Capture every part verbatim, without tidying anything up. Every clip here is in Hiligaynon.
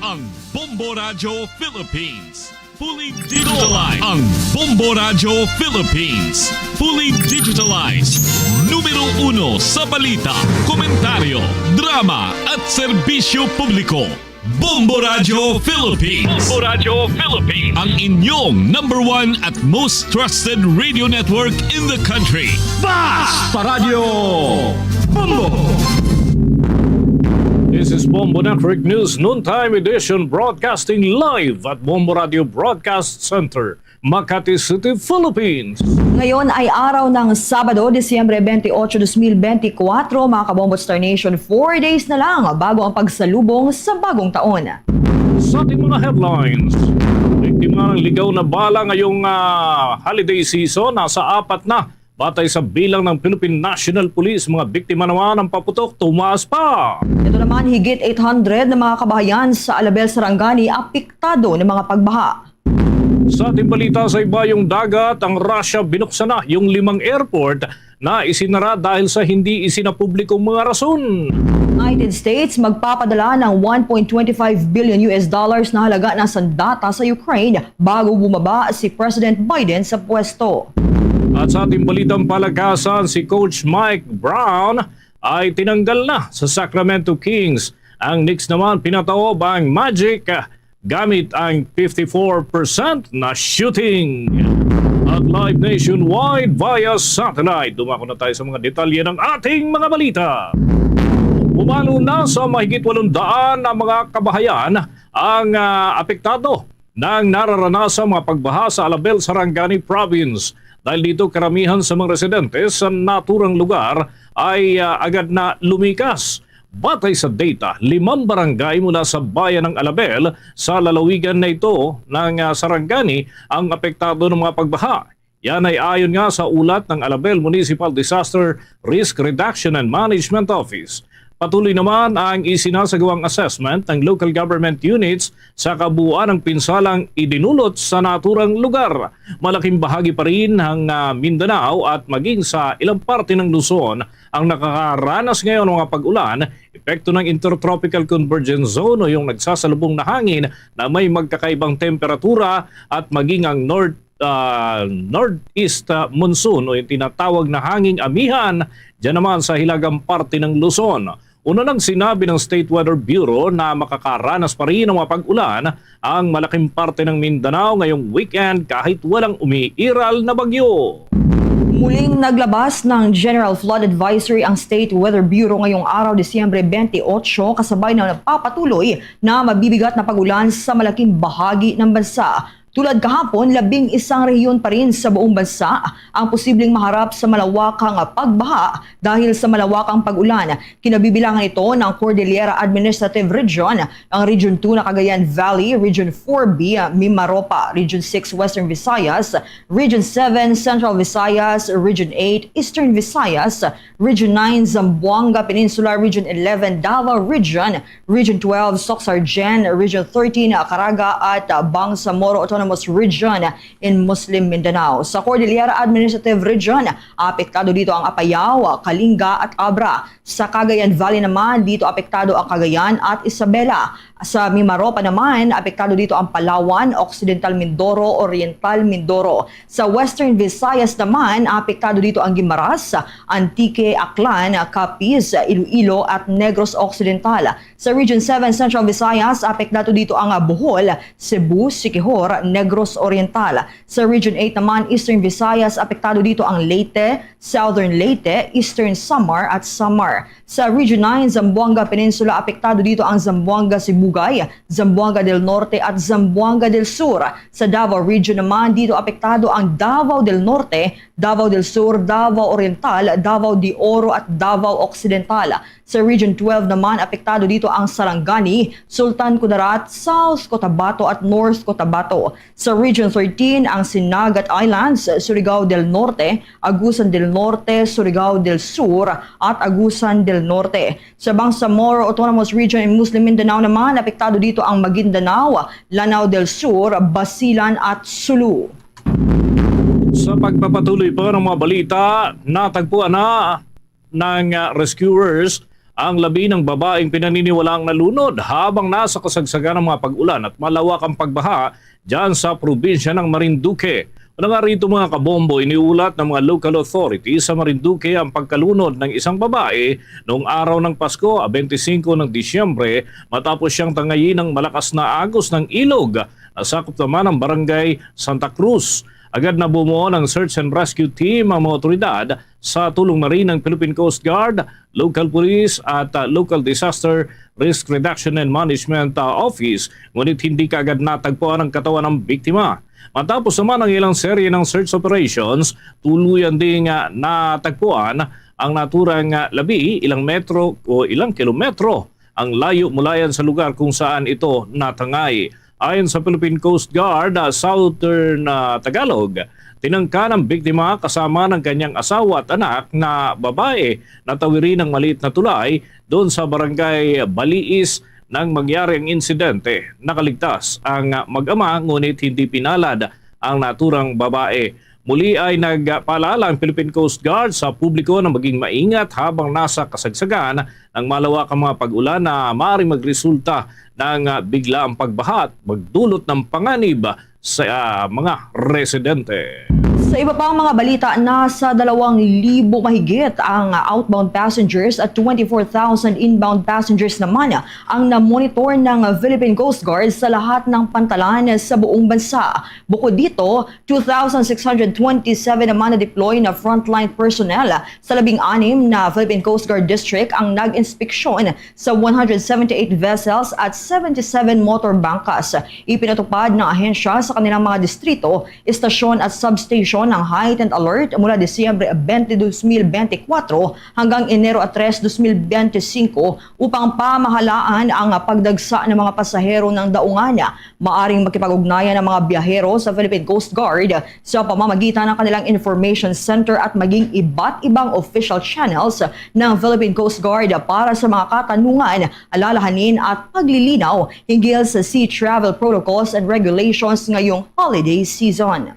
Ang Bombo Radyo Philippines, fully digitalized. Ang Bombo Radyo Philippines, fully digitalized. Numero uno sa balita, komentaryo, drama, at serbisyo publiko. Bombo Radyo Philippines. Bombo Radyo Philippines. Ang inyong number one at most trusted radio network in the country. Basta Radyo Bombo! This is Bombo Network News Noontime Edition, broadcasting live at Bombo Radio Broadcast Center, Makati City, Philippines. Ngayon ay araw ng Sabado, Disyembre twenty-eight, twenty twenty-four. Mga Kabombo Star Nation, four days na lang bago ang pagsalubong sa bagong taon. Sa ating mga headlines, biktima ng ligaw na bala ngayong, ah, holiday season, nasa apat na. Batay sa bilang ng Philippine National Police, mga biktima naman ang paputok, tumaas pa. Ito naman, higit eight hundred na mga kabahayan sa Alabel, Sarangani apektado ng mga pagbaha. Sa ating balita, sa ibayong dagat, ang Russia binuksan na yung limang airport na isinara dahil sa hindi isinapublikong mga rason. United States magpapadala ng one point twenty five billion U S dollars na halaga ng sandata sa Ukraine bago bumaba si President Biden sa pwesto. At sa ating balitang palakasan, si Coach Mike Brown ay tinanggal na sa Sacramento Kings. Ang Knicks naman, pinataob ang Magic gamit ang fifty-four percent na shooting. At live nationwide via satellite. Dumako na tayo sa mga detalye ng ating mga balita. Pumalo na sa mahigit walong daan na mga kabahayan ang, ah, apektado ng nararanasang mga pagbaha sa Alabel, Sarangani Province. Dahil dito, karamihan sa mga residente sa naturang lugar ay, ah, agad na lumikas. Batay sa data, limang barangay mula sa bayan ng Alabel sa lalawigan na ito ng, ah, Sarangani ang apektado ng mga pagbaha. Yan ay ayon nga sa ulat ng Alabel Municipal Disaster Risk Reduction and Management Office. Patuloy naman ang isinasagawang assessment ng local government units sa kabuuan ng pinsalang idinulot sa naturang lugar. Malaking bahagi pa rin ng, ah, Mindanao at maging sa ilang parte ng Luzon ang nakakaranas ngayon ng mga pag-ulan, epekto ng Intertropical Convergence Zone o yung nagsasalubong na hangin na may magkakaibang temperatura at maging ang north, ah, northeast, ah, monsoon o yung tinatawag na hanging amihan dyan naman sa hilagang parte ng Luzon. Una nang sinabi ng State Weather Bureau na makakaranas pa rin ng mga pag-ulan ang malaking parte ng Mindanao ngayong weekend kahit walang umiiral na bagyo. Muling naglabas ng General Flood Advisory ang State Weather Bureau ngayong araw, Disyembre twenty-eight, kasabay ng nagpapatuloy na mabibigat na pag-ulan sa malaking bahagi ng bansa. Tulad kahapon, labing isang rehiyon pa rin sa buong bansa ang posibleng maharap sa malawakang pagbaha dahil sa malawakang pag-ulan. Kinabibilangan ito ng Cordillera Administrative Region, ang Region two na Cagayan Valley, Region four B, Mimaropa, Region six Western Visayas, Region seven Central Visayas, Region eight Eastern Visayas, Region nine Zamboanga Peninsula, Region eleven Davao Region, Region twelve Soccsksargen, Region thirteen Caraga at Bangsamoro Autonomous Region in Muslim Mindanao. Sa Cordillera Administrative Region, apektado dito ang Apayao, Kalinga at Abra. Sa Cagayan Valley naman, dito apektado ang Cagayan at Isabela. Sa Mimaropa naman, apektado dito ang Palawan, Occidental Mindoro, Oriental Mindoro. Sa Western Visayas naman, apektado dito ang Guimaras, Antique, Aklan, Capiz, Iloilo at Negros Occidental. Sa Region seven Central Visayas, apektado dito ang Bohol, Cebu, Siquijor, Negros Oriental. Sa Region eight naman, Eastern Visayas, apektado dito ang Leyte, Southern Leyte, Eastern Samar at Samar. Sa Region nine, Zamboanga Peninsula, apektado dito ang Zamboanga Sibugay, Zamboanga del Norte at Zamboanga del Sur. Sa Davao Region naman, dito apektado ang Davao del Norte, Davao del Sur, Davao Oriental, Davao de Oro at Davao Occidental. Sa Region twelve naman, apektado dito ang Sarangani, Sultan Kudarat, South Cotabato at North Cotabato. Sa Region thirteen, ang Sinagat Islands, Surigao del Norte, Agusan del Norte, Surigao del Sur, at Agusan del Norte. Sa Bangsamoro Autonomous Region in Muslim Mindanao naman, apektado dito ang Maguindanao, Lanao del Sur, Basilan, at Sulu. Sa pagpapatuloy pa ng mga balita, natagpuan na ng, ah, rescuers Ang labi ng babaeng pinaniniwalaang nalunod habang nasa kasagsagan ng mga pag-ulan at malawak ang pagbaha dyan sa probinsya ng Marinduque. Una nga rito, mga kabombo, iniulat ng mga local authorities sa Marinduque ang pagkalunod ng isang babae noong araw ng Pasko, ah, twenty-five ng Disyembre, matapos siyang tangayin ng malakas na agos ng ilog na sakop naman ng barangay Santa Cruz. Agad na bumuo ng search and rescue team ang mga otoridad sa tulong na rin ng Philippine Coast Guard, local police at, ah, local disaster risk reduction and management, ah, office, ngunit hindi kaagad natagpuan ang katawan ng biktima. Matapos naman ang ilang serye ng search operations, tuluyan ding, ah, natagpuan ang naturang, ah, labi, ilang metro o ilang kilometro ang layo mulayan sa lugar kung saan ito natangay. Ayon sa Philippine Coast Guard, ah, Southern, ah, Tagalog, tinangka ng biktima kasama ng kanyang asawa at anak na babae na tawirin ang maliit na tulay doon sa barangay Baliis nang mangyari ang insidente. Nakaligtas ang mag-ama, ngunit hindi pinalad ang naturang babae. Muli ay nagpaalala ang Philippine Coast Guard sa publiko na maging maingat habang nasa kasagsagan ng malawak ang mga pag-ulan na maaaring magresulta ng, ah, biglaang pagbaha at magdulot ng panganib sa, ah, mga residente. Sa iba pang mga balita, nasa dalawang libo mahigit ang outbound passengers at twenty-four thousand inbound passengers naman ang namonitor ng Philippine Coast Guard sa lahat ng pantalan sa buong bansa. Bukod dito, two thousand six hundred twenty-seven naman na deploy na frontline personnel sa labing anim na Philippine Coast Guard District ang nag-inspeksyon sa one hundred seventy-eight vessels at seventy-seven motor bangkas. Ipinatupad ng ahensya sa kanilang mga distrito, istasyon at substation ang heightened alert mula Disyembre twenty, dos mil bente kwatro hanggang Enero a tres, dos mil bente singko upang pamahalaan ang pagdagsa ng mga pasahero ng daungan. Maaring makipag-ugnayan ang mga biyahero sa Philippine Coast Guard sa pamamagitan ng kanilang Information Center at maging iba't ibang official channels ng Philippine Coast Guard para sa mga katanungan, alalahanin at paglilinaw hinggil sa sea travel protocols and regulations ngayong holiday season.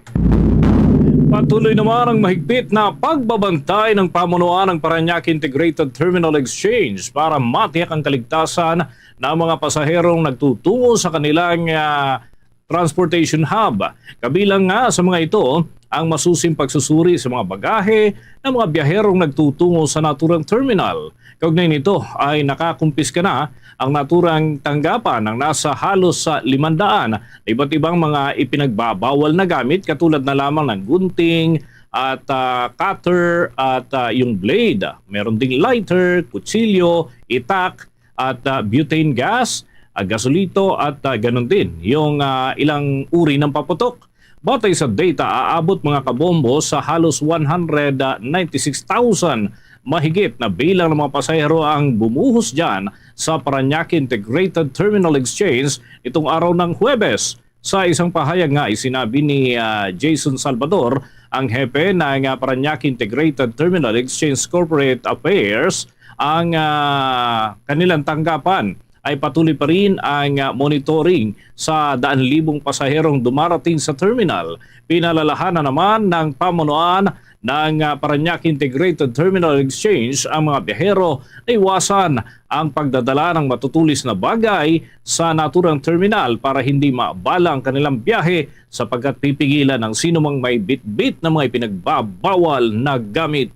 Patuloy naman ang mahigpit na pagbabantay ng pamunuan ng Parañaque Integrated Terminal Exchange para matiyak ang kaligtasan ng mga pasaherong nagtutungo sa kanilang, ah, transportation hub. Kabilang nga sa mga ito ang masusing pagsusuri sa mga bagahe ng mga biyaherong nagtutungo sa naturang terminal. Kaugnay nito ay nakakumpiska na ang naturang tanggapan ng nasa halos sa limandaan na iba't ibang mga ipinagbabawal na gamit, katulad na lamang ng gunting at, ah, cutter at, ah, yung blade. Meron ding lighter, kutsilyo, itak, at, ah, butane gas, ah, gasolito, at, ah, ganun din yung, ah, ilang uri ng paputok. Batay sa data, aabot, mga kabombo, sa halos one hundred ninety-six thousand mahigit na bilang ng mga pasahero ang bumuhos dyan sa Parañaque Integrated Terminal Exchange nitong araw ng Huwebes. Sa isang pahayag nga, isinabi ni, ah, Jason Salvador, ang hepe ng, ah, Parañaque Integrated Terminal Exchange Corporate Affairs, ang, ah, kanilang tanggapan ay patuloy pa rin ang, ah, monitoring sa daan-libong pasaherong dumarating sa terminal. Pinalalahanan naman ng pamunuan ng, ah, Parañaque Integrated Terminal Exchange ang mga biyahero na iwasan ang pagdadala ng matutulis na bagay sa naturang terminal para hindi maabala ang kanilang biyahe, sapagkat pipigilan ang sinumang may bitbit na mga ipinagbabawal na gamit.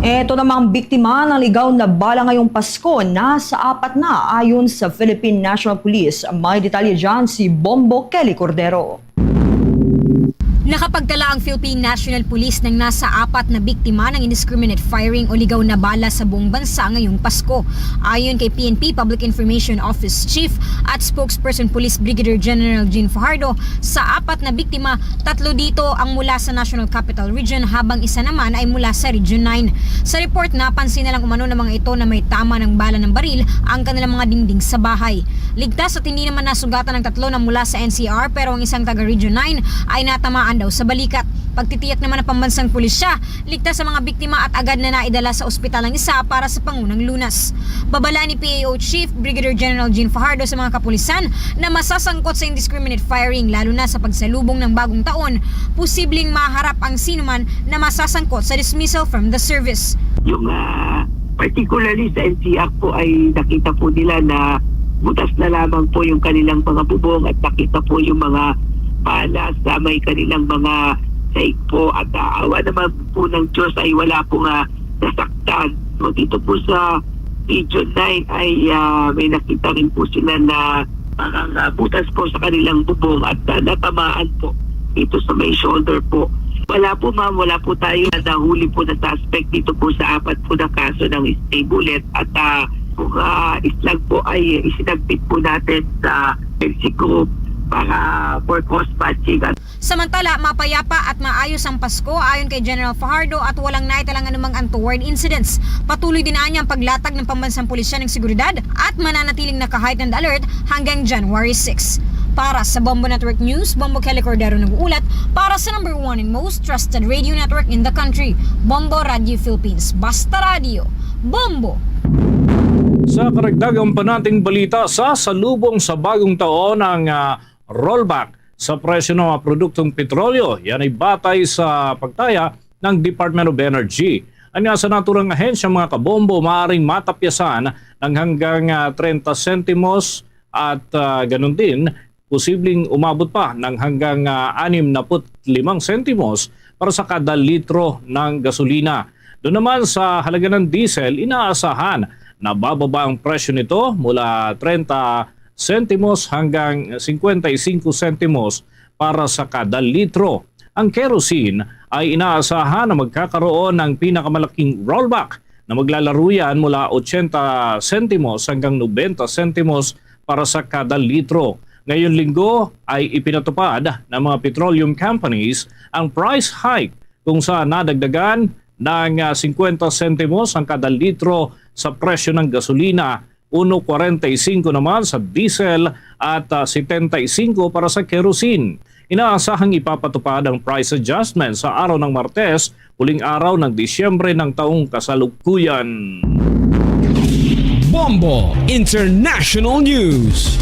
Ito namang biktima ng ligaw na bala ngayong Pasko, nasa apat na, ayon sa Philippine National Police. May detalye dyan si Bombo Kelly Cordero. Nakapagtala ang Philippine National Police ng nasa apat na biktima ng indiscriminate firing o ligaw na bala sa buong bansa ngayong Pasko. Ayon kay P N P Public Information Office Chief at Spokesperson Police Brigadier General Jean Fajardo, sa apat na biktima, tatlo dito ang mula sa National Capital Region, habang isa naman ay mula sa Region nine. Sa report, napansin na lang umano ng mga ito na may tama ng bala ng baril ang kanilang mga dingding sa bahay. Ligtas at hindi naman nasugatan ang tatlo na mula sa N C R, pero ang isang taga Region nine ay natamaan daw sa balikat. Pagtitiyak naman ng pambansang pulisya, ligtas sa mga biktima at agad na naidala sa ospital ang isa para sa pangunang lunas. Babala ni P A O Chief Brigadier General Jean Fajardo sa mga kapulisan na masasangkot sa indiscriminate firing, lalo na sa pagsalubong ng bagong taon, posibleng maharap ang sinuman na masasangkot sa dismissal from the service. Yung, ah, particularly sa N C R po, ay nakita po nila na butas na lamang po yung kanilang mga bubong at nakita po yung mga pala sa may kanilang mga sahig po. At ah, awa naman po ng Diyos ay wala po nga nasaktan. So dito po sa Region nine ay ah, may nakita rin po sila na parang ah, butas po sa kanilang bubong at ah, natamaan po dito sa may shoulder po. Wala po, ma'am, wala po tayo na nahuli po na suspect dito po sa apat po na kaso ng stray bullet at ah, mga islag po ay isinagpit po natin sa Mexico para for cause matching. At Samantala, mapayapa at maayos ang Pasko ayon kay General Fajardo at walang naitalang anumang untoward incidents. Patuloy din anya ang paglatag ng pambansang pulisya ng seguridad at mananatiling naka-heightened alert hanggang January six. Para sa Bombo Network News, Bombo Kelly Cordero nag-uulat para sa number one and most trusted radio network in the country, Bombo Radio Philippines. Basta Radio, Bombo! Sa karagdagan pa nating balita, sasalubong sa bagong taon ang ah, rollback sa presyo ng mga produktong petrolyo. Yan ay batay sa pagtaya ng Department of Energy. Anya sa naturang ahensya, mga kabombo, maaaring matapyasan ng hanggang ah, treinta sentimos at ah, ganun din, posibleng umabot pa ng hanggang ah, anim na put limang sentimos para sa kada litro ng gasolina. Doon naman sa halaga ng diesel, inaasahan na bababa ang presyo nito mula treinta sentimos hanggang cincuenta y cinco sentimos para sa kada litro. Ang kerosene ay inaasahan na magkakaroon ng pinakamalaking rollback na maglalaruyan mula ochenta sentimos hanggang nobenta sentimos para sa kada litro. Ngayon Linggo ay ipinatupad ng mga petroleum companies ang price hike kung saan nadagdagan ng ah, cincuenta sentimos ang kada litro sa presyo ng gasolina, uno kwarenta y cinco naman sa diesel at ah, setenta y cinco para sa kerosene. Inaasahang ipapatupad ang price adjustment sa araw ng Martes, huling araw ng Disyembre ng taong kasalukuyan. Bombo International News.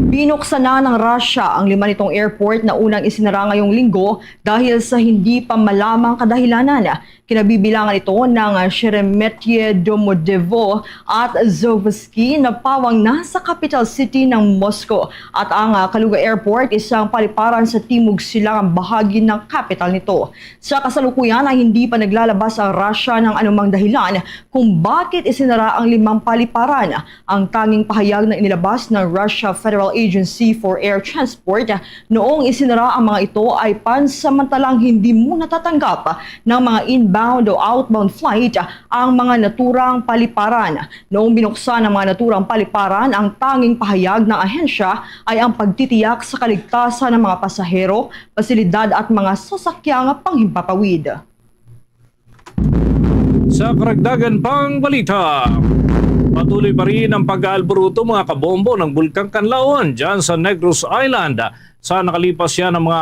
Binuksan na ng Russia ang lima nitong airport na unang isinara ngayong linggo dahil sa hindi pa malamang kadahilanan. Kinabibilangan ito ng Sheremetyevo-Domodedovo at Zhovsky na pawang nasa capital city ng Moscow. At ang ah, Kaluga Airport, isang paliparan sa timog silangang bahagi ng kapital nito. Sa kasalukuyan ay hindi pa naglalabas ang Russia ng anumang dahilan kung bakit isinara ang limang paliparan. Ang tanging pahayag na inilabas ng Russia Federal Agency for Air Transport noong isinara ang mga ito ay pansamantalang hindi muna tatanggap ng mga inbound o outbound flight ang mga naturang paliparan. Noong binuksan ang mga naturang paliparan, ang tanging pahayag ng ahensya ay ang pagtitiyak sa kaligtasan ng mga pasahero, pasilidad at mga sasakyang panghimpapawid. Sa karagdagan pang balita, patuloy pa rin ang pag-aalburuto, mga kabombo, ng Bulkang Kanlaon dyan sa Negros Island. Sa nakalipas yan ng mga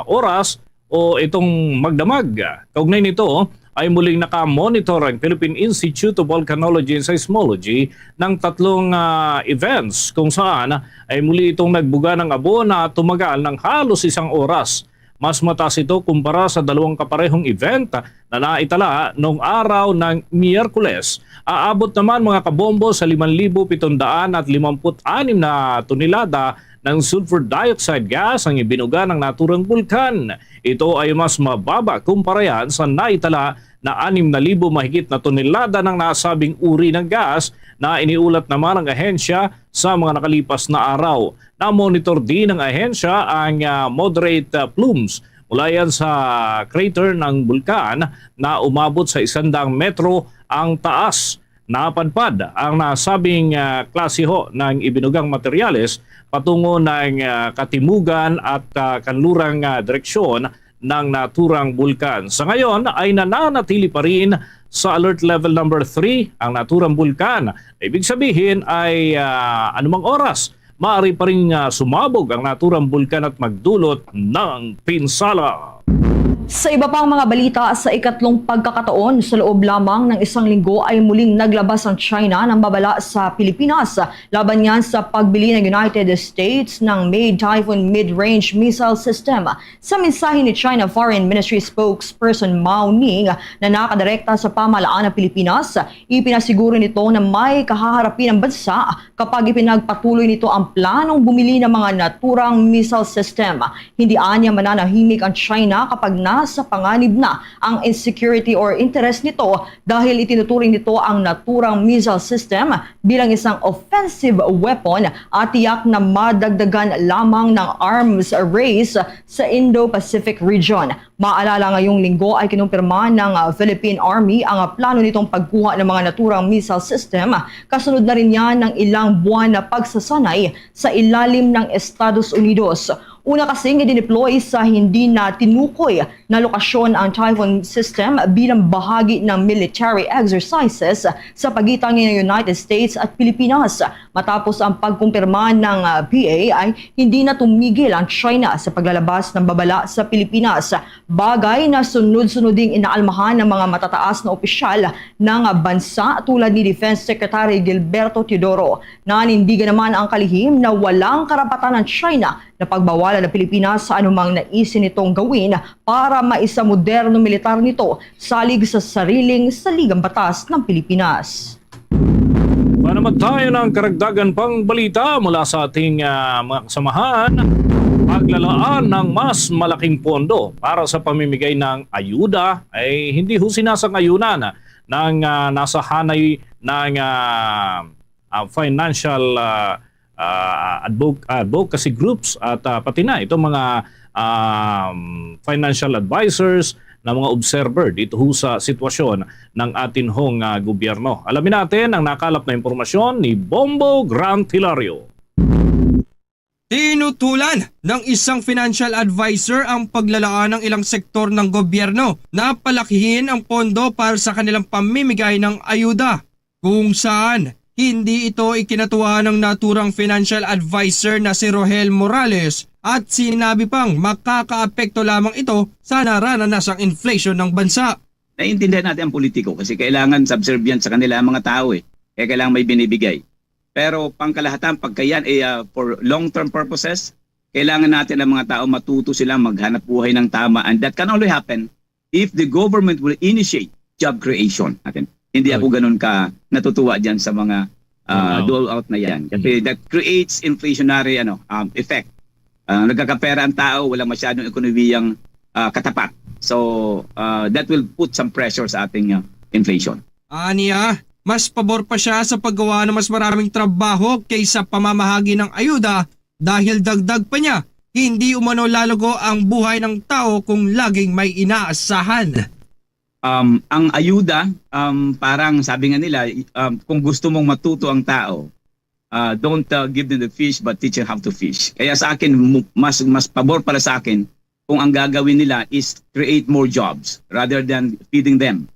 oras o itong magdamag. Kaugnay nito ay muling naka-monitor ang Philippine Institute of Volcanology and Seismology ng tatlong ah, events kung saan ay muli itong nagbuga ng abo na tumagal ng halos isang oras. Mas mataas ito kumpara sa dalawang kaparehong event na naitala noong araw ng Miyerkules. Aabot naman, mga kabombo, sa liman libo pitong daan at limamput anim na tonelada ng sulfur dioxide gas ang ibinuga ng naturang bulkan. Ito ay mas mababa kumpara yan sa naitala na anim na libo mahigit na tonelada ng nasabing uri ng gas na iniulat naman ng ahensya sa mga nakalipas na araw. Na-monitor din ng ahensya ang ah, moderate ah, plumes mula yan sa crater ng bulkan na umabot sa isandang metro ang taas. Napadpad ang nasabing ah, klase ho ng ibinugang materyales patungo ng ah, katimugan at ah, kanlurang ah, direksyon ng naturang bulkan. Sa ngayon ay nananatili pa rin sa alert level number three ang naturang bulkan. Ibig sabihin ay ah, anumang oras maaari pa rin ah, sumabog ang naturang bulkan at magdulot ng pinsala. Sa iba pang mga balita, sa ikatlong pagkakataon sa loob lamang ng isang linggo ay muling naglabas ang China ng babala sa Pilipinas laban niyan sa pagbili ng United States ng Made Typhoon mid-range missile system. Sa mensahe ni China Foreign Ministry spokesperson Mao Ning na nakadirekta sa pamahalaan ng Pilipinas, ipinasiguro nito na may kahaharapin ang bansa kapag ipinagpatuloy nito ang planong bumili ng mga naturang missile system. Hindi anya mananahimik ang China kapag nasa panganib na ang insecurity or interest nito, dahil itinuturing nito ang naturang missile system bilang isang offensive weapon at tiyak na madagdagan lamang ng arms race sa Indo-Pacific region. Maalala, ngayong linggo ay kinumpirma ng, ah, Philippine Army ang, ah, plano nitong pagkuha ng mga naturang missile system, kasunod na rin yan ng ilang buwan na pagsasanay sa ilalim ng Estados Unidos. Una kasing idineploy sa hindi na tinukoy na lokasyon ang Typhoon system bilang bahagi ng military exercises sa pagitan ng United States at Pilipinas. Matapos ang pagkumpirma ng, ah, P A, ay hindi na tumigil ang China sa paglalabas ng babala sa Pilipinas, bagay na sunod-sunod ding inaalmahan ng mga matataas na opisyal ng bansa, tulad ni Defense Secretary Gilberto Teodoro. Nanindigan naman ang kalihim na walang karapatan ng China na pagbawalan ang Pilipinas sa anumang naisin nitong gawin para maisamoderno militar nito salig sa sariling saligang batas ng Pilipinas. Para magtayo ng karagdagan pang balita mula sa ating, ah, mga kasamahan, paglalaan ng mas malaking pondo para sa pamimigay ng ayuda ay hindi ho sinasang-ayunan ng, ah, nasahanay ng, ah, ah, financial, ah, ah, advo- advocacy groups at, ah, pati na itong mga, um, financial advisors na mga observer dito ho sa sitwasyon ng atin hong, ah, gobyerno. Alamin natin ang nakalap na impormasyon ni Bombo Grant Hilario. Tinutulan ng isang financial advisor ang paglalaan ng ilang sektor ng gobyerno na palakihin ang pondo para sa kanilang pamimigay ng ayuda, kung saan hindi ito ikinatuwa ng naturang financial advisor na si Rohel Morales, at sinabi pang makakaapekto lamang ito sa nararanasang inflation ng bansa. Naiintindihan natin ang politiko kasi kailangan subservient sa kanila ang mga tao eh. Kaya kailangan may binibigay. Pero pangkalahatan, pagka yan ay, ah, for long-term purposes, kailangan natin ang mga tao matuto sila maghanap buhay ng tama, and that can only happen if the government will initiate job creation natin. Hindi ako ganun ka natutuwa diyan sa mga, ah, Wow. dole out na yan. Kasi that creates inflationary, ano, um, effect. Ah, nagkakapera ang tao, walang masyadong ekonomiyang, ah, katapat. So, ah, that will put some pressure sa ating, ah, inflation. Aniya, mas pabor pa siya sa paggawa ng mas maraming trabaho kaysa pamamahagi ng ayuda, dahil dagdag pa niya, hindi umano lalago ang buhay ng tao kung laging may inaasahan. Um, ang ayuda, um, parang sabi nga nila, um, kung gusto mong matuto ang tao, uh, don't, uh, give them the fish but teach them how to fish. Kaya sa akin, mu- mas, mas pabor para sa akin kung ang gagawin nila is create more jobs rather than feeding them.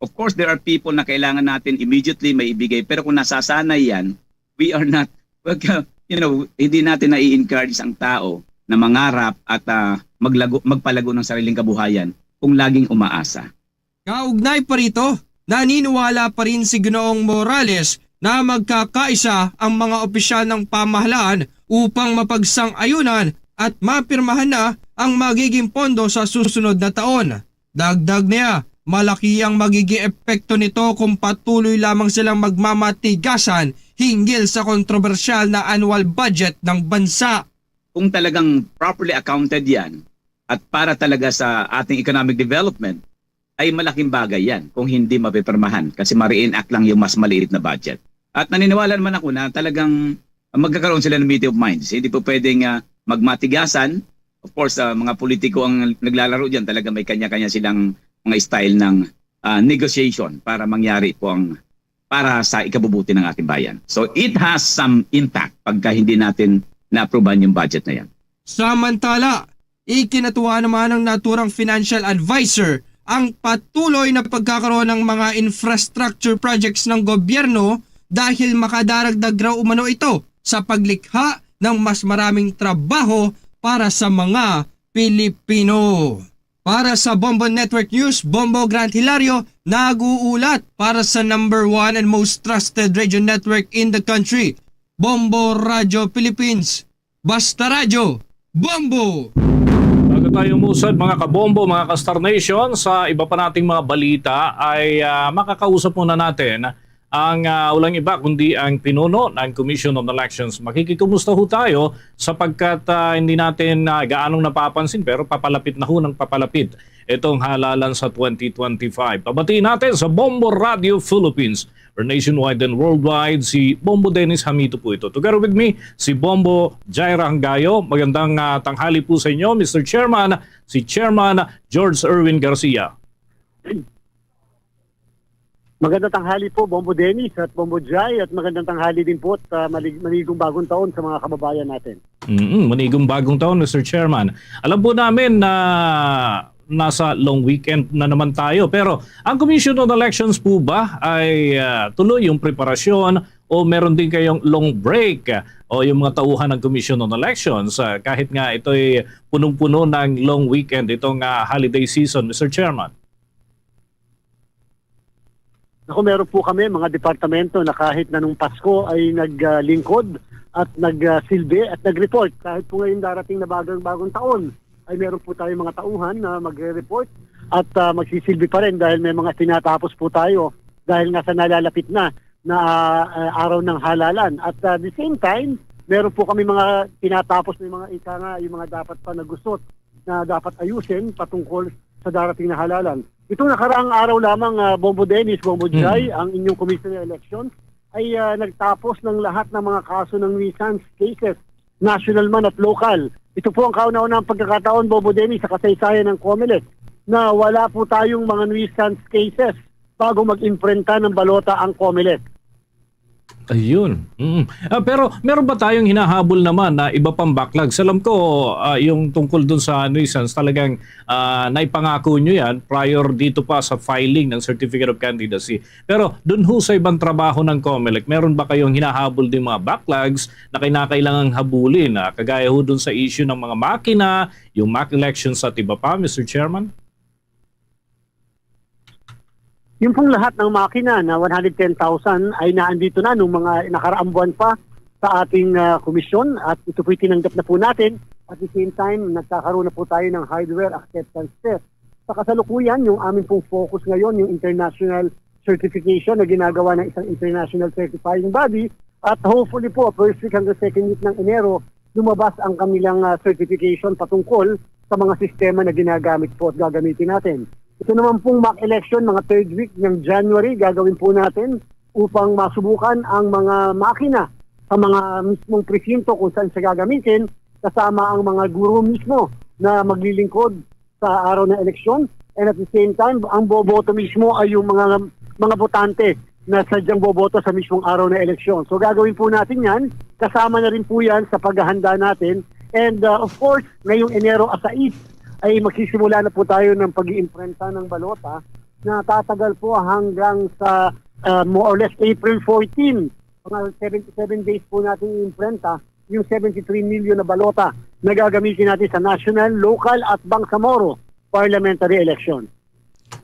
Of course, there are people na kailangan natin immediately may ibigay, pero kung nasasanay yan, we are not, you know, hindi natin nai-encourage ang tao na mangarap at, ah, maglago, magpalago ng sariling kabuhayan kung laging umaasa. Kaugnay pa rito, naniniwala pa rin si Ginoong Morales na magkakaisa ang mga opisyal ng pamahalaan upang mapagsang-ayunan at mapirmahan na ang magiging pondo sa susunod na taon. Dagdag niya, malaki ang magiging epekto nito kung patuloy lamang silang magmamatigasan hinggil sa kontrobersyal na annual budget ng bansa. Kung talagang properly accounted yan at para talaga sa ating economic development, ay malaking bagay yan kung hindi mapipirmahan kasi ma-reenact lang yung mas maliit na budget. At naniniwala naman ako na talagang magkakaroon sila ng meeting of minds. Hindi po pwedeng, ah, magmatigasan. Of course, ah, mga politiko ang naglalaro dyan, talaga may kanya-kanya silang mga style ng, ah, negotiation para mangyari po ang para sa ikabubuti ng ating bayan. So it has some impact pagka hindi natin na-approvean yung budget na yan. Samantala, ikinatuwa naman ng naturang financial advisor ang patuloy na pagkakaroon ng mga infrastructure projects ng gobyerno, dahil makadaragdag raw umano ito sa paglikha ng mas maraming trabaho para sa mga Pilipino. Para sa Bombo Network News, Bombo Grant Hilario nag-uulat para sa number one and most trusted radio network in the country, Bombo Radio Philippines. Basta Radyo, Bombo! Bago tayo musad, mga kabombo, mga ka-Star Nation, sa iba pa nating mga balita ay, ah, makakausap muna natin ang, ah, walang iba kundi ang pinuno ng Commission on Elections. Makikikumusta ho tayo sapagkat, ah, hindi natin, ah, gaanong napapansin, pero papalapit na ho ng papalapit itong halalan sa twenty twenty-five. Pabatiin natin sa Bombo Radio Philippines, or nationwide and worldwide, si Bombo Dennis Hamito po ito. Together with me, si Bombo Jaira Hanggayo. Magandang, ah, tanghali po sa inyo, Mister Chairman, si Chairman George Erwin Garcia. Magandang tanghali po, Bombo Dennis at Bombo Jai, at magandang tanghali din po at, ah, malig-, maligong bagong taon sa mga kababayan natin. Mm, manigong bagong taon, Mister Chairman. Alam po namin na nasa long weekend na naman tayo, pero ang Commission on Elections po ba ay, ah, tuloy yung preparasyon o meron din kayong long break, ah, o yung mga tauhan ng Commission on Elections, ah, kahit nga ito'y punong-puno ng long weekend itong, ah, holiday season, Mister Chairman? Naku, meron po kami mga departamento na kahit na nung Pasko ay naglingkod at nagsilbi at nag-report. Kahit po ngayon darating na bagang-, bagong taon, ay meron po tayong mga tauhan na magre-report at, ah, magsisilbi pa rin dahil may mga tinatapos po tayo dahil nga sa nalalapit na, na, ah, araw ng halalan. At, ah, the same time, meron po kami mga tinatapos, may mga ika nga, yung mga dapat pa na gusot na dapat ayusin patungkol sa darating na halalan. Itong nakaraang araw lamang, ah, Bombo Dennis, Bombo Mm. Jai, ang inyong Commissioner of Election, ay, ah, nagtapos ng lahat ng mga kaso ng nuisance cases, national man at local. Ito po ang kauna-unahang pagkakataon, Bombo Dennis, sa kasaysayan ng COMELEC na wala po tayong mga nuisance cases bago mag-imprenta ng balota ang COMELEC. Ayun. Mm. Ah, pero meron ba tayong hinahabol naman na iba pang backlog? Alam ko, ah, yung tungkol dun sa nuisance, talagang, ah, naipangako nyo yan prior dito pa sa filing ng Certificate of Candidacy. Pero dun ho sa ibang trabaho ng COMELEC, meron ba kayong hinahabol din mga backlogs na kinakailangang habulin, ah, kagaya ho dun sa issue ng mga makina, yung mock elections at iba pa, Mister Chairman? Yung pong lahat ng makina na one hundred ten thousand ay naandito na nung mga nakaraang buwan pa sa ating, ah, komisyon, at ito po'y tinanggap na po natin. At the same time, nagkakaroon na po tayo ng hardware acceptance test. Sa kasalukuyan, yung amin pong focus ngayon, yung international certification na ginagawa ng isang international certifying body. At hopefully po, first week hanggang second week ng Enero, lumabas ang kanilang, ah, certification patungkol sa mga sistema na ginagamit po at gagamitin natin. Ito naman pong mock election, mga third week ng January, gagawin po natin upang masubukan ang mga makina sa mga mismong presinto kung saan siya gagamitin, kasama ang mga guro mismo na maglilingkod sa araw ng eleksyon. And at the same time, ang boboto mismo ay yung mga, mga botante na sadyang boboto sa mismong araw ng eleksyon. So gagawin po natin yan. Kasama na rin po yan sa paghahanda natin. And, uh, of course, ngayong Enero sais ay magsisimula na po tayo ng pag-iimprenta ng balota na tatagal po hanggang sa, uh, more or less April fourteen. Mga seventy-seven days po natin iimprenta yung seventy-three million na balota na gagamitin natin sa national, local at Bangsamoro parliamentary election.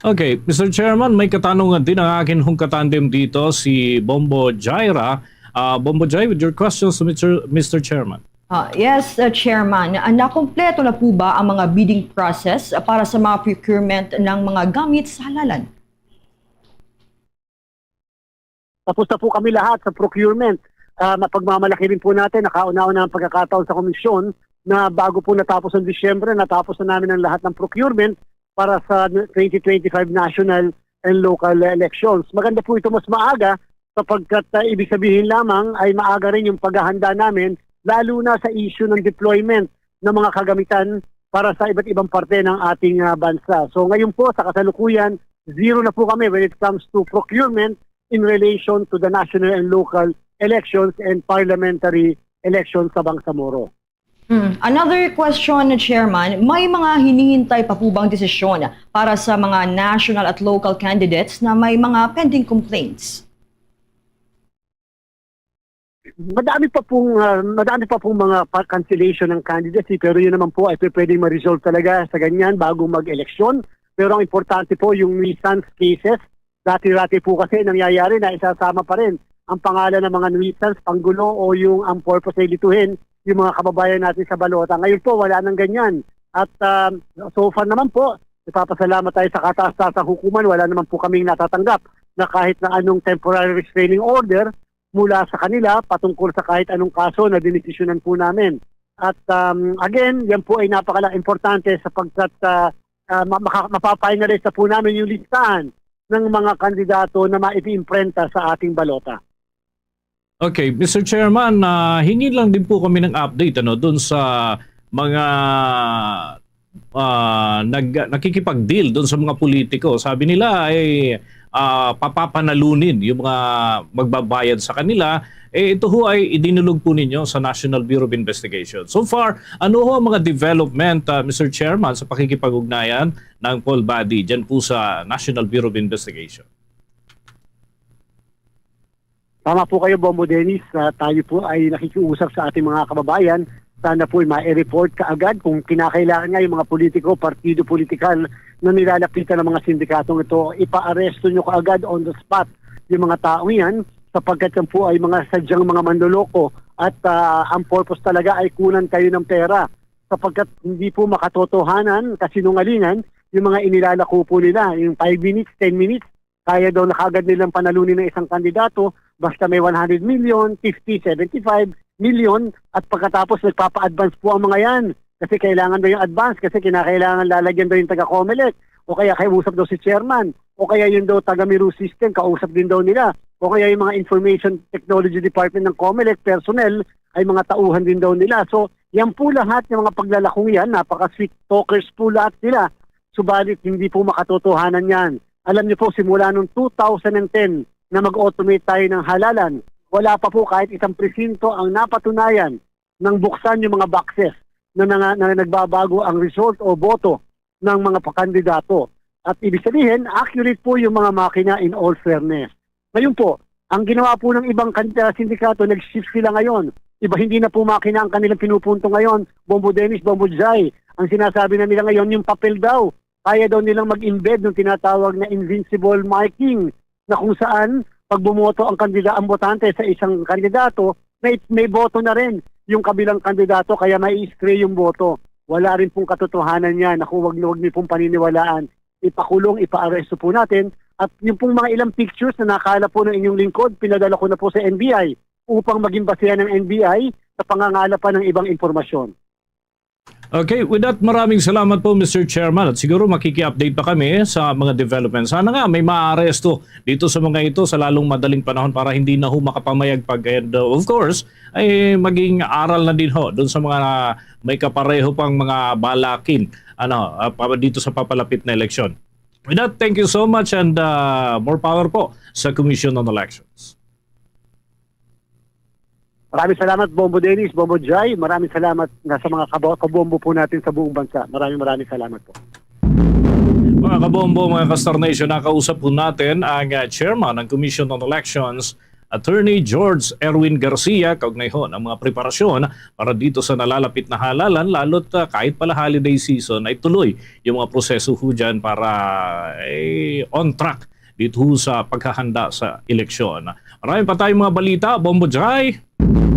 Okay, Mister Chairman, may katanungan din ang akin hong katandem dito, si Bombo Jaira. Ah, Bombo Jai, with your questions to Mister, Mister Chairman. Ah, yes, uh, Chairman. Ah, nakompleto na po ba ang mga bidding process, ah, para sa mga procurement ng mga gamit sa halalan? Tapos na po kami lahat sa procurement. Ah, mapagmamalaki rin po natin, nakauna-una ang pagkakataon sa komisyon na bago po natapos ang Disyembre, natapos na namin ang lahat ng procurement para sa twenty twenty-five national and local elections. Maganda po ito mas maaga sapagkat, ah, ibig sabihin lamang ay maaga rin yung paghahanda namin, lalo na sa issue ng deployment ng mga kagamitan para sa iba't ibang parte ng ating, ah, bansa. So ngayon po, sa kasalukuyan, zero na po kami when it comes to procurement in relation to the national and local elections and parliamentary elections sa Bangsamoro. Hmm. Another question, Chairman, may mga hinihintay pa po bang desisyon para sa mga national at local candidates na may mga pending complaints? Madami pa pong, ah, madami pa pong mga pa-, cancellation ng candidacy, pero yun naman po ay pwedeng ma-resolve talaga sa ganyan bago mag-eleksyon. Pero ang importante po, yung nuisance cases, dati-dati po kasi nangyayari na isasama pa rin ang pangalan ng mga nuisance, panggulo, o yung ang purpose ay lituhin yung mga kababayan natin sa balota. Ngayon po, wala nang ganyan. At, um, so far naman po, ipapasalamat tayo sa kataas-taas ng hukuman, wala naman po kaming natatanggap na kahit na anong temporary restraining order mula sa kanila patungkol sa kahit anong kaso na dinesisyonan po namin. At, um, again, yan po ay napakala importante sapagkat, ah, ah, ma-, maka-, mapafinalize na po namin yung listahan ng mga kandidato na maipiimprenta sa ating balota. Okay, Mister Chairman, ah, hingi lang din po kami ng update, ano, dun sa mga, ah, nag-, nakikipag-deal dun sa mga politiko. Sabi nila ay, ah, papapanalunin yung mga magbabayad sa kanila. Eh, ito ho ay idinulog po ninyo sa National Bureau of Investigation. So far, ano ho ang mga development, ah, Mister Chairman, sa pakikipag-ugnayan ng poll body dyan po sa National Bureau of Investigation? Tama po kayo, Bombo Dennis. Ah, tayo po ay nakikiusap sa ating mga kababayan. Sana po ay ma-report kaagad kung kinakailangan nga yung mga politiko, partido politikal na nilalapitan ng mga sindikatong ito, ipaaresto nyo kaagad on the spot yung mga taong yan, sapagkat yan po ay mga sadyang mga manloloko at, ah, ang purpose talaga ay kunan kayo ng pera, sapagkat hindi po makatotohanan, kasinungalingan yung mga inilalako po nila, yung five minutes, ten minutes, kaya daw na kaagad nilang panalunin ng isang kandidato, basta may one hundred million, fifty, seventy-five million, at pagkatapos nagpapa-advance po ang mga yan. Kasi kailangan daw yung advance, kasi kinakailangan lalagyan daw yung taga-Comelec, o kaya kausap daw si chairman, o kaya yun daw taga-Miru System, kausap din daw nila, o kaya yung mga Information Technology Department ng Comelec personnel ay mga tauhan din daw nila. So, yan po lahat ng mga paglalakong yan, napaka-sweet talkers po lahat sila. Subalit, hindi po makatotohanan yan. Alam niyo po, simula noong two thousand and ten na mag-automate tayo ng halalan, wala pa po kahit isang presinto ang napatunayan ng buksan yung mga boxes na, na, na nagbabago ang result o boto ng mga pakandidato. At ibig sabihin, accurate po yung mga makina in all fairness. Ngayon po, ang ginawa po ng ibang kandida-, sindikato, nag-shift sila ngayon. Iba, hindi na po makina ang kanilang pinupunto ngayon. Bombo Dennis, Bombo Jai, ang sinasabi na nila ngayon, yung papel daw. Kaya daw nilang mag-embed ng tinatawag na invincible marking, na kung saan, pag bumoto ang kandida-, ang botante sa isang kandidato, may, may boto na rin yung kabilang kandidato, kaya may stray yung boto. Wala rin pong katotohanan yan. Ako, wag, wag niyo pong paniniwalaan. Ipakulong, ipaaresto po natin. At yung pong mga ilang pictures na nakala po ng inyong lingkod, pinadala ko na po sa N B I upang maging basehan ng N B I sa pangangalapan ng ibang impormasyon. Okay, with that, maraming salamat po, Mister Chairman. At siguro makiki-update pa kami sa mga developments. Sana nga may maaresto dito sa mga ito sa lalong madaling panahon para hindi na ho makapamayagpag. And, uh, of course, ay maging aral na din ho doon sa mga may kapareho pang mga balakin, ano, uh, pa-, dito sa papalapit na eleksyon. With that, thank you so much and, uh, more power po sa Commission on Elections. Maraming salamat, Bombo Dennis, Bombo Jai. Maraming salamat nga sa mga kabo-, kabombo po natin sa buong bansa. Maraming, maraming salamat po. Mga kabombo, mga ka-Star Nation, nakausap po natin ang, uh, chairman ng Commission on Elections, Attorney George Erwin Garcia, kaugnay ho ng mga preparasyon para dito sa nalalapit na halalan, lalo't, uh, kahit pala holiday season ay tuloy yung mga proseso ho dyan para, eh, on track dito sa paghahanda sa eleksyon. Marami pa tayong mga balita, Bombo Jai.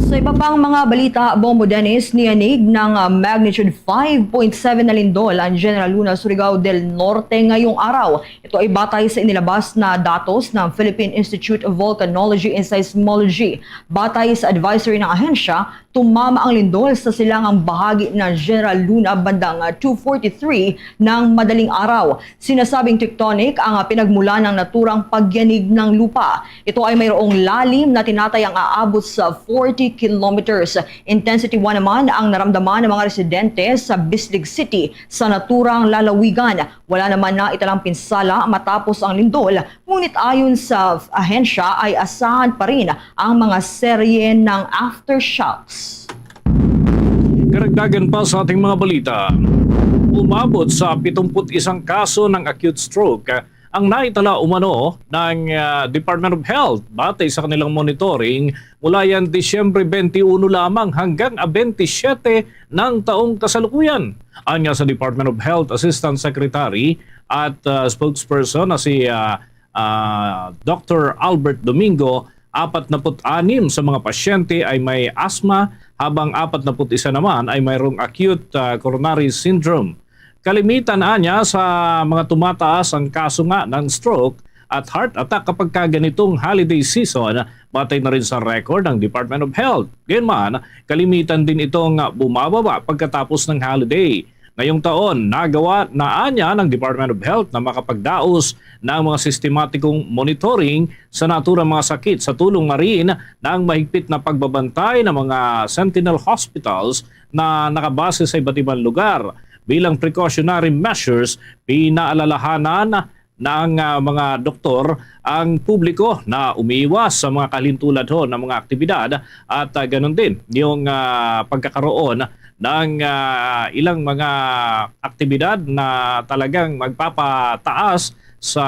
Sa iba pang mga balita, Bombo Dennis, niyanig ng, ah, magnitude five point seven na lindol ang General Luna, Surigao del Norte ngayong araw. Ito ay batay sa inilabas na datos ng Philippine Institute of Volcanology and Seismology. Batay sa advisory ng ahensya, tumama ang lindol sa silangang bahagi ng General Luna bandang, ah, two forty-three ng madaling araw. Sinasabing tectonic ang, ah, pinagmula ng naturang pagyanig ng lupa. Ito ay mayroong lalim na tinatayang aabot sa forty kilometers. Intensity one naman ang naramdaman ng mga residente sa Bislig City sa naturang lalawigan. Wala naman naitalang pinsala matapos ang lindol, ngunit ayon sa ahensya ay asahan pa rin ang mga serye ng aftershocks. Karagdagan pa sa ating mga balita, umabot sa pitong isang kaso ng acute stroke ang naitala umano ng, ah, Department of Health batay sa kanilang monitoring mula yan Disyembre twenty-one lamang hanggang, ah, twenty-seven ng taong kasalukuyan. Anya sa Department of Health Assistant Secretary at, ah, spokesperson na si, ah, ah, Doctor Albert Domingo, apat na put anim sa mga pasyente ay may asthma, habang apat na put isa naman ay mayroong acute, ah, coronary syndrome. Kalimitan anya sa mga tumataas ang kaso nga ng stroke at heart attack kapag ka ganitong holiday season, batay na rin sa record ng Department of Health. Gayunman, kalimitan din itong, ah, bumababa pagkatapos ng holiday. Ngayong taon, nagawa na anya ng Department of Health na makapagdaos ng mga sistematikong monitoring sa naturang mga sakit sa tulong na rin ng mahigpit na pagbabantay ng mga sentinel hospitals na nakabase sa iba't ibang lugar. Bilang precautionary measures, pinaalalahanan ng, ah, mga doktor ang publiko na umiwas sa mga kalintulad ho ng mga aktibidad at, ah, ganun din yung, ah, pagkakaroon ng, ah, ilang mga aktibidad na talagang magpapataas sa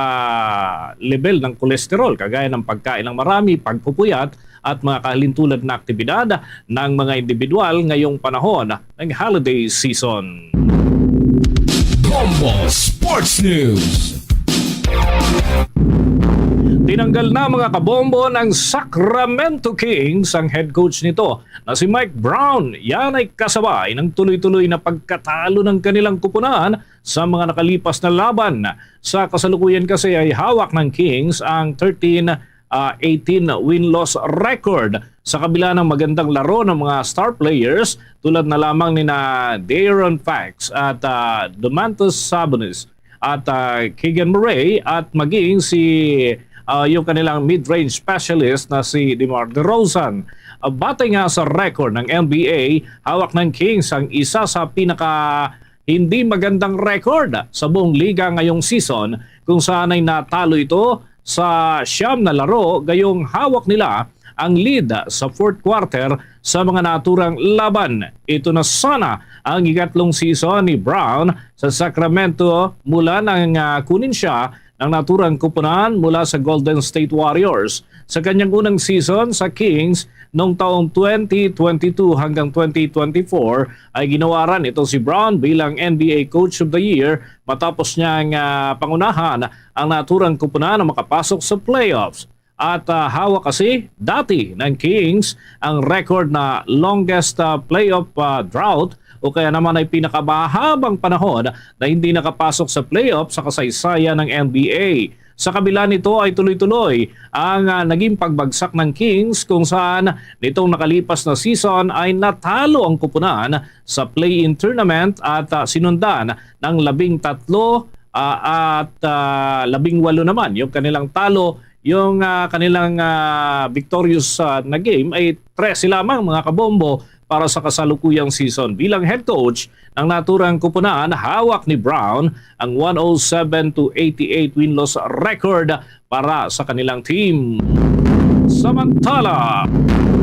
level ng kolesterol, kagaya ng pagkain ng marami, pagpupuyat, at mga kalintulad na aktibidad ng mga individual ngayong panahon ng holiday season. Bombo Sports News. Tinanggal na, mga kabombo, ng Sacramento Kings ang head coach nito na si Mike Brown. Yan ay kasabay ng tuloy-tuloy na pagkatalo ng kanilang kupunan sa mga nakalipas na laban. Sa kasalukuyan kasi ay hawak ng Kings ang thirteen, ah, eighteen win-loss record sa kabila ng magandang laro ng mga star players tulad na lamang ni na De'Aaron Fox at, ah, Domantas Sabonis at, ah, Keegan Murray at maging si, ah, yung kanilang mid-range specialist na si DeMar DeRozan. Ah, batay nga sa record ng N B A, hawak ng Kings ang isa sa pinaka hindi magandang record sa buong liga ngayong season, kung saan ay natalo ito sa siyam na laro, gayong hawak nila ang lead sa fourth quarter sa mga naturang laban. Ito na sana ang ikatlong season ni Brown sa Sacramento mula nang, ah, kunin siya ng naturang kupunan mula sa Golden State Warriors. Sa kanyang unang season sa Kings noong taong twenty twenty-two hanggang twenty twenty-four, ay ginawaran ito si Brown bilang N B A Coach of the Year matapos niyang, ah, pangunahan ang naturang kupunan na makapasok sa playoffs. At, ah, hawak kasi dati ng Kings ang record na longest, ah, playoff, ah, drought o kaya naman ay pinakamahabang panahon na hindi nakapasok sa playoff sa kasaysayan ng N B A. Sa kabila nito ay tuloy-tuloy ang, ah, naging pagbagsak ng Kings, kung saan nitong nakalipas na season ay natalo ang kupunan sa play-in tournament at, ah, sinundan ng labing tatlo, ah, at, ah, labing walo naman yung kanilang talo, yung, ah, kanilang, ah, victorious, ah, na game ay trese lamang, mga kabombo, para sa kasalukuyang season. Bilang head coach ng naturang kupunan, hawak ni Brown ang one oh seven to eighty-eight win-loss record para sa kanilang team. Samantala,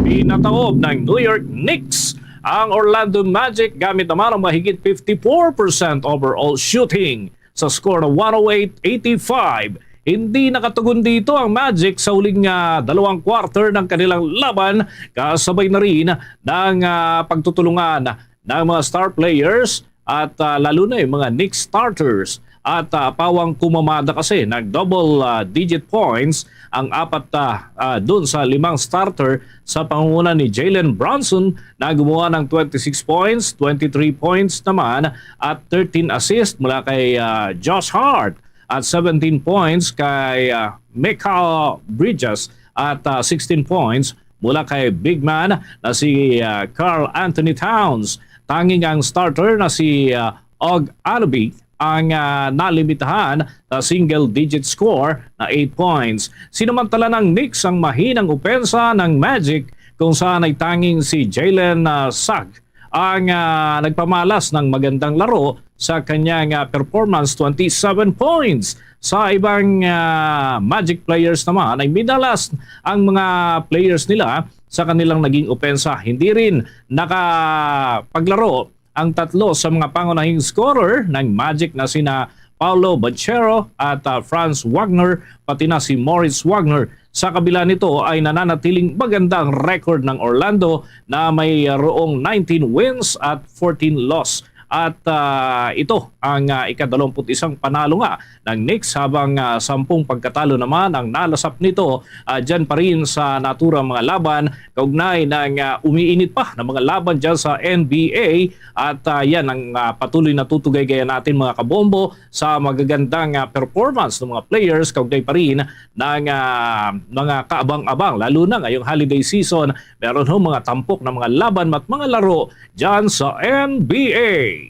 pinataob ng New York Knicks ang Orlando Magic gamit naman ang mahigit fifty-four percent overall shooting sa score na one oh eight eighty-five. Hindi nakatugon dito ang Magic sa huling, ah, dalawang quarter ng kanilang laban, kasabay na rin ng, ah, pagtutulungan ng mga star players at, ah, lalo na yung mga Knicks starters. At, ah, pawang kumamada kasi nag-double, ah, digit points ang apat, ah, ah, dun sa limang starter sa pangunguna ni Jalen Brunson na gumawa ng twenty-six points, twenty-three points naman at thirteen assists mula kay, ah, Josh Hart at seventeen points kay, ah, Mikal Bridges at, ah, sixteen points mula kay big man na si, ah, Karl Anthony Towns. Tanging ang starter na si, ah, Og Anunoby ang, ah, nalimitahan sa single-digit score na eight points. Sinamantala ng Knicks ang mahinang opensa ng Magic, kung saan ay tanging si Jalen, ah, Suggs ang, ah, nagpamalas ng magandang laro sa kanyang, ah, performance, twenty-seven points. Sa ibang, ah, Magic players naman ay minalas ang mga players nila sa kanilang naging opensa. Hindi rin nakapaglaro ang tatlo sa mga pangunahing scorer ng Magic na sina Paulo Banchero at, ah, Franz Wagner, pati na si Moritz Wagner. Sa kabila nito ay nananatiling maganda ang record ng Orlando na mayroong nineteen wins at fourteen loss. At, ah, ito ang, ah, ikadalawamput-isang panalo nga ng Knicks, habang, ah, sampung pagkatalo naman ang nalasap nito, ah, dyan pa rin sa naturang mga laban kaugnay ng, ah, umiinit pa na mga laban dyan sa N B A. At, ah, yan ang, ah, patuloy na tutugay gaya natin, mga kabombo, sa magagandang, ah, performance ng mga players kaugnay pa rin ng, ah, mga kaabang-abang, lalo na ngayong holiday season. Meron ho mga tampok na mga laban at mga laro dyan sa N B A.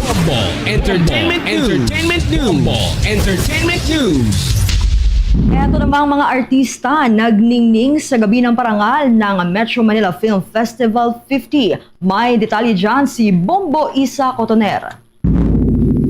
Bombo Entertainment News. Entertainment News. Bombo Entertainment News. Eto namang mga artista nagningning sa gabi ng parangal ng Metro Manila Film Festival fifty. May detalye dyan si Bombo Isa Cotoner.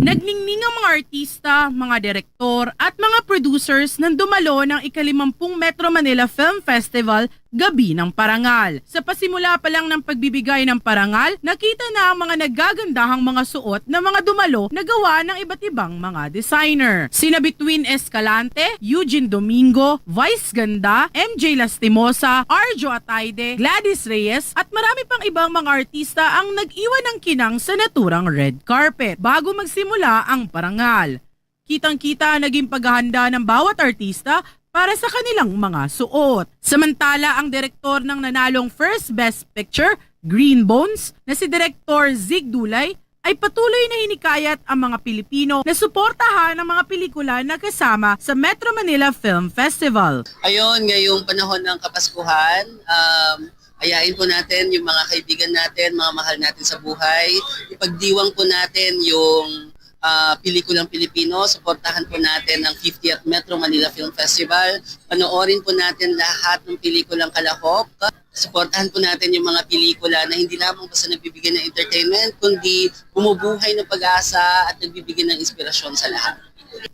Nagningning ang mga artista, mga direktor at mga producers nang dumalo ng ikalimampung Metro Manila Film Festival Gabi ng Parangal. Sa pasimula pa lang ng pagbibigay ng parangal, nakita na ang mga nagagandahang mga suot ng mga dumalo na gawa ng iba't ibang mga designer. Sina Between Escalante, Eugene Domingo, Vice Ganda, M J Lastimosa, Arjo Ataide, Gladys Reyes, at marami pang ibang mga artista ang nag-iwan ng kinang sa naturang red carpet bago magsimula ang parangal. Kitang-kita ang naging paghahanda ng bawat artista para sa kanilang mga suot. Samantala, ang direktor ng nanalong First Best Picture, Green Bones, na si Direktor Zig Dulay, ay patuloy na hinikayat ang mga Pilipino na suportahan ang mga pelikula na kasama sa Metro Manila Film Festival. Ayon, ngayong panahon ng Kapaskuhan, um, ayain po natin yung mga kaibigan natin, mga mahal natin sa buhay. Ipagdiwang po natin yung ah, pelikulang Pilipino. Suportahan po natin ang fiftieth Metro Manila Film Festival. Panoorin po natin lahat ng pelikulang kalahok. Suportahan po natin yung mga pelikula na hindi lamang basta nagbibigay ng entertainment, kundi bumubuhay ng pag-asa at nagbibigay ng inspirasyon sa lahat.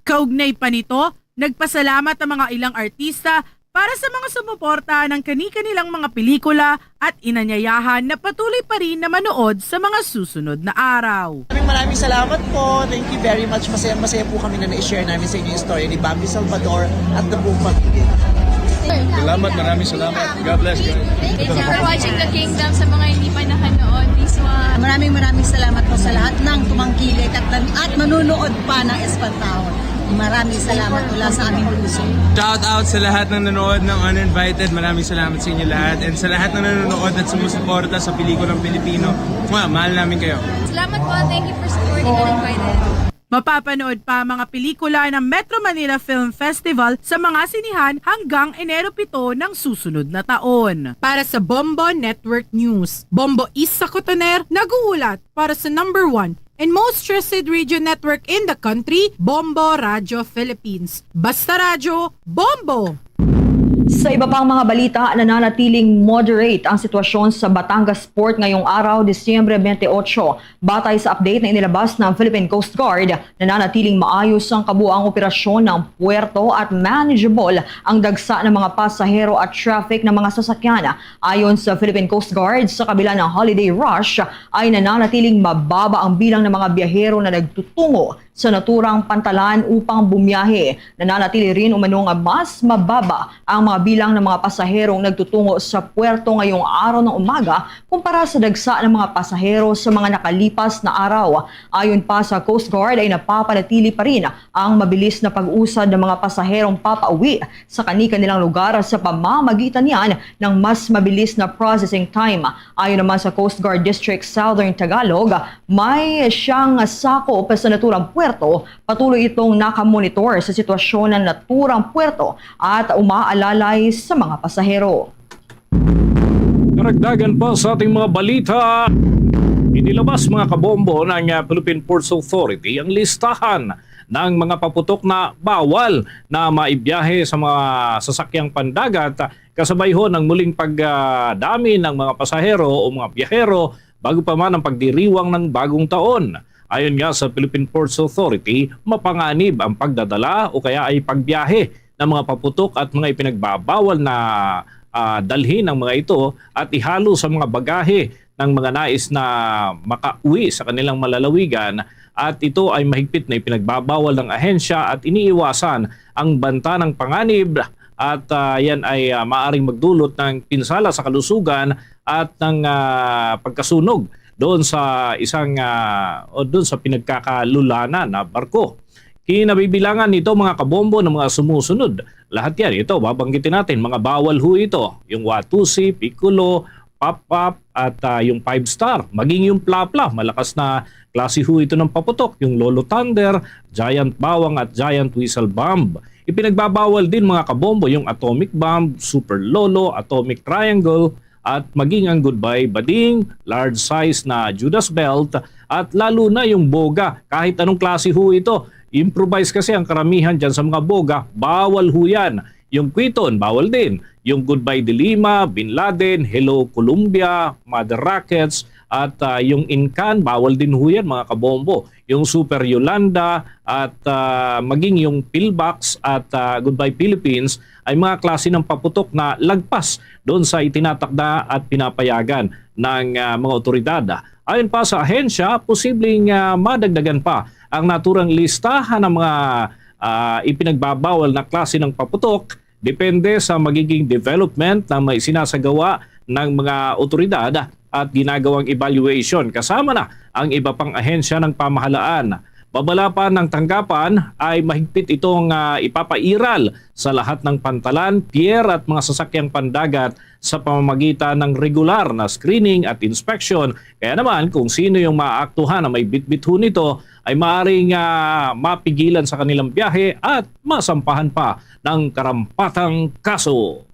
Kaugnay pa nito, nagpasalamat ang mga ilang artista para sa mga sumuporta ng kani-kanilang mga pelikula at inanyayahan na patuloy pa rin na manood sa mga susunod na araw. Maraming maraming salamat po. Thank you very much. Masaya-masaya po kami na na-share namin sa inyo yung story ni Bambi Salvador at the buong pamilya. Salamat, maraming salamat. God bless you. Thank you for watching The Kingdom sa mga hindi pa nakanood. Please watch. Maraming maraming salamat po sa lahat ng tumangkilik at, at manunood pa ng Espantahon. Maraming salamat mula sa aming puso. Shout out sa lahat ng nanonood ng Uninvited. Maraming salamat sa inyo lahat. And sa lahat ng nanonood at sumusuporta sa pelikulang Pilipino. Mwah, mahal namin kayo. Salamat po. Thank you for supporting Uninvited. Mapapanood pa ang mga pelikula ng Metro Manila Film Festival sa mga sinihan hanggang Enero pito ng susunod na taon. Para sa Bombo Network News, Bombo Isa Cotoner nag-uulat para sa number one and most trusted radio network in the country, Bombo Radyo Philippines. Basta Radyo, Bombo! Sa iba pang mga balita, nananatiling moderate ang sitwasyon sa Batangas Port ngayong araw, Disyembre twenty-eight. Batay sa update na inilabas ng Philippine Coast Guard, nananatiling maayos ang kabuang operasyon ng puerto at manageable ang dagsa ng mga pasahero at traffic ng mga sasakyan. Ayon sa Philippine Coast Guard, sa kabila ng holiday rush ay nananatiling mababa ang bilang ng mga biyahero na nagtutungo sa naturang pantalan upang bumiyahe. Nananatili rin umano nga mas mababa ang mga bilang ng mga pasaherong nagtutungo sa puerto ngayong araw ng umaga kumpara sa dagsa ng mga pasahero sa mga nakalipas na araw. Ayon pa sa Coast Guard ay napapanatili pa rin ang mabilis na pag-usad ng mga pasaherong papauwi sa kani-kanilang lugar sa pamamagitan niyan ng mas mabilis na processing time. Ayon naman sa Coast Guard District Southern Tagalog, may siyang sakop sa naturang puerto. Patuloy itong nakamonitor sa sitwasyon ng naturang puerto at umaalalay sa mga pasahero. Karagdagan pa sa ating mga balita, inilabas, mga kabombo, ng, ah, Philippine Ports Authority ang listahan ng mga paputok na bawal na maibiyahe sa mga sasakyang pandagat, kasabay ho ng muling pagdami ng mga pasahero o mga biyahero bago pa man ang pagdiriwang ng bagong taon. Ayon nga sa Philippine Ports Authority, mapanganib ang pagdadala o kaya ay pagbiyahe ng mga paputok at mga ipinagbabawal na, ah, dalhin ang mga ito at ihalo sa mga bagahe ng mga nais na makauwi sa kanilang malalawigan at ito ay mahigpit na ipinagbabawal ng ahensya at iniiwasan ang banta ng panganib at, ah, yan ay, ah, maaring magdulot ng pinsala sa kalusugan at ng, ah, pagkasunog doon sa isang, ah, o doon sa pinagkakalulanan na barko. Kinabibilangan nito, mga kabombo, ng mga sumusunod. Lahat yan, ito, babanggitin natin, mga bawal ho ito. Yung Watusi, Piccolo, Pop-Pop, at, ah, yung Five Star. Maging yung Plapla, malakas na klase ho ito ng paputok. Yung Lolo Thunder, Giant Bawang, at Giant Whistle Bomb. Ipinagbabawal din, mga kabombo, yung Atomic Bomb, Super Lolo, Atomic Triangle, at maging ang Goodbye Bading, large size na Judas Belt, at lalo na yung boga, kahit anong klase ho ito. Improvise kasi ang karamihan dyan sa mga boga, bawal ho yan. Yung Kwiton, bawal din. Yung Goodbye Dilima, Bin Laden, Hello Colombia, Mother Rockets, at, ah, yung Incan, bawal din ho yan, mga kabombo. Yung Super Yolanda at, ah, maging yung Pillbox at, ah, Goodbye Philippines ay mga klase ng paputok na lagpas doon sa itinatakda at pinapayagan ng, ah, mga otoridad. Ayon pa sa ahensya, posibleng, ah, madagdagan pa ang naturang listahan ng mga, ah, ipinagbabawal na klase ng paputok, depende sa magiging development na may sinasagawa ng mga otoridad at ginagawang evaluation, kasama na ang iba pang ahensya ng pamahalaan. Babala pa ng tanggapan ay mahigpit itong, ah, ipapairal sa lahat ng pantalan, pier at mga sasakyang pandagat sa pamamagitan ng regular na screening at inspection. Kaya naman, kung sino yung maaktuhan na may bitbit ho nito, ay maaring, ah, mapigilan sa kanilang biyahe at masampahan pa ng karampatang kaso.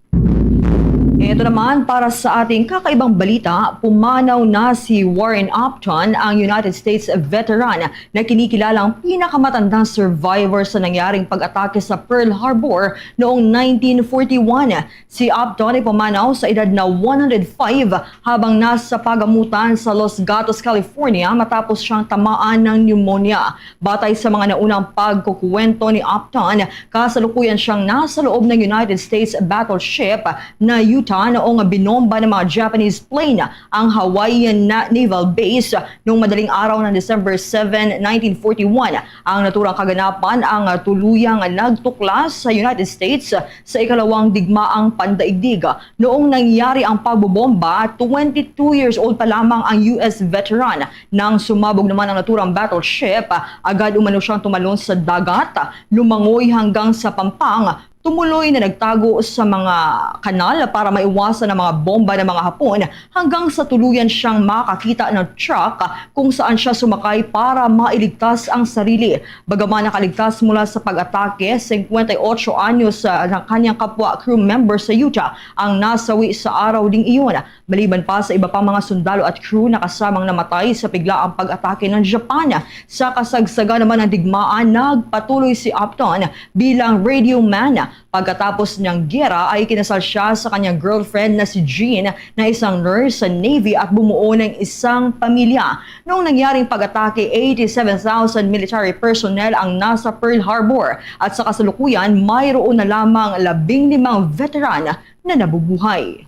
Ito naman para sa ating kakaibang balita, pumanaw na si Warren Upton, ang United States veteran na kinikilalang pinakamatandang survivor sa nangyaring pag-atake sa Pearl Harbor noong nineteen forty-one. Si Upton ay pumanaw sa edad na one hundred five habang nasa pagamutan sa Los Gatos, California, matapos siyang tamaan ng pneumonia. Batay sa mga naunang pagkukuwento ni Upton, kasalukuyan siyang nasa loob ng United States battleship na Utah noong binomba ng mga Japanese plane ang Hawaiian na naval base noong madaling araw ng December seven, nineteen forty-one. Ang naturang kaganapan ang tuluyang nagtuklas sa United States sa ikalawang digmaang pandaigdig. Noong nangyari ang pagbobomba, twenty-two years old pa lamang ang U S veteran. Nang sumabog naman ang naturang battleship, agad umano siyang tumalon sa dagat, lumangoy hanggang sa pampang, tumuloy na nagtago sa mga kanal para maiwasan ang mga bomba ng mga Hapon, hanggang sa tuluyan siyang makakita ng truck kung saan siya sumakay para mailigtas ang sarili. Bagaman nakaligtas mula sa pag-atake, singkwenta y ocho anyos, ah, ng kanyang kapwa crew member sa Utah ang nasawi sa araw ding iyon. Maliban pa sa iba pang mga sundalo at crew na kasamang namatay sa biglaang pag-atake ng Japan, sa kasagsagan naman ng digmaan, nagpatuloy si Upton bilang radio man. Pagkatapos ng giyera ay kinasal siya sa kanyang girlfriend na si Jean, na isang nurse sa Navy, at bumuo ng isang pamilya. Noong nangyaring pag-atake, eighty-seven thousand military personnel ang nasa Pearl Harbor, at sa kasalukuyan, mayroon na lamang labing limang veteran na nabubuhay.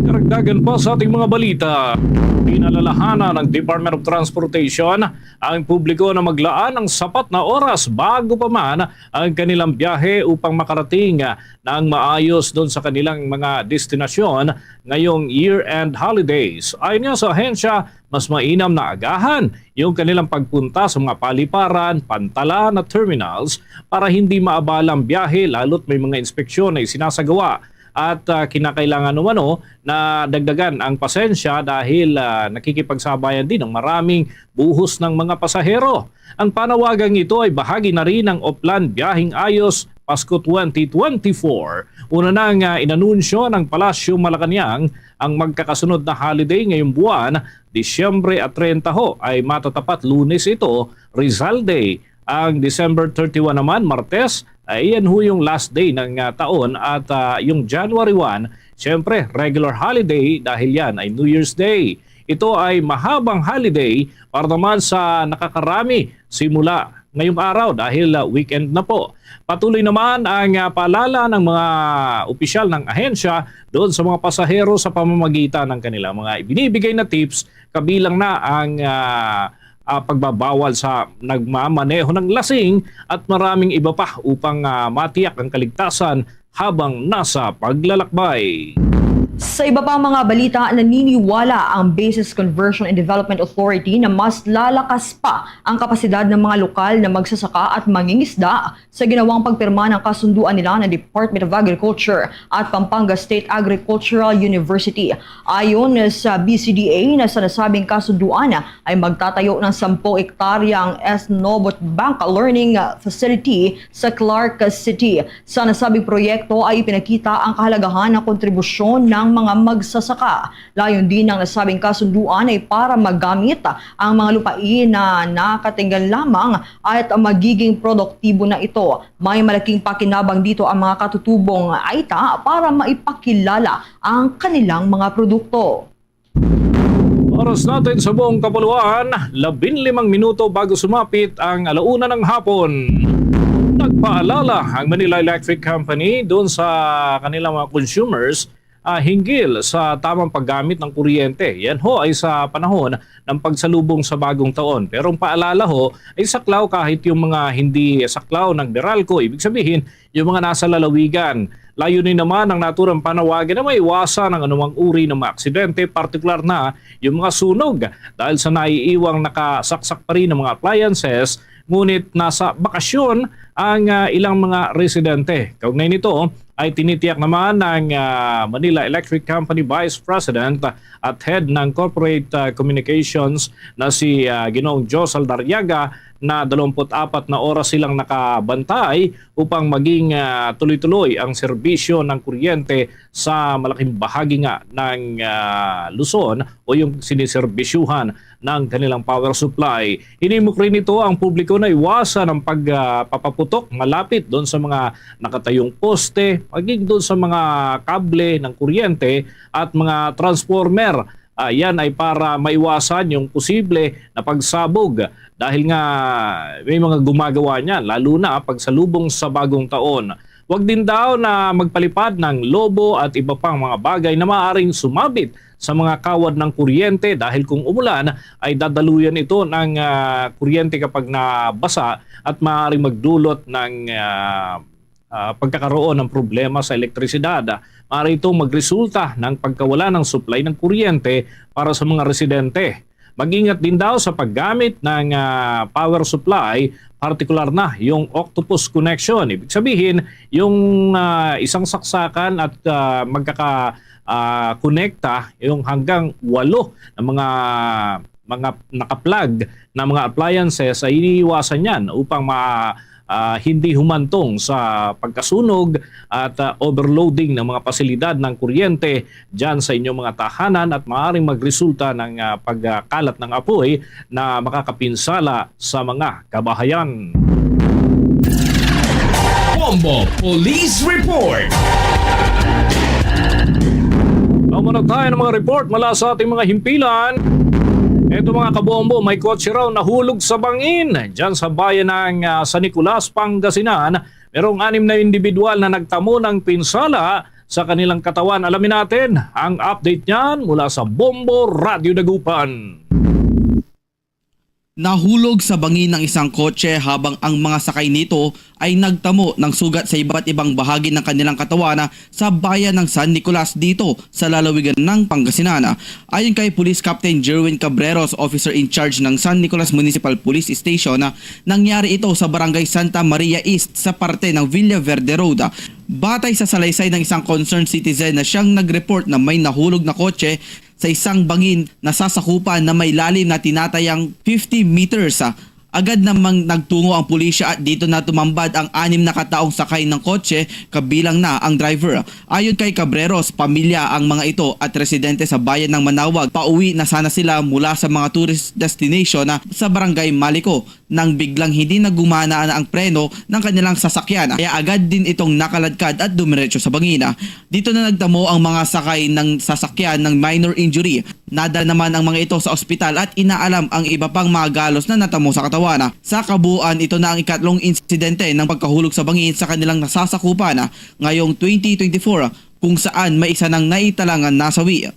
Karagdagan pa sa ating mga balita, pinalalahanan ng Department of Transportation ang publiko na maglaan ng sapat na oras bago pa man ang kanilang biyahe upang makarating ng maayos doon sa kanilang mga destinasyon ngayong year-end holidays. Ayon nga sa ahensya, mas mainam na agahan yung kanilang pagpunta sa mga paliparan, pantalan at terminals para hindi maabala ang biyahe, lalo't may mga inspeksyon na isinasagawa. At, ah, kinakailangan umano na dagdagan ang pasensya dahil, ah, nakikipagsabayan din ang maraming buhos ng mga pasahero. Ang panawagang ito ay bahagi na rin ng Oplan Biyaheng Ayos Pasko twenty twenty-four. Una nang, ah, inanunsyo ng Palasyo Malacañang ang magkakasunod na holiday ngayong buwan, Disyembre at treinta ho ay matatapat Lunes ito, Rizal Day. Ang December thirty-one naman, Martes, ay iyan ho yung last day ng, ah, taon at, ah, yung January one, siyempre, regular holiday dahil yan ay New Year's Day. Ito ay mahabang holiday para naman sa nakakarami simula ngayong araw dahil, ah, weekend na po. Patuloy naman ang, ah, paalala ng mga opisyal ng ahensya doon sa mga pasahero sa pamamagitan ng kanilang mga ibinibigay na tips, kabilang na ang, ah, ah, pagbabawal sa nagmamaneho ng lasing at maraming iba pa upang, ah, matiyak ang kaligtasan habang nasa paglalakbay. Sa iba pang mga balita, naniniwala ang Bases Conversion and Development Authority na mas lalakas pa ang kapasidad ng mga lokal na magsasaka at mangingisda sa ginawang pagpirma ng kasunduan nila ng Department of Agriculture at Pampanga State Agricultural University. Ayon sa B C D A, na sa nasabing kasunduan ay magtatayo ng sampung ektarya ang Esnobot Bank Learning Facility sa Clark City. Sa nasabing proyekto ay ipinakita ang kahalagahan ng kontribusyon ng mga magsasaka. Layon din ng nasabing kasunduan ay para magamit ang mga lupain na nakatinggal lamang at magiging produktibo na ito. May malaking pakinabang dito ang mga katutubong Aita para maipakilala ang kanilang mga produkto. Oras natin sa buong kapuluan, labing limang minuto bago sumapit ang alauna ng hapon. Nagpaalala ang Manila Electric Company doon sa kanilang mga consumers, ah, hinggil sa tamang paggamit ng kuryente. Yan ho ay sa panahon ng pagsalubong sa bagong taon. Pero ang paalala ho ay saklaw kahit yung mga hindi saklaw ng Meralco. Ibig sabihin, yung mga nasa lalawigan. Layunin naman ng naturang panawagan na maiwasan ang anumang uri ng mga aksidente, partikular na yung mga sunog dahil sa naiiwang nakasaksak pa rin ng mga appliances, ngunit nasa bakasyon ang, ah, ilang mga residente. Kaugnay nito ay tinitiyak naman ng, ah, Manila Electric Company Vice President at Head ng Corporate, ah, Communications na si, ah, Ginoong Joe Saldarriaga na dalawampu't apat na oras silang nakabantay upang maging, ah, tuloy-tuloy ang serbisyo ng kuryente sa malaking bahagi nga ng, ah, Luzon o yung siniserbisyuhan ng kanilang power supply. Hinimok rin nito ang publiko na iwasan ang pag, ah, papaputok malapit doon sa mga nakatayong poste, maging doon sa mga kable ng kuryente at mga transformer. Ah, yan ay para maiwasan yung posible na pagsabog dahil nga may mga gumagawa niyan, lalo na pagsalubong sa bagong taon. Huwag din daw na magpalipad ng lobo at iba pang mga bagay na maaaring sumabit sa mga kawad ng kuryente dahil kung umulan ay dadaluyan ito ng, ah, kuryente kapag nabasa at maaaring magdulot ng, ah, ah, pagkakaroon ng problema sa elektrisidad. Maaari itong magresulta ng pagkawala ng supply ng kuryente para sa mga residente. Mag-ingat din daw sa paggamit ng, ah, power supply, partikular na yung octopus connection. Ibig sabihin, yung, ah, isang saksakan at, ah, magkaka, ah, konekta yung hanggang walo na mga, mga naka-plug na mga appliances ay iniiwasan yan upang ma-, ah, hindi humantong sa pagkasunog at, ah, overloading ng mga pasilidad ng kuryente dyan sa inyong mga tahanan at maaaring magresulta ng, ah, pagkalat ng apoy na makakapinsala sa mga kabahayan. Bombo Police Report. Mamunot tayo ng mga report mula sa ating mga himpilan. Ito, mga kabombo, may kotse raw nahulog sa bangin dyan sa bayan ng, ah, San Nicolas, Pangasinan. Merong anim na individual na nagtamo ng pinsala sa kanilang katawan. Alamin natin ang update niyan mula sa Bombo Radyo Dagupan. Nahulog sa bangin ang isang kotse habang ang mga sakay nito ay nagtamo ng sugat sa iba't ibang bahagi ng kanilang katawan sa bayan ng San Nicolas dito sa lalawigan ng Pangasinan. Ayon kay Police Captain Jerwin Cabreros, officer in charge ng San Nicolas Municipal Police Station, nangyari ito sa Barangay Santa Maria East sa parte ng Villaverde Road. Batay sa salaysay ng isang concerned citizen na siyang nag-report na may nahulog na kotse sa isang bangin na sasakupan na may lalim na tinatayang fifty meters, ah, agad namang nagtungo ang pulisya at dito na tumambad ang anim na kataong sakay ng kotse, kabilang na ang driver. Ayon kay Cabreros, pamilya ang mga ito at residente sa bayan ng Manawag. Pauwi na sana sila mula sa mga tourist destination na sa Barangay Malico nang biglang hindi na gumana na ang preno ng kanilang sasakyan. Kaya agad din itong nakaladkad at dumiretso sa bangin. Dito na nagtamo ang mga sakay ng sasakyan ng minor injury. Nadala naman ang mga ito sa ospital at inaalam ang iba pang mga galos na natamo sa katawan. Sa kabuuan, ito na ang ikatlong insidente ng pagkahulog sa bangin sa kanilang nasasakupan ngayong twenty twenty-four, kung saan may isa nang naitalangan nasawi.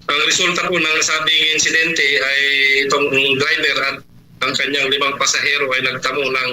Ang resulta po ng nasabing insidente ay itong driver at Ang kanyang limang pasahero ay nagtamo ng,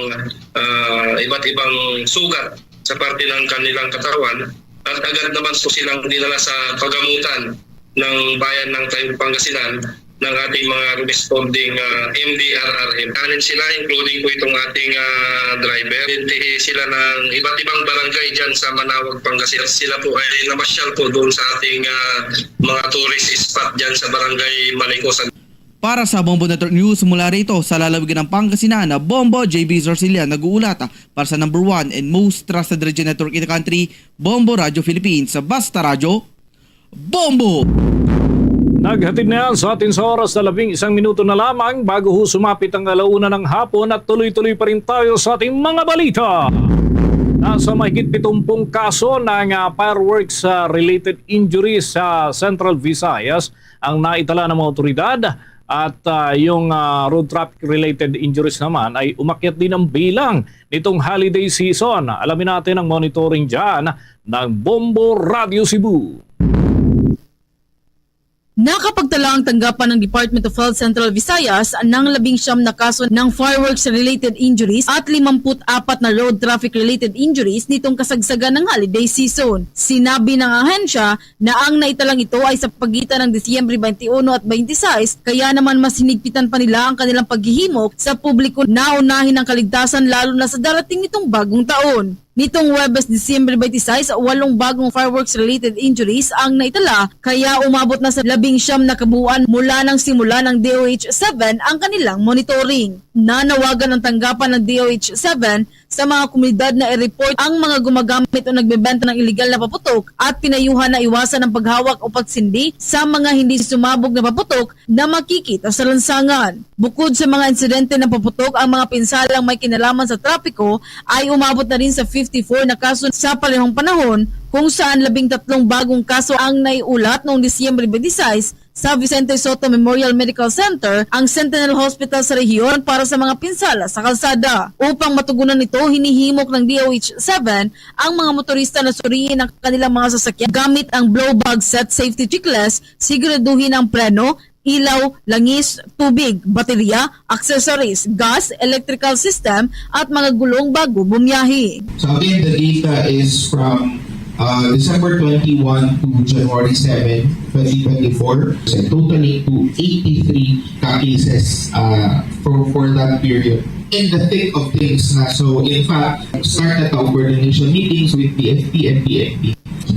ah, iba't ibang sugat sa parte ng kanilang katawan at agad naman po silang dinala sa pagamutan ng bayan ng Tayog, Pangasinan ng ating mga responding, ah, M D R R M. Anim sila, including po itong ating, ah, driver. Bintihi sila ng iba't ibang barangay dyan sa Manaoag, Pangasinan. Sila po ay namasyal po doon sa ating, ah, mga tourist spot dyan sa barangay Malicosan. Para sa Bombo Network News, mula rito sa lalawigan ng Pangasinan, Bombo J B Zarcilla nag-uulat. Para sa number one and most trusted radio network in the country, Bombo Radio Philippines. Basta Radyo, Bombo! Naghatid na yan sa atin sa oras na labing isang minuto na lamang bago ho sumapit ang alauna ng hapon at tuloy-tuloy pa rin tayo sa ating mga balita. Nasa mahigit pitumpung kaso ng, ah, fireworks, ah, related injuries sa Central Visayas ang naitala ng mga otoridad at, ah, yung, ah, road traffic related injuries naman ay umakyat din ang bilang nitong holiday season. Alamin natin ang monitoring dyan ng Bombo Radio Cebu. Nakapagtala ang tanggapan ng Department of Health Central Visayas ng labing siyam na kaso ng fireworks-related injuries at limampu't apat na road traffic-related injuries nitong kasagsagan ng holiday season. Sinabi ng ahensya na ang naitalang ito ay sa pagitan ng Disyembre twenty-one at twenty-six, kaya naman mas hinigpitan pa nila ang kanilang paghihimok sa publiko na unahin ang kaligtasan, lalo na sa darating nitong bagong taon. Nitong Huwebes, Disyembre twenty-six, walong bagong fireworks-related injuries ang naitala, kaya umabot na sa labing siyam na kabuuan mula nang simula ng D O H seven ang kanilang monitoring. Nanawagan ang tanggapan ng D O H seven sa mga komunidad na i-report ang mga gumagamit o nagbebenta ng iligal na paputok at pinayuhan na iwasan ang paghawak o pagsindi sa mga hindi sumabog na paputok na makikita sa lansangan. Bukod sa mga insidente ng paputok, ang mga pinsalang may kinalaman sa trapiko ay umabot na rin sa fifty-four na kaso sa parehong panahon, kung saan labing tatlong bagong kaso ang naiulat noong Disyembre twenty-six sa Vicente Sotto Memorial Medical Center, ang Sentinel Hospital sa rehiyon, para sa mga pinsala sa kalsada. Upang matugunan ito, hinihimok ng D O H seven ang mga motorista na suriin ang kanilang mga sasakyan gamit ang Blowbag Set Safety Checklist, siguraduhin ang preno, ilaw, langis, tubig, baterya, accessories, gas, electrical system, at mga gulong bago bumiyahe. So again, the data is from, uh, December twenty-one to January seven, twenty twenty-four, so totaling to eighty-three ka cases, uh, for, for that period. In the thick of things na. So in fact, start na ta og coordination meetings with P F P and P N P.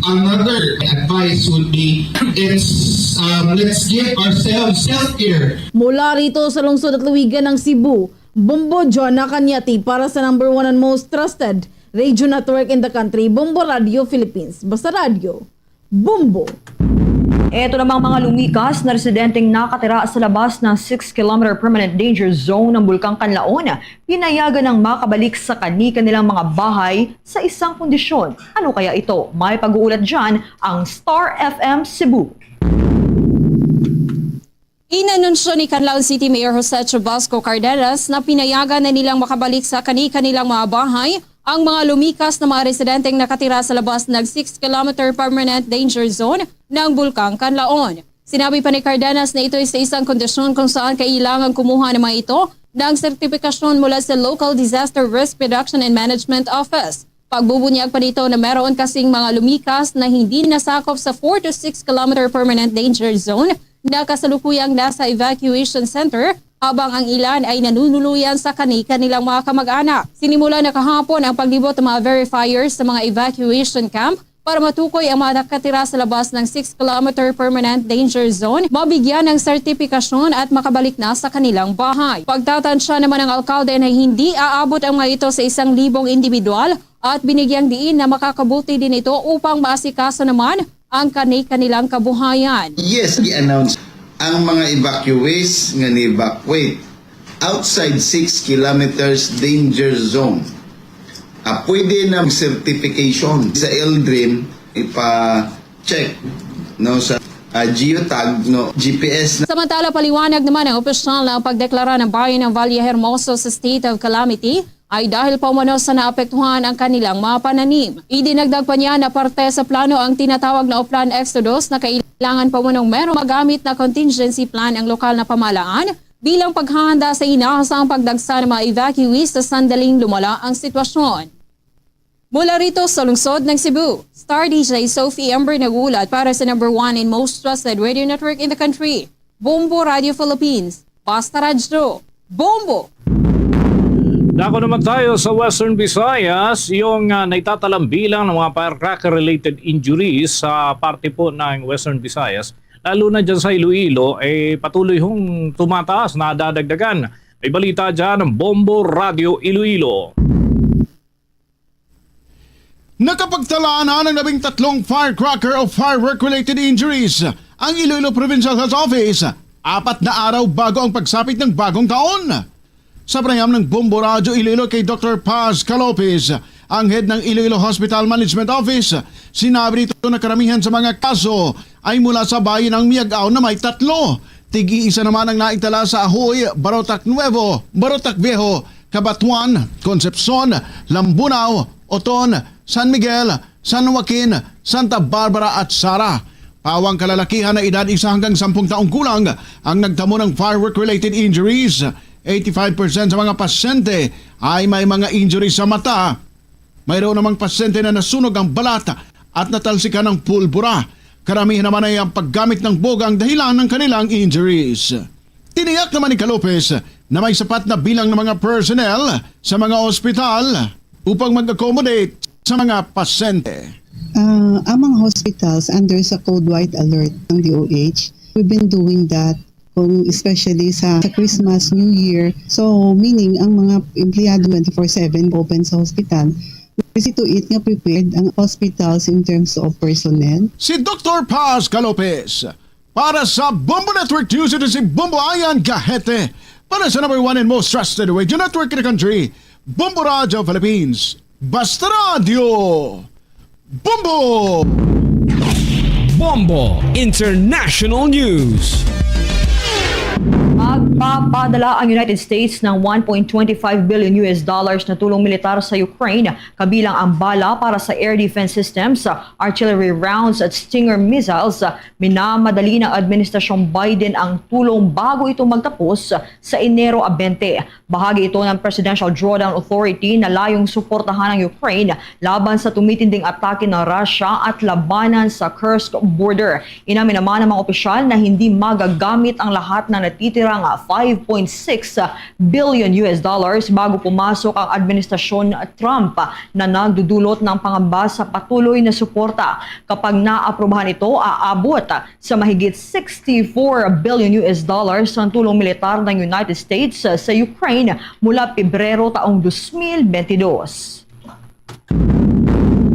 Another advice would be, it's, um, let's give ourselves self-care. Mula rito sa lungsod at lalawigan ng Cebu, Bombo Jonah Cañete para sa number one and most trusted radio network in the country, Bombo Radio Philippines. Basta Radyo, Bombo! Eto namang mga lumikas na residenteng nakatira sa labas ng six kilometer permanent danger zone ng Bulkang Kanlaon, pinayagan ng makabalik sa kani-kanilang mga bahay sa isang kondisyon. Ano kaya ito? May pag-uulat dyan ang Star F M Cebu. Inanunsyo ni Canlaon City Mayor Jose Chubasco Cardenas na pinayagan na nilang makabalik sa kani-kanilang mga bahay ang mga lumikas na mga residenteng nakatira sa labas ng six kilometer permanent danger zone ng Bulkang Kanlaon. Sinabi pa ni Cardenas na ito ay sa isang kondisyon kung saan kailangan kumuha ng mga ito ng sertipikasyon mula sa Local Disaster Risk Reduction and Management Office. Pagbubunyag pa nito na meron kasing mga lumikas na hindi nasakop sa four to six kilometer permanent danger zone na kasalukuyang nasa evacuation center, habang ang ilan ay nanunuluyan sa kani-kanilang mga kamag-anak. Sinimula na kahapon ang paglibot ng mga verifiers sa mga evacuation camp para matukoy ang mga nakatira sa labas ng six kilometer permanent danger zone, mabigyan ng sertipikasyon at makabalik na sa kanilang bahay. Pagtatansya naman ng alkalde na hindi aabot ang mga ito sa isang libong individual at binigyang diin na makakabuti din ito upang maasikaso naman ang kani-kanilang kabuhayan. Yes, i-announce ang mga evacuees nga ni-evacuate outside six kilometers danger zone. Ah, pwede na certification sa LDRRM, ipa-check, no, sa, ah, geotag, no, G P S na. Samantala, paliwanag naman ng opisyal na ang pagdeklara ng bayan ng Valle Hermoso sa state of calamity ay dahil pa umano sa naapektuhan ang kanilang mga pananim. Idinagdag pa niya na parte sa plano ang tinatawag na Oplan Exodus na kailangan pa umanong merong magamit na contingency plan ang lokal na pamahalaan bilang paghahanda sa inaasahang pagdagsa ng mga evacuees sa sandaling lumala ang sitwasyon. Mula rito sa lungsod ng Cebu, Star D J Sophie Amber nag-uulat para sa number one and most trusted radio network in the country, Bombo Radio Philippines. Basta Radyo, Bombo! Dako naman tayo sa Western Visayas, yung, ah, naitatalang bilang ng mga firecracker-related injuries sa parte po ng Western Visayas, lalo na dyan sa Iloilo, eh, patuloy hong tumataas, nadadagdagan. May balita dyan ang Bombo Radio Iloilo. Nakapagtala na ng labing tatlong firecracker o firework-related injuries ang Iloilo Provincial Health Office, apat na araw bago ang pagsapit ng bagong taon. Sa panayam ng Bombo Radyo Iloilo kay Doktor Paz Calopez, ang head ng Iloilo Hospital Management Office, sinabi nito na karamihan sa mga kaso ay mula sa bayan ng Miag-ao na may tatlo. Tig-iisa naman ang naitala sa Ajuy, Barotac Nuevo, Barotac Viejo, Cabatuan, Concepcion, Lambunao, Oton, San Miguel, San Joaquin, Santa Barbara at Sara. Pawang kalalakihan na edad isa hanggang sampung taong gulang ang nagtamo ng firework-related injuries. Eighty-five percent sa mga pasyente ay may mga injuries sa mata. Mayroon namang pasyente na nasunog ang balat at natalsikan ng pulbura. Karamihan naman ay ang paggamit ng boga ang dahilan ng kanilang injuries. Tiniyak naman ni Calopez na may sapat na bilang ng mga personnel sa mga ospital upang mag-accommodate sa mga pasyente. Ah, ang mga hospitals under sa Code White Alert ng D O H, we've been doing that kung especially sa, sa Christmas, New Year. So, meaning, ang mga empleyado twenty-four seven open sa hospital. We see to it nga prepared ang hospitals in terms of personnel. Si Doktor Paz Calopez para sa Bombo Network News, ito si Bombo Ayan Gahete para sa number one and most trusted radio network in the country, Bombo Radio Philippines. Basta Radio, Bombo! Bombo International News. Magpapadala ang United States ng one point twenty five billion U S dollars na tulong militar sa Ukraine, kabilang ang bala para sa air defense systems, artillery rounds at Stinger missiles. Minamadali ng Administrasyong Biden ang tulong bago ito magtapos sa Enero twenty. Bahagi ito ng Presidential Drawdown Authority na layong suportahan ang Ukraine laban sa tumitinding atake ng Russia at labanan sa Kursk border. Inamin naman ng mga opisyal na hindi magagamit ang lahat ng natitirang five point six billion U S dollars bago pumasok ang administrasyon Trump, na nagdudulot ng pangamba sa patuloy na suporta. Kapag naaprubahan ito, aabot sa mahigit sixty-four billion U S dollars ang tulong militar ng United States sa Ukraine mula Pebrero taong twenty twenty-two.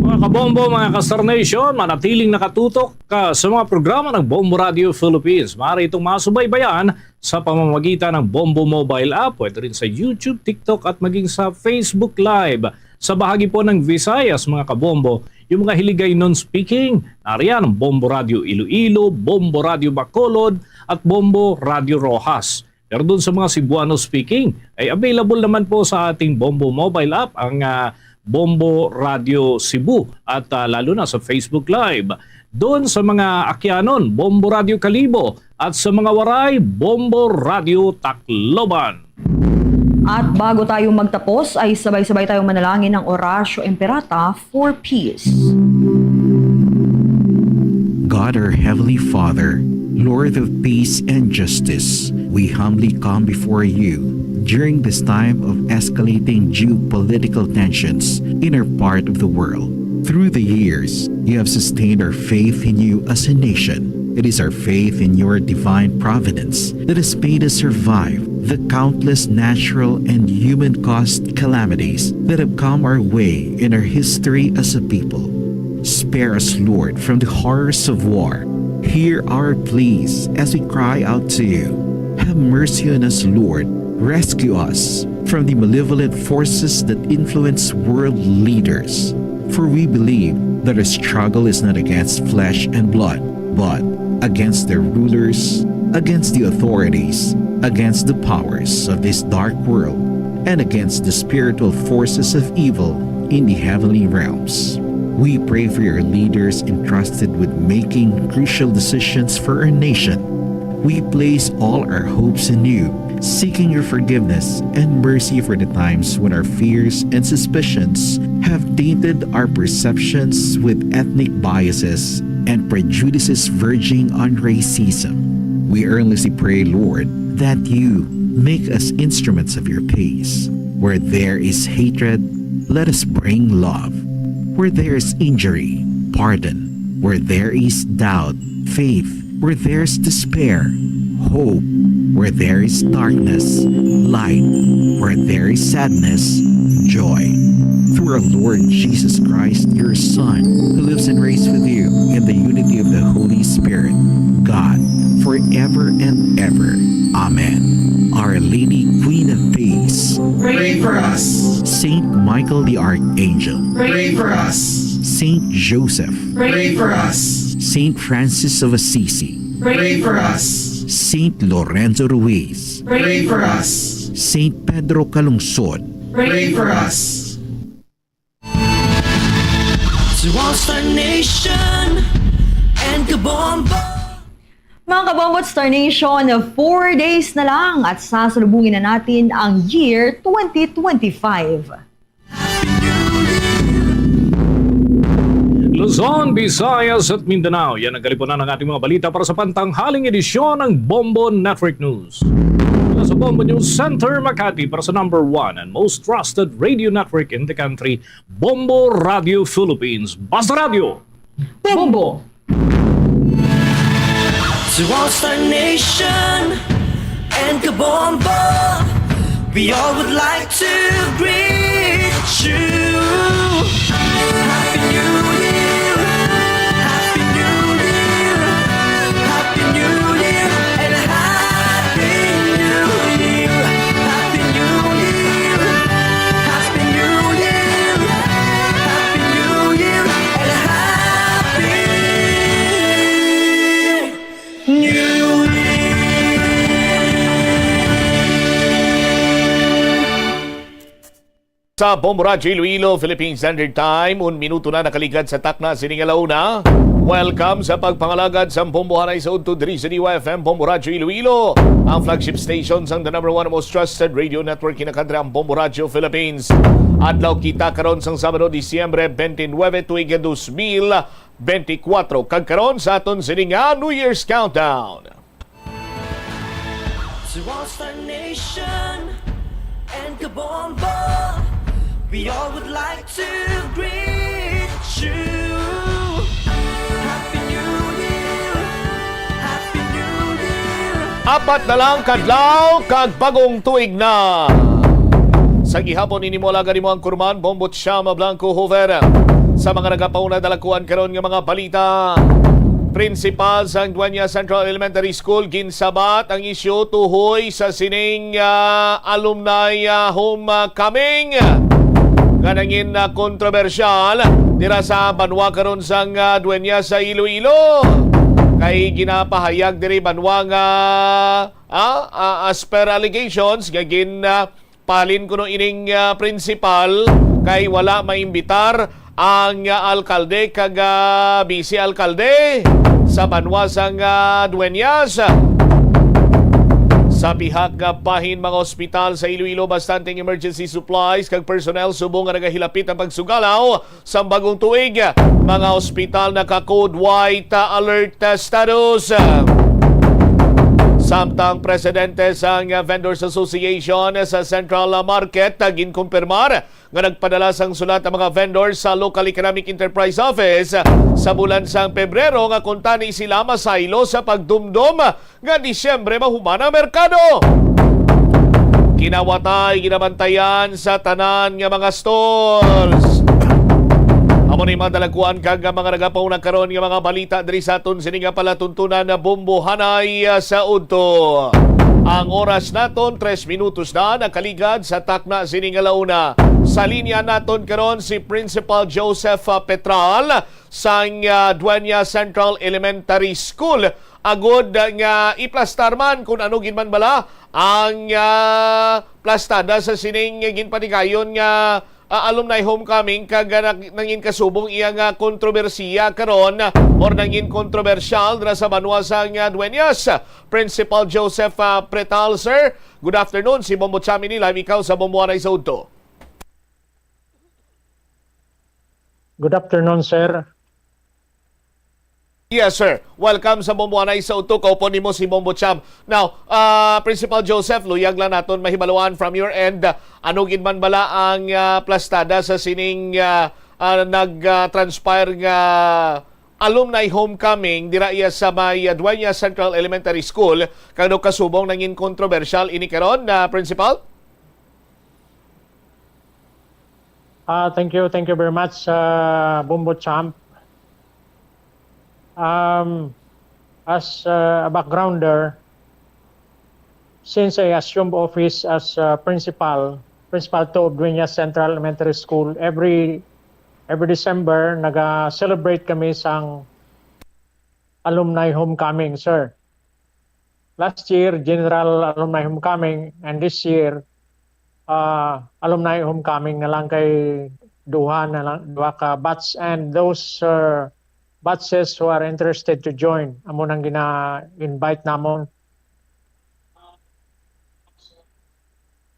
Mga kabombo, mga ka-Star Nation, manatiling nakatutok ka sa mga programa ng Bombo Radio Philippines. Maaari itong masubaybayan sa pamamagitan ng Bombo Mobile App. Pwede rin sa YouTube, TikTok at maging sa Facebook Live. Sa bahagi po ng Visayas, mga kabombo, yung mga Hiligaynon speaking, nariyan ang Bombo Radio Iloilo, Bombo Radio Bacolod, at Bombo Radio Roxas. Pero doon sa mga Cebuano speaking, ay available naman po sa ating Bombo mobile app ang, ah, Bombo Radio Cebu at, ah, lalo na sa Facebook Live. Doon sa mga Akyanon, Bombo Radio Kalibo, at sa mga Waray, Bombo Radio Tacloban. At bago tayo magtapos, ay sabay-sabay tayong manalangin ng Oratio Imperata for peace. God, our Heavenly Father, Lord of peace and justice, we humbly come before you during this time of escalating geopolitical tensions in our part of the world. Through the years, you have sustained our faith in you as a nation. It is our faith in your divine providence that has made us survive the countless natural and human caused calamities that have come our way in our history as a people. Spare us, Lord, from the horrors of war. Hear our pleas as we cry out to you. Have mercy on us, Lord. Rescue us from the malevolent forces that influence world leaders. For we believe that our struggle is not against flesh and blood, but against the rulers, against the authorities, against the powers of this dark world, and against the spiritual forces of evil in the heavenly realms. We pray for your leaders entrusted with making crucial decisions for our nation. We place all our hopes in you seeking your forgiveness and mercy for the times when our fears and suspicions have tainted our perceptions with ethnic biases and prejudices verging on racism. We earnestly pray, Lord, that you make us instruments of your peace. Where there is hatred, let us bring love. Where there is injury, pardon. Where there is doubt, faith. Where there is despair, hope. Where there is darkness, light. Where there is sadness, joy. Through our Lord Jesus Christ, your Son, who lives and reigns with you in the unity of the Holy Spirit, God, forever and ever. Amen. Our Lady, Queen of Peace, pray for us. Saint Michael the Archangel, pray for us. Saint Joseph, pray for us. Saint Francis of Assisi, pray for us. Saint Lorenzo Ruiz, pray for us. Saint Pedro Calungsod, pray for us. To all Star Nation and Kabombo. Mga Kabombo at Star Nation, four days na lang at sasalubungin na natin ang year twenty twenty-five. Luzon, Visayas at Mindanao. Yan ang kalipunan ng ating mga balita para sa pantanghaling edisyon ng Bombo Network News. Mula sa Bombo News Center, Makati, para sa number one and most trusted radio network in the country, Bombo Radio Philippines. Basta Radio! Bombo! To all Star Nation and Kabombo, we all would like to greet you. Happy New Year! Happy New Year! Happy New Year! And Happy New Year! Happy New Year! Happy New Year! Happy New Year! And Happy New Year! Sa Bombo Radyo Iloilo, Philippine Standard Time, un minuto na nakaligad sa takna sini nga launa. Welcome sa pagpangalagad sa Bombo Hanay sa udto diri sa D Y F M Bombo Radyo Iloilo, ang flagship station sang the number one most trusted radio network in the country, ang Bombo Radyo Philippines. Adlaw kita karon sang Sabado, Disyembre twenty-nine, tuig dos mil benti kwatro. Kag karon sa aton sini nga New Year's Countdown. To all Star Nation and Kabombo, we all would like to greet you. Happy New Year! Happy New Year! Apat na lang kadlaw kag bagong tuig na. Sa gihapon, ini mo alagad, imo ang kurman, Bombo Chama Blanco Hoover. Sa mga nagapauna, dalakuan karon nga mga balita. Principal sang Dueñas Central Elementary School ginsabat ang isyu tuhoy sa sining, ah, alumni, ah, homecoming nga nangin, ah, kontrobersyal dira sa banwa karon sang, ah, Dueñas sa Iloilo. Kay ginapahayag diri banwa nga, ah, ah, as per allegations nga gin, ah, palin kuno ining, ah, principal kay wala maimbitar ang, ah, alkalde kag, ah, vice alkalde sa banwa sang, ah, Dueñas. Sa pihak nga bahin, mga ospital sa Iloilo, bastante ang emergency supplies kag personnel subong nga nagahilapit ang pagsugalaw sang bagong tuig, mga ospital naka-code white, ah, alert, ah, status. Samtang presidente sang Vendors Association sa Central Market, ah, ginkumpirmar nga nagpadala sang sulat ang mga vendors sa Local Economic Enterprise Office sa bulan sang Pebrero nga kuntani sila masaylo sa pagdumdom nga Disyembre mahuman ang merkado. Kinawatay ginabantayan sa tanan nga mga stalls. Amo ni mga dalagkuan kag nga mga nagapauna karon nga mga balita diri sa aton sini nga palatuntunan na Bombo Hanay, ah, sa udto. Ang oras naton, tres minutos na nakaligad sa takna sini nga launa. Sa linya naton karon si Principal Joseph, ah, Petral sang, ah, Dueñas Central Elementary School. Agod nga iplastar man kung ano gid man bala ang, ah, plastada sa sining ginpatigayon nga ah, alumni homecoming kag, ah, nag-, nangin kasubong iya nga kontrobersiya karon, ah, or nangin kontrobersyal dira sa banwa sang, ah, Dueñas. Principal Joseph, ah, Pretal, sir. Good afternoon. Si Bombo Cham ini, live ikaw sa Bombo Anay sa Udto. Good afternoon, sir. Yes, sir. Welcome sa Bombo Anay sa Udto. Kaupo nimo si Bombo Cham. Now, ah, Principal Joseph, luyag lang naton mahibaluan from your end, ah, ano gid man bala ang, ah, plastada sa sining, ah, ah, nag, ah, transpire nga alumni homecoming dira iya sa may, ah, Dueñas Central Elementary School, kag daw kasubong nangin kontrobersyal ini karon, ah, Principal? Ah, thank you, thank you very much, ah, Bombo Champ. Um, as, uh, a backgrounder, since I assumed office as, uh, principal, principal two of Dueñas Central Elementary School, every, every December, naga-celebrate kami sang alumni homecoming, sir. Last year, general alumni homecoming, and this year, uh, alumni homecoming na lang kay duha na lang, duha ka batch, and those, uh, batches who are interested to join, amo nang gina-invite namon.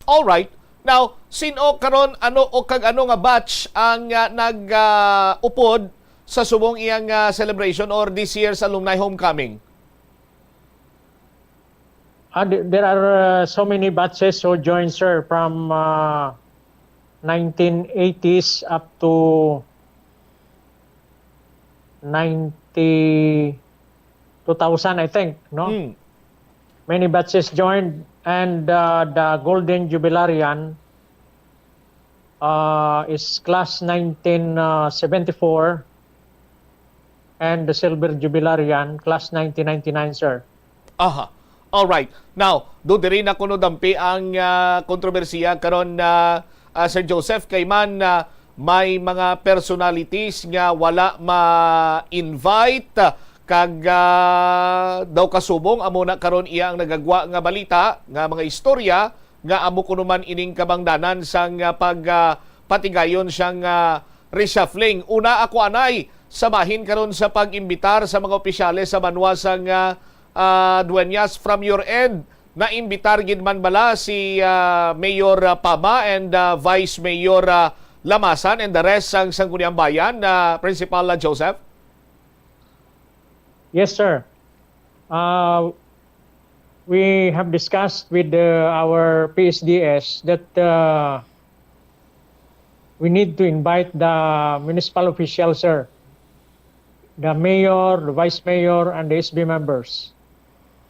All right. Now, sin-o karon, ano o kag ano nga batch ang, ah, nag, ah, upod sa subong iyang, ah, celebration or this year's alumni homecoming? Ah, th-, there are, uh, so many batches who joined, sir, from, uh, nineteen eighties up to ninety, two thousand, I think, no? Hmm. Many batches joined, and, uh, the Golden Jubilarian, uh, is class nineteen seventy-four, and the Silver Jubilarian, class nineteen ninety-nine, sir. Aha. All right. Now, do diri na kuno dampi ang, ah, kontrobersiya karon, ah, ah, Sir Joseph, kay man, ah, may mga personalities nga wala ma-invite, ah, kag, ah, daw kasubong amo na karon iya ang nagagwa nga balita, nga mga istorya, nga amo kuno man ining kabangdanan sang, ah, pag, ah, patigayon siyang, ah, reshuffling. Una, ako anay sa bahin karon sa pag-imbitar sa mga opisyales sa banwa sang, ah, ah, Dueñas. From your end, naimbitar gid man bala si, ah, Mayor, ah, Pama and, ah, Vice Mayor, ah, Lamasan and the rest sang Sangguniang Bayan, ah, Principal, ah, Joseph? Yes, sir. Uh, we have discussed with, uh, our P S D S that, uh, we need to invite the municipal officials, sir, the mayor, the vice mayor, and the S B members.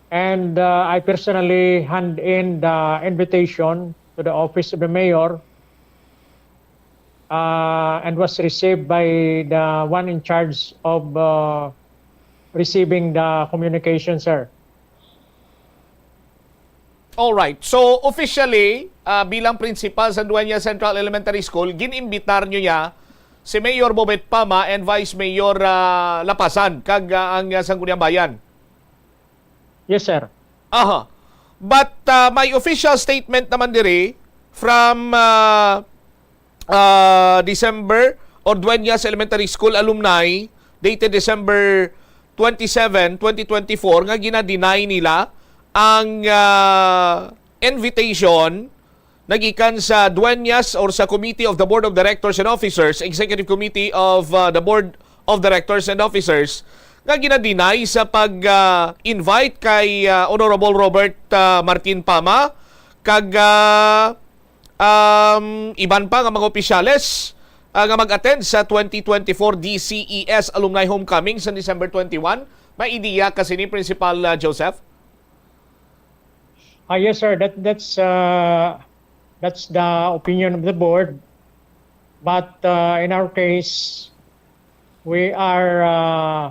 And, uh, I personally hand in the invitation to the office of the mayor, uh, and was received by the one in charge of, uh, receiving the communication, sir. All right. So, officially, ah, bilang principal sa Dueñas Central Elementary School, gin-imbitar nyo niya si Mayor Bobet Pama and Vice Mayor, ah, Lapasan, kag, ah, ang, ah, Sangguniang Bayan? Yes, sir. Aha. But, ah, may official statement naman diri from, ah, ah, December, or Dueñas Elementary School alumni, dated December twenty-seven, twenty twenty-four, nga gina-deny nila ang, ah, invitation nagikan sa Dueñas or sa Committee of the Board of Directors and Officers, Executive Committee of, ah, the Board of Directors and Officers, nga gina-deny sa pag, ah, invite kay, ah, Honorable Robert, ah, Martin Pama, kag, ah, um, iban pa nga mga opisyales, ah, nga mag-attend sa twenty twenty-four D C E S Alumni Homecoming sa December twenty-one. May ideya ka sini, Principal, ah, Joseph? Ah, yes, sir. That, that's, uh, that's the opinion of the board. But, uh, in our case, we are, uh,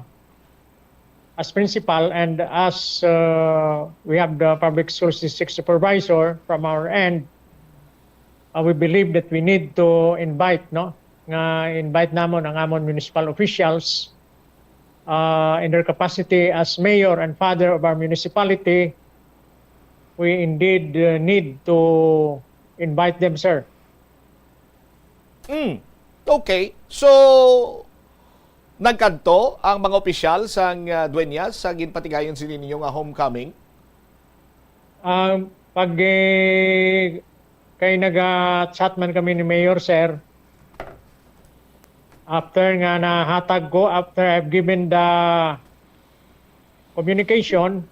as principal and as, uh, we have the public schools district supervisor from our end, uh, we believe that we need to invite, no? Nga invite namon ang amon municipal officials, uh, in their capacity as mayor and father of our municipality. We indeed, uh, need to invite them, sir. Mm. Okay. So, nagkadto ang mga opisyal sang, ah, Dueñas sa ginpatigayon sini ninyo nga homecoming? Um, pag, eh, kay naga-chat man kami ni Mayor, sir, after nga nahatag ko, after I've given the communication,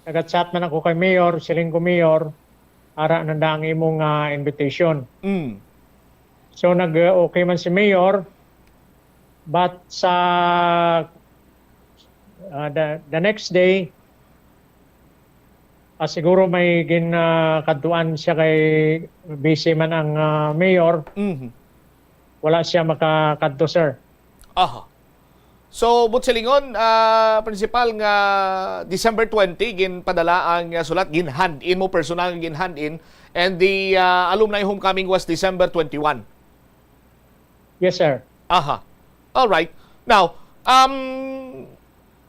naga-chat man ako kay Mayor, siling ko, "Mayor, ara na ang imong, ah, invitation." Mm. So, nag, uh, okay man si Mayor, but sa, uh, the, the next day, ah, siguro may gin, ah, kadtuan siya kay busy man ang, ah, Mayor. Mhm. Wala siya makakadto, sir. Aha. So, buot silingon, ah, Principal, nga December twenty, ginpadala ang, ah, sulat, gin-hand-in mo, personal nga gin-hand-in, and the, ah, alumni homecoming was December twenty-one. Yes, sir. Aha. All right. Now, um,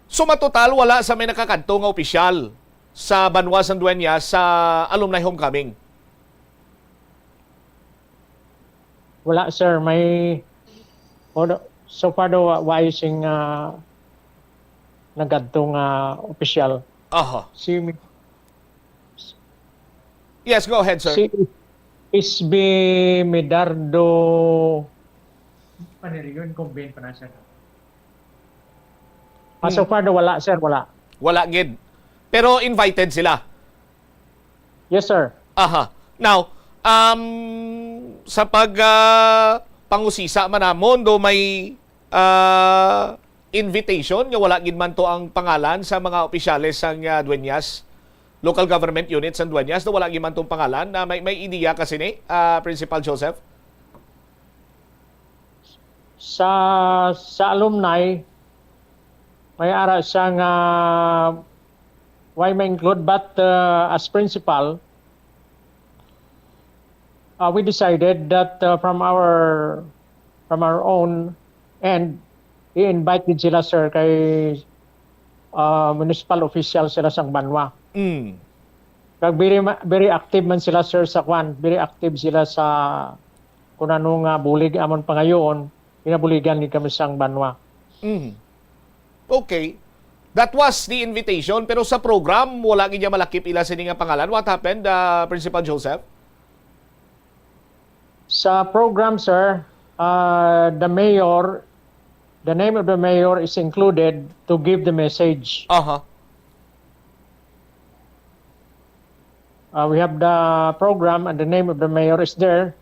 sumatotal, wala sa may nakakadto nga opisyal sa banwa sang Dueñas sa alumni homecoming? Wala, sir. May, wala. So far daw, wa-, wa sing, ah, nagadto nga opisyal. Aha. Si Mi-, Yes, go ahead, sir. Si S B Medardo. Paniriyon, convene pa na siya. Ah, so Hmm. far daw, wala, sir, wala. Wala gid. Pero invited sila? Yes, sir. Aha. Now, um, sa pag, ah, pangusisa man namon, do may, ah, invitation nga wala gid man to ang pangalan sa mga opisyales sang, ah, Dueñas, local government units sang Dueñas, do wala gid man tong pangalan? Na may, may ideya ka sini, ah, Principal Joseph? Sa, sa alumni, may ara siya nga why ma-include, but, uh, as principal, uh, we decided that, uh, from our, from our own end, i-invite gid sila, sir, kay, uh, municipal official sila sang banwa. Mm. Kag very ma-, very active man sila, sir, sa kwan. Very active sila sa kung ano nga bulig amon pangayoon, pinabuligan gid kami sang banwa. Mm. Okay. That was the invitation, pero sa program, wala gid niya malakip ila sini nga pangalan. What happened, uh, Principal Joseph? Sa program, sir, uh, the mayor, the name of the mayor is included to give the message. Aha. Uh, we have the program and the name of the mayor is there.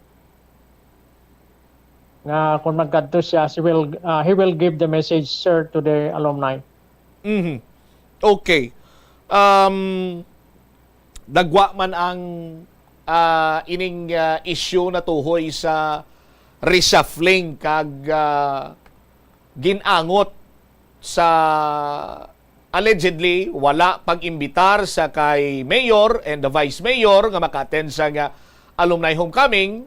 Nga kung magkadto siya, she will, uh, he will give the message, sir, to the alumni. Mhm. Okay. Um, dagwa man ang, ah, ining, ah, issue natuhoy sa reshuffling kag, ah, gin-angot sa allegedly wala pag-imbitar sa kay mayor and the vice mayor nga maka-attend sa nga alumni homecoming.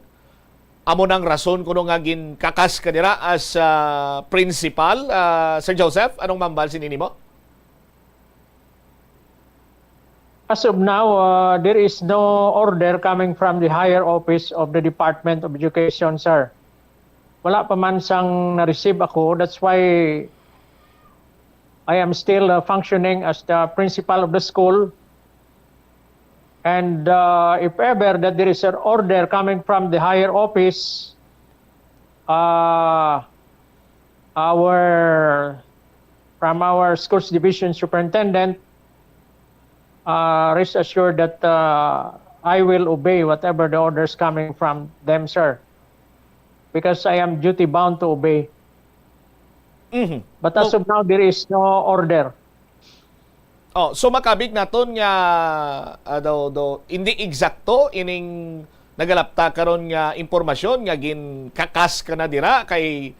Amo nang rason kuno nga ginkakas ka dira as, ah, principal. Ah, Sir Joseph, anong mambal sini nimo? As of now, uh, there is no order coming from the higher office of the Department of Education, sir. Wala pa man sang na-receive ako. That's why I am still, uh, functioning as the principal of the school. And, uh, if ever that there is an order coming from the higher office, uh, our, from our schools division superintendent, uh, rest assured that, uh, I will obey whatever the orders coming from them, sir. Because I am duty bound to obey. Mhm. But as Oh. of now, there is no order. Oh, so makabig naton nga, ah, daw, daw, hindi eksakto ining nagalapta karon nga impormasyon nga ginkakas ka na dira kay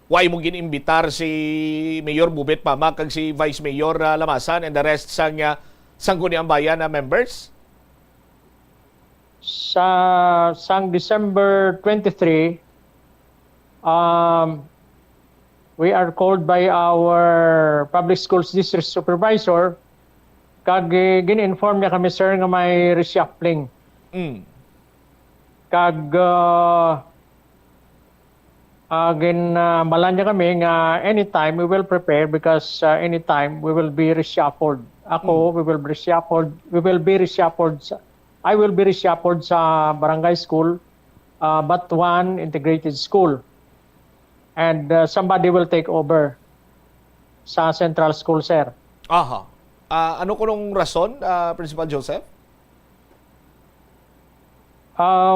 why mo gin-imbitar si Mayor Bubet Pama kag si Vice Mayor, ah, Lamasan and the rest sang, ah, Sangguniang Bayan na members? Sa, sang December twenty-three, um, we are called by our public schools district supervisor, kag, eh, gin-inform niya kami, sir, nga may reshuffling. Mm. Kag, uh, Ah, gin, ah, balaan niya kami nga anytime we will prepare because, ah, anytime we will be reshuffled. Ako, we will be reshuffled. We will be reshuffled. Sa, I will be reshuffled sa barangay school, ah, but one integrated school. And, ah, somebody will take over sa central school, sir. Aha. Ah, ano kunong rason, ah, Principal Joseph? Ah,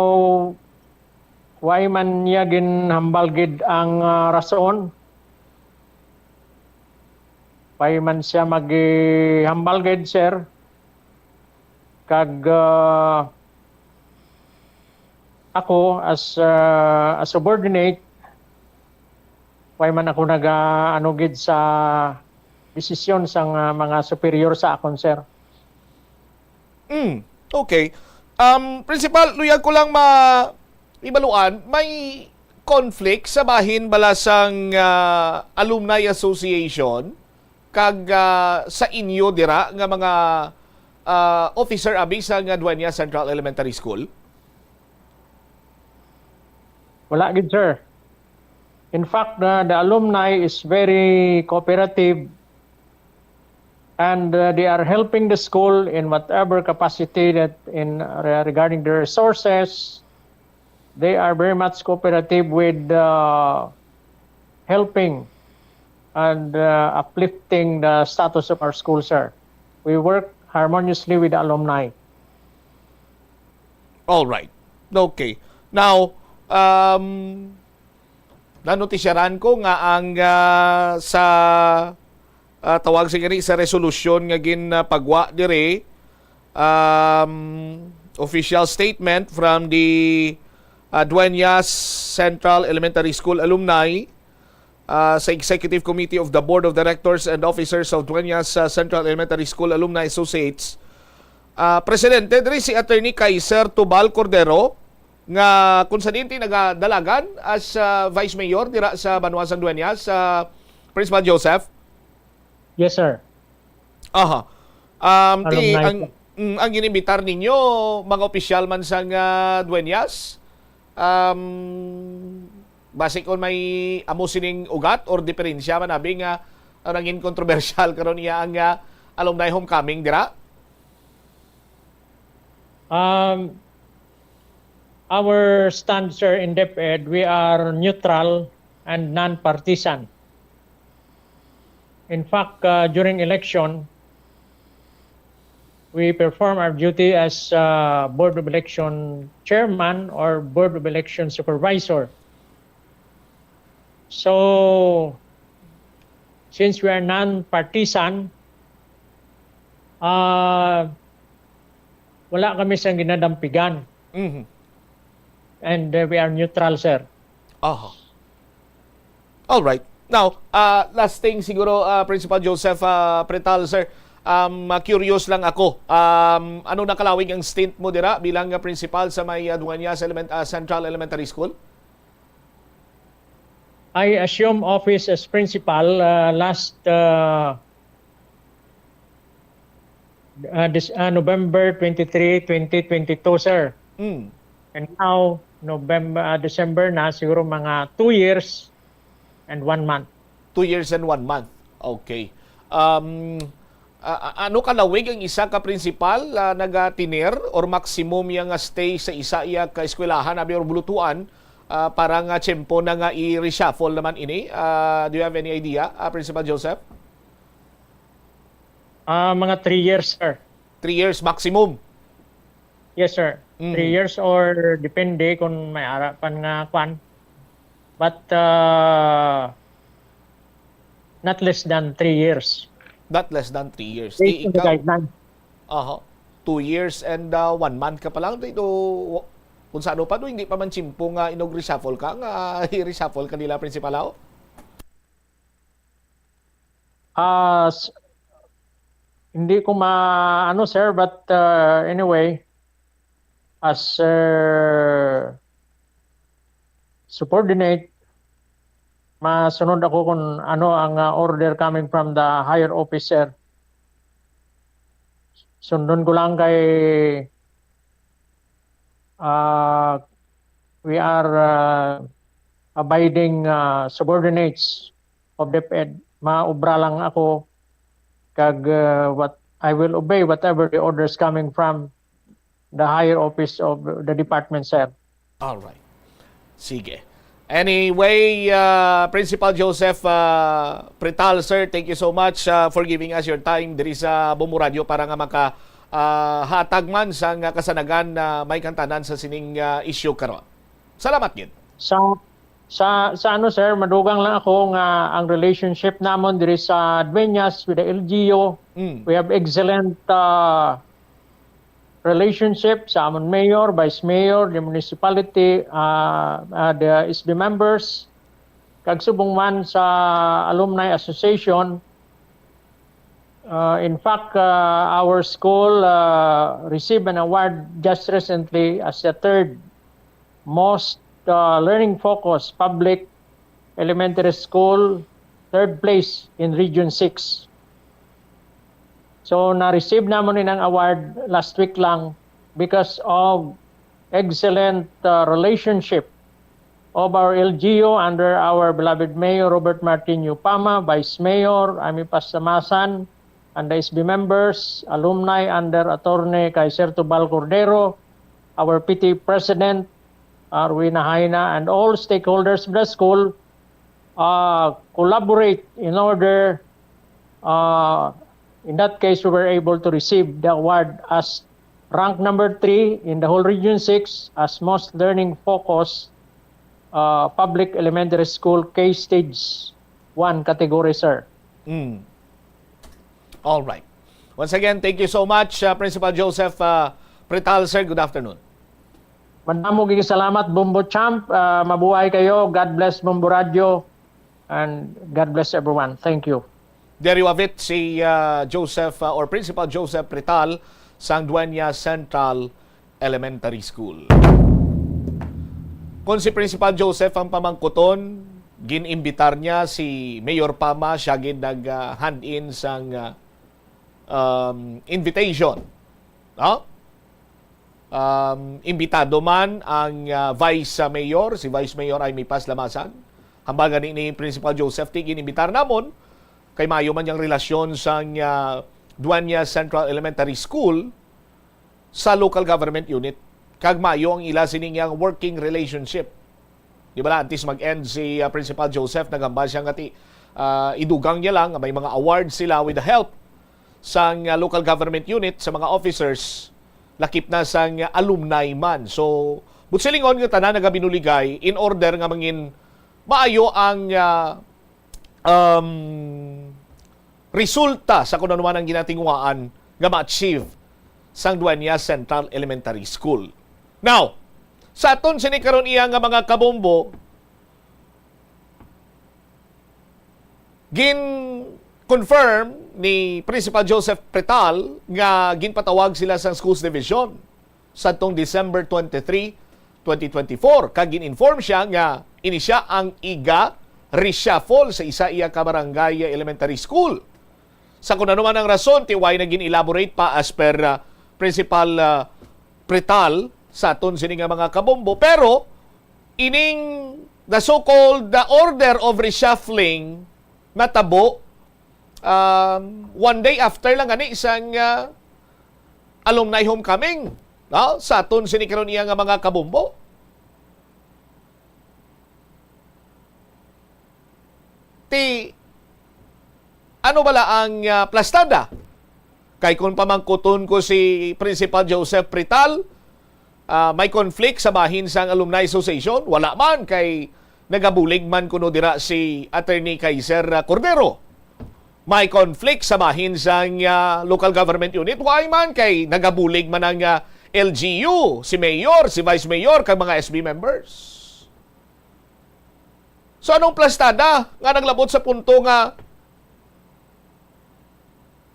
why man niya ginhambal gid ang, ah, rason? Why man siya maghambal gid, sir? Kag, ah, ako as, ah, a subordinate, why man ako naga, ano gid sa desisyon sang, ah, mga superior sa akon, sir. Mm, okay. Um, Principal, luyag ko lang ma ibaluan, may conflict sa bahin bala sang, ah, Alumni Association kag, ah, sa inyo dira nga mga, ah, officer abi sa nga Dueñas Central Elementary School? Wala gid, sir. In fact, the, the alumni is very cooperative and, uh, they are helping the school in whatever capacity that in, uh, regarding the resources. They are very much cooperative with, uh, helping and, uh, uplifting the status of our school, sir. We work harmoniously with the alumni. All right. Okay. Now, um, nanutisyaran ko nga ang, ah, sa, ah, tawag sa gani sa resolusyon nga ginpagwa diri, um, official statement from the, ah, Dueñas Central Elementary School alumni, ah, sa Executive Committee of the Board of Directors and Officers of Dueñas, ah, Central Elementary School Alumni Associates. Ah, presidente diri si Attorney Kaiser Tubal Cordero, nga kung sa diin ti nagadalagan as, ah, Vice Mayor dira sa Banwa sang Dueñas, ah, Principal Joseph. Yes, sir. Aha. Um, ti, Alumni ang, po. Mm, ang inimbitar ninyo, mga opisyal man sang, ah, Dueñas, um, basi kung may amo sining ugat or diferensya man abi nga, ah, nangin kontrobersyal karon iya ang, ah, alumni homecoming dira? Um, our stand, sir, in DepEd, we are neutral and non-partisan. In fact, uh, during election, we perform our duty as, uh, Board of Election Chairman or Board of Election Supervisor. So, since we are non-partisan, uh, wala kami sang ginadampigan. Mhm. And, uh, we are neutral, sir. Aha. All right. Now, ah, last thing siguro, ah, Principal Joseph, ah, Pretal, sir. Um, ah, curious lang ako. Um, ano nakalawig ang stint mo dira bilang, ah, principal sa may, ah, Dueñas Element-, ah, Central Elementary School? I assume office as principal, uh, last, uh, uh, this, uh, November twenty-three, twenty twenty-two, sir. Mm. And now, November, uh, December na, siguro mga two years and one month. Two years and one month. Okay. Um, a- a- ano kalawig ang isa ka principal, ah, nagatener or maximum iya nga stay sa isa iya ka eskwelahan abi or bulutuan, ah, para nga tiyempo na nga i-reshuffle naman ini? Ah, do you have any idea, ah, Principal Joseph? Ah, mga three years, sir. Three years maximum. Yes, sir. Mm. Three years or depende kung may ara pa nga kwan. But, uh, not less than three years. Not less than three years. Based Di on the ikaw, guidelines. Aha. Two years and, uh, one month ka pa lang. Di do, kung sa ano pa, do, hindi pa man tiyempo nga inog-reshuffle ka, nga i-reshuffle ka nila, Principal, aw? Ah, s- hindi ko ma-, ano, sir, but, uh, anyway, as, uh, subordinate, masunod ako kung ano ang, uh, order coming from the higher officer. Sundon ko lang kay, uh, we are, uh, abiding, ah, subordinates of DepEd. Maobra lang ako kag, ah, what I will obey whatever the orders coming from the higher office of the department, sir. All right. Sige. Anyway, ah, Principal Joseph, ah, Pretal, sir, thank you so much, ah, for giving us your time diri sa Bombo Radio para nga maka, ah, hatag man sang kasanagan na may kantanan sa sining, ah, issue karon. Salamat gid. Sa sa sa ano, sir, madugang lang ako nga ang relationship namon diri sa Dueñas with the L G U, Mm. we have excellent, uh, relationship sa amon mayor, vice mayor, the municipality, uh, uh, the S B members, kag subong man sa alumni association. Uh, in fact, uh, our school, uh, received an award just recently as the third most, uh, learning focus public elementary school, third place in Region six. So, na-receive namon inang award last week lang because of excellent, uh, relationship of our L G U under our beloved Mayor Robert Martin Pama, Vice Mayor Amy Pastamasan, and the S B members, alumni under Attorney Kaiser Tubal Cordero, our P T A President, Arwin Haina, and all stakeholders of the school, uh, collaborate in order, uh, in that case, we were able to receive the award as rank number three in the whole Region six as most learning focus, uh, public elementary school K stage one category, sir. Mm. All right. Once again, thank you so much, uh, Principal Joseph, uh, Pretal, sir. Good afternoon. Madamo gid salamat, Bombo Champ. Ah, mabuhay kayo. God bless, Bombo Radio. And God bless everyone. Thank you. There you have it, si, uh, Joseph, uh, or Principal Joseph Pretal sang Dueñas Central Elementary School. Kung si Principal Joseph ang pamangkuton, gin-imbitar niya si Mayor Pama, siya gid nag, uh, hand in sang, uh, um, invitation. No? Um, imbitado man ang, uh, Vice, uh, Mayor, si Vice Mayor Amy Paz Lamasan. Hambal gani ni Principal Joseph, ti gin-imbitar namon, kay maayo man yang relasyon sang, uh, Dueñas Central Elementary School sa local government unit. Kag maayo ang ila sining yang working relationship. Di ba, antes mag-end si, uh, Principal Joseph, naghambal siya nga ti, uh, idugang niya lang nga may mga awards sila with the help sang, uh, local government unit, sa mga officers, lakip na sang, uh, alumni man. So, buot silingon nga tanan nagabinuligay in order nga mangin maayo ang, uh, um, resulta sa kung ano man ang ginatinguhaan nga ma-achieve sang Dueñas Central Elementary School. Now, sa aton sini karon iya nga mga kabombo, gin-confirm ni Principal Joseph Pretal nga ginpatawag sila sang Schools Division sadtong December twenty-three, twenty twenty-four, kag gin-inform siya nga ini sia ang iga-reshuffle sa isa iya ka barangay elementary school. Sa kung ano man ang rason, ti way na gin-elaborate pa as per, uh, Principal, uh, Pretal sa aton sini nga mga kabombo. Pero ining the so-called, uh, order of reshuffling natabo, um, one day after lang gani sang, uh, alumni homecoming, no? Sa aton sini karon iya nga mga kabombo. Ti, ano bala ang, ah, plastada? Kay kung pamangkuton ko si Principal Joseph Pretal, ah, may conflict sa bahin sang Alumni Association? Wala man, kay nagabulig man kuno dira si Attorney Kaiser, ah, Cordero. May conflict sa bahin sang, ah, local government unit? Why man, kay nagabulig man ang, ah, L G U, si mayor, si vice mayor, kag mga S B members. So, anong plastada nga naglabot sa punto nga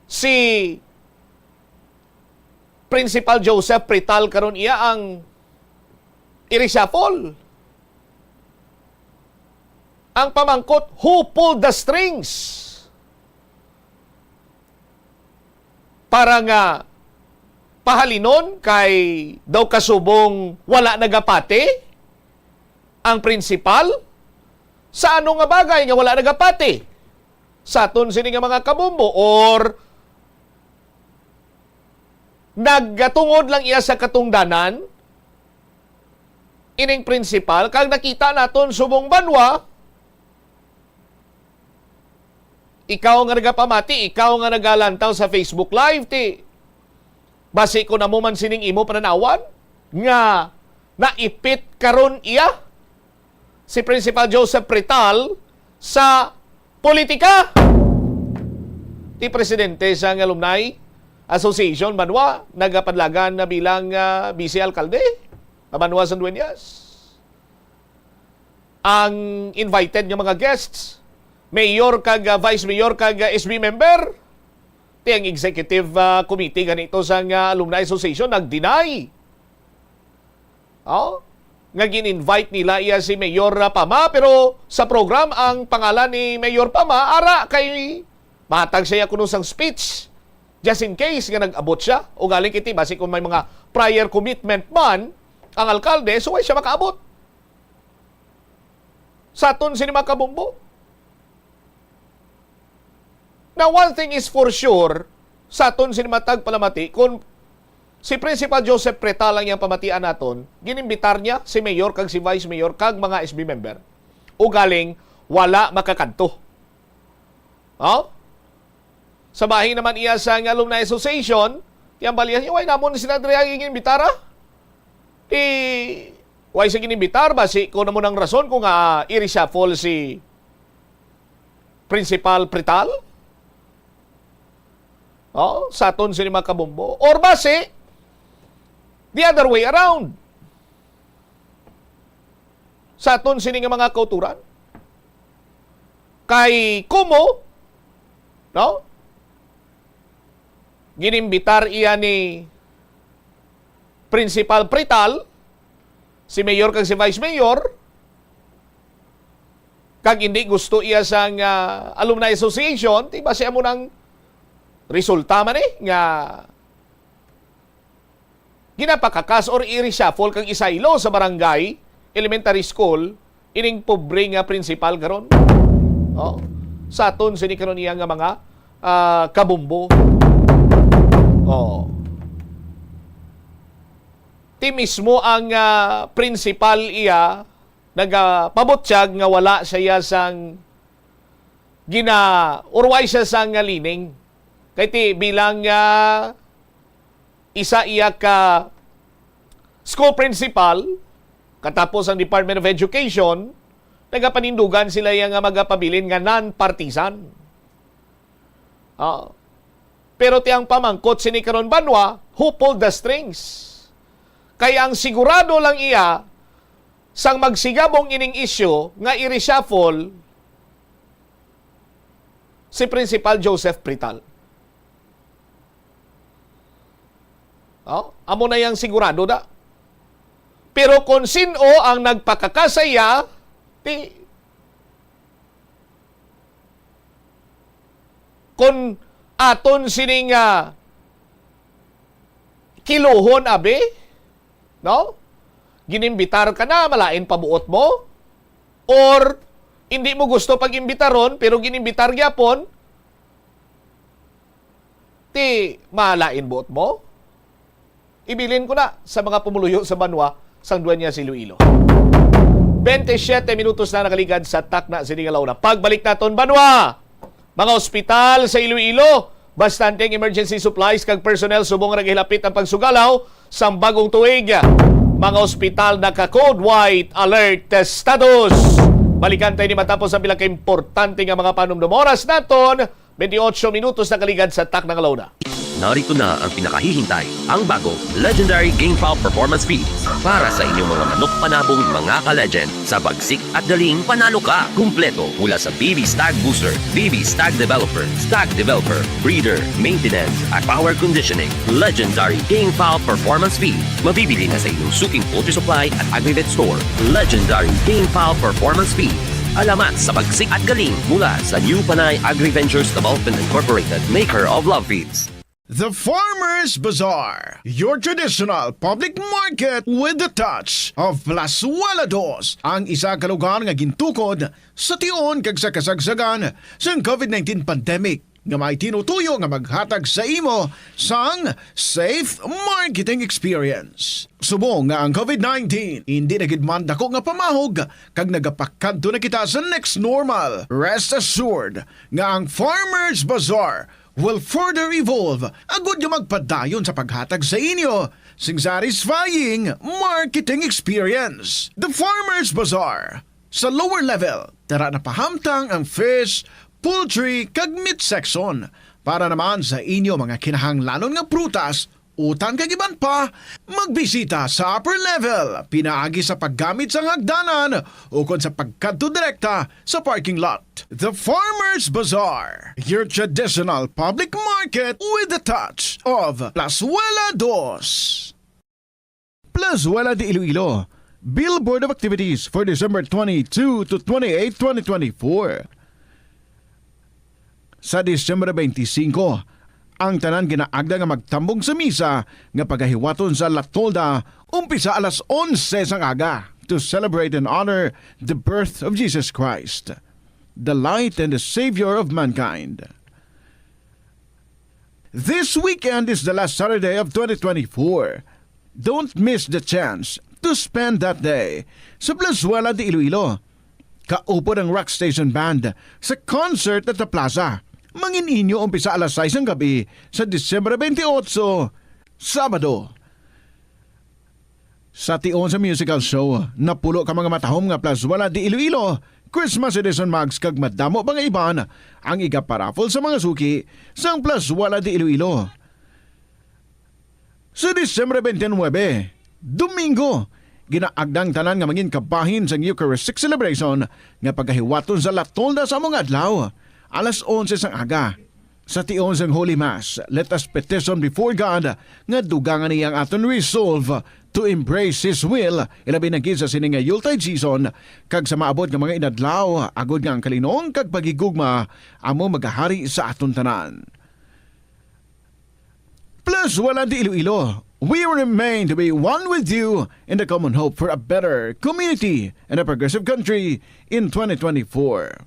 si Principal Joseph Pretal karon iya ang i-reshuffle? Ang pamangkot, who pulled the strings? Para nga pahalinon kay daw kasubong wala nagapati ang principal Sa ano nga bagay nga wala nagapati sa aton sini nga mga kabombo, or nagtungod lang iya sa katungdanan ining prinsipal, kag nakita naton subong banwa, ikaw nga nagapamati, ikaw nga nagalantaw sa Facebook Live, ti basi ko na mo man sining imo pananawan nga naipit karon iya si Principal Joseph Pretal sa politika. Ti presidente sang Alumni Association banwa nagapadlagan na bilang, ah, vice alkalde nga banwa sang Dueñas. Ang invited nga mga guests, mayor kag, ah, vice mayor kag, ah, S B member, ti ang executive, ah, committee ganito sang, ah, Alumni Association nag-deny, oh, nga gin-invite nila iya si Mayor, ah, Pama, pero sa program ang pangalan ni Mayor Pama ara kay mahatag siya kuno sang speech just in case nga nag-abot siya. Ugaling kiti basi kung may mga prior commitment man ang alkalde, so way siya makaabot sa aton sini mga kabombo. Now, one thing is for sure, sa aton sini matag palamati, kung si Principal Joseph Pretal ang iyang pamatian naton, ginimbitar niya si Mayor kag si Vice Mayor kag mga S B member. Ugaling, wala makakadto. Oh? Sa bahin naman iya sa nga Alumni Association, ti ang balya niya, "Way namon sila diri ang ginimbitar, ah. Ti, way sa ginimbitar, basi ko na mo ng rason kung, ah, i-reshuffle si Principal Pretal?" Oh, sa aton sini mga kabombo. Or basi, the other way around. Sa aton sini nga mga kauturan. Kay kumo, no? Ginimbitar iya ni Principal Pretal, si Mayor kag si Vice Mayor, kag hindi gusto iya sang, ah, Alumni Association, ti basi amo nang resulta man eh, nga ginapakakas or i-reshuffle kag isaylo sa barangay, elementary school, ining pobre nga principal karon. Oh, sa aton sini karon iya nga mga, ah, kabombo. Oh. Ti mismo ang, ah, principal iya nagapabutyag nga wala siya sang gina-, or way siya sang lining. Kay ti bilang, ah, isa iya ka school principal, katapos ang Department of Education, nagapanindugan sila iya nga magapabilin nga non-partisan. Ah. Pero ti ang pamangkot sini karon banwa, who pulled the strings? Kay ang sigurado lang iya sang magsigabong ining issue nga i-reshuffle si Principal Joseph Prital. Oh, amo na yang sigurado da. Pero kung sin-o ang nagpakakasaya, ti, kung aton sining, ah, kiluhon, abi, no? Ginimbitar ka na, malain pa buot mo? Or hindi mo gusto pag-imbitaron, pero ginimbitar gyapon, ti malain buot mo? Ibilin ko na sa mga pumuluyo sa banwa sang Dueñas, Iloilo. Twenty-seven minutos na nakaligad sa takna sini nga launa. Pagbalik naton banwa, mga ospital sa Iloilo, bastante ang emergency supplies kag personnel subong nga nagahilapit ang pagsugalaw sang bagong tuig. Mga ospital naka-code white alert status. Balikan tayo ni matapos ang pila ka importante nga mga panumdum. Oras naton, twenty-eight minutos nakaligad sa takna nga launa. Narito na ang pinakahihintay, ang bago, Legendary Game Fowl Performance Feeds. Para sa inyong mga manok panabong, mga ka-legend, sa bagsik at galing, panalo ka! Kumpleto mula sa B B Stag Booster, B B Stag Developer, Stag Developer, Breeder, Maintenance, at Power Conditioning. Legendary Game Fowl Performance Feeds. Mabibili na sa inyong suking poultry supply at agri-vet store. Legendary Game Fowl Performance Feeds. Alamat sa bagsik at galing mula sa New Panay Agri-Ventures Development Incorporated, maker of Love Feeds. The Farmers Bazaar, your traditional public market with the touch of Plazuela Dos, ang isa ka lugar nga gintukod sa tion kag sa kasagsagan sang COVID nineteen pandemic, nga may tinutuyo nga maghatag sa imo sang safe marketing experience. Subong nga ang COVID nineteen hindi na gid man dako nga pamahog kag nagapakadto na kita sa next normal, rest assured nga ang Farmers Bazaar will further evolve agud nga magpadayon sa paghatag sa inyo sing satisfying marketing experience. The Farmers Bazaar, sa lower level, tara na pahamtang ang fish, poultry, kag meat section. Para naman sa inyo mga kinahanglanon nga prutas, utan kag iban pa, magbisita sa upper level pinaagi sa paggamit sang hagdanan ukon sa pagkadto direkta sa parking lot. The Farmers Bazaar, your traditional public market with the touch of Plazuela Dos. Plazuela de Iloilo, Billboard of Activities for December twenty-two to twenty-eight, twenty twenty-four. Sa Disyembre twenty-five, ang tanan ginaagda nga magtambong sa misa nga pagahiwaton sa La Tolda, umpisa alas onse sang aga, to celebrate and honor the birth of Jesus Christ, the light and the Savior of mankind. This weekend is the last Saturday of twenty twenty-four. Don't miss the chance to spend that day sa Plazuela de Iloilo. Kaupod ang Rock Station Band sa concert at the plaza. Mangin-inyo umpisa alas sais ng gabi sa Disyembre twenty-eight, Sabado. Sa tion sa musical show, napulo ka mga matahom nga Plazuela de Iloilo Christmas Edition mugs kag madamo pa nga iban ang igaparaffle sa mga suki sang Plazuela de Iloilo. Sa Disyembre twenty-nine, Domingo, ginaagda ang tanan nga mangin kabahin sang Eucharistic celebration nga pagahiwaton sa La Tolda sa mga adlaw, alas onse sang aga. Sa tion sang Holy Mass, let us petition before God nga dugangan niya ang aton resolve to embrace His will, ilabi na gid sa sini nga Yuletide season, kag sa maabot nga mga inadlaw, agod nga ang kalinong kag paghigugma amo magahari sa aton tanan. Plazuela de Iloilo, we remain to be one with you in the common hope for a better community and a progressive country in twenty twenty-four.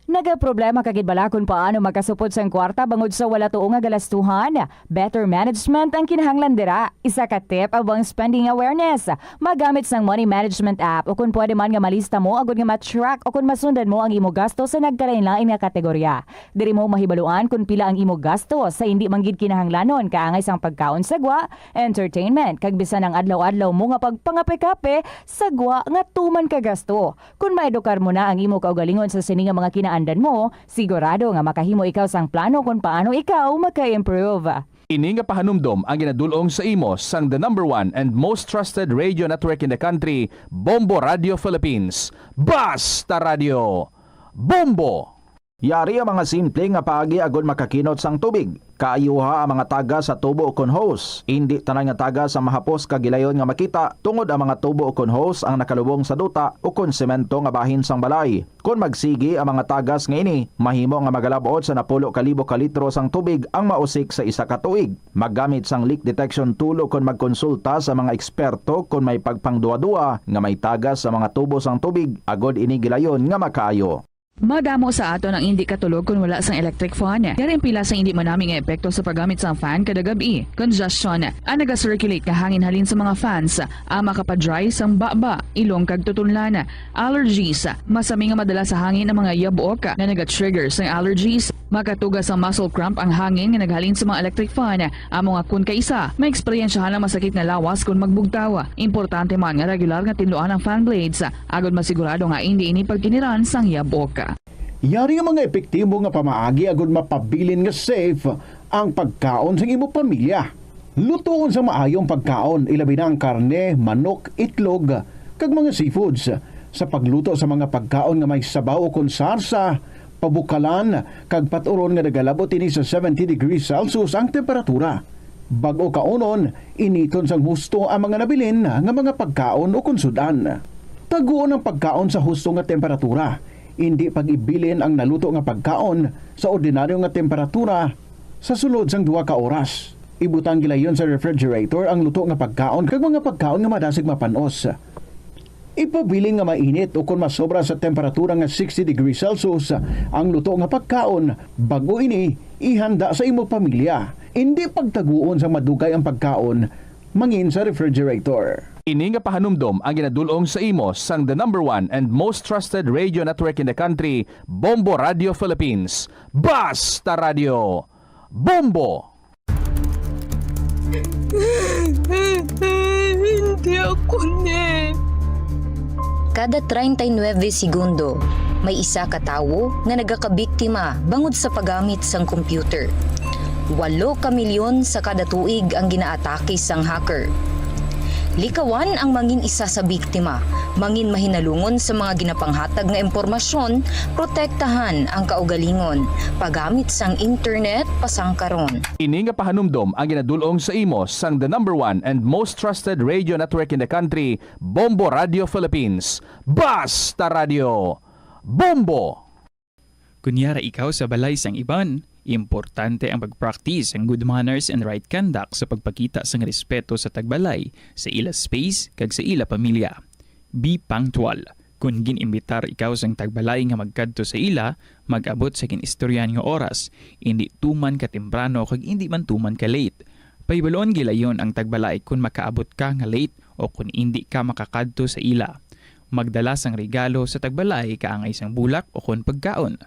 Nagaproblema ka gid bala kon paano makasupod sang kwarta bangod sa wala tuo nga galastuhan? Better management ang kinahanglan dira. Isa ka tip amo ang spending awareness. Magamit sang money management app, o kon pwede man nga malista mo agud nga ma-track o kon masundan mo ang imo gasto sa nagkalain-lain nga kategorya. Diri mo mahibaluan kon pila ang imo gasto sa indi man gid kinahanglanon, kaangay sang pagkaon sa gwa, entertainment, kag bisan ang adlaw-adlaw mo nga pagpangape-kape sa gwa nga tuman ka gasto. Kon maedukar mo na ang imo kaugalingon sa sini nga mga kinaandan mo, sigurado nga makahimo ikaw sang plano kon paano ikaw maka-improve. Ini nga pahanumdom ang ginadul-ong sa imo sang the number one and most trusted radio network in the country, Bombo Radio Philippines. Basta Radio, Bombo! Yari ang mga simple nga paagi agod makakinot sang tubig. Kaayuha ang mga tagas sa tubo ukon hose. Indi tanan nga tagas ang mahapos kag gilayon nga makita, tungod ang mga tubo ukon hose ang nakalubong sa duta ukon semento nga bahin sang balay. Kon magsigi ang mga tagas nga ini, mahimo nga magalab-ot sa napulo ka libo ka litro sang tubig ang mausik sa isa ka tuig. Maggamit sang leak detection tool ukon magkonsulta sa mga eksperto kon may pagpangduha-duha nga may tagas sa mga tubo sang tubig, agod ini gilayon nga makaayo. Madamo sa aton ang indi katulog kon wala sang electric fan. Yari ang pila sang indi manami nga epekto sa paggamit sang fan kada gab-i. Congestion, ang naga-circulate nga hangin halin sa mga fans, ang makapa-dry sang baba, ilong kag tutunlan. Allergies, masami nga madala sa hangin ang mga yabok nga naga-trigger sang allergies. Makatuga sang muscle cramp ang hangin nga naghalin sa mga electric fan. Amo nga kon kaisa, maeksperiensyahan ang masakit nga lawas kon magbugtaw. Importante man nga regular nga tinluan ang fan blades, agod masigurado nga indi ini pagkiniran sang yabok. Yari ang mga epektibo nga pamaagi agud mapabilin nga safe ang pagkaon sang imo pamilya. Lutoon sang maayo ang pagkaon, ilabi na ang karne, manok, itlog, kag mga seafoods. Sa pagluto sa mga pagkaon nga may sabaw ukon sarsa, pabukalan, kag pat-uron nga nagalabot ini sa seventy degrees Celsius ang temperatura. Bag-o kaunon, initon sang husto ang mga nabilin nga mga pagkaon ukon sud-an. Taguon ang pagkaon sa husto nga temperatura. Indi pag-ibilin ang naluto nga pagkaon sa ordinaryo nga temperatura Sa sulod sang duha ka oras, ibutang gilayon sa refrigerator ang luto nga pagkaon kag mga pagkaon nga madasig mapan-os. Ipabilin nga mainit ukon masobra sa temperatura nga sixty degrees Celsius ang luto nga pagkaon bag-o ini ihanda sa imo pamilya. Indi pagtaguon sang madugay ang pagkaon mangin sa refrigerator. Ini nga pahanumdom ang ginadul-ong sa imo sang the number one and most trusted radio network in the country, Bombo Radio Philippines. Basta Radio Bombo! Hindi ako ni. Kada treinta y nueve segundo, may isa ka tawo nga nagakabiktima bangod sa paggamit sang computer. Walo ka milyon sa kada tuig ang ginaatake sang hacker. Likawan ang mangin isa sa biktima, mangin mahinalungon sa mga ginapanghatag nga impormasyon, protektahan ang kaugalingon, paggamit sang internet, pasangkaron. Ini nga pahanumdom ang ginadul-ong sa imo sang the number one and most trusted radio network in the country, Bombo Radio Philippines. Basta Radio Bombo! Kon yara ikaw sa balay sang iban, importante ang pag-practice sang good manners and right conduct sa pagpakita sang respeto sa tagbalay, sa ila space, kag sa ila pamilya. Be punctual. Kon gin-imbitar ikaw sang tagbalay nga magkadto sa ila, mag-abot sa gin-istoryahan nga oras, indi tuman ka temprano kag indi man tuman ka late. Pahibaluon gilayon ang tagbalay kon makaabot ka nga late o kon indi ka makakadto sa ila. Magdala sang regalo sa tagbalay kaangay sang bulak o kon pagkaon.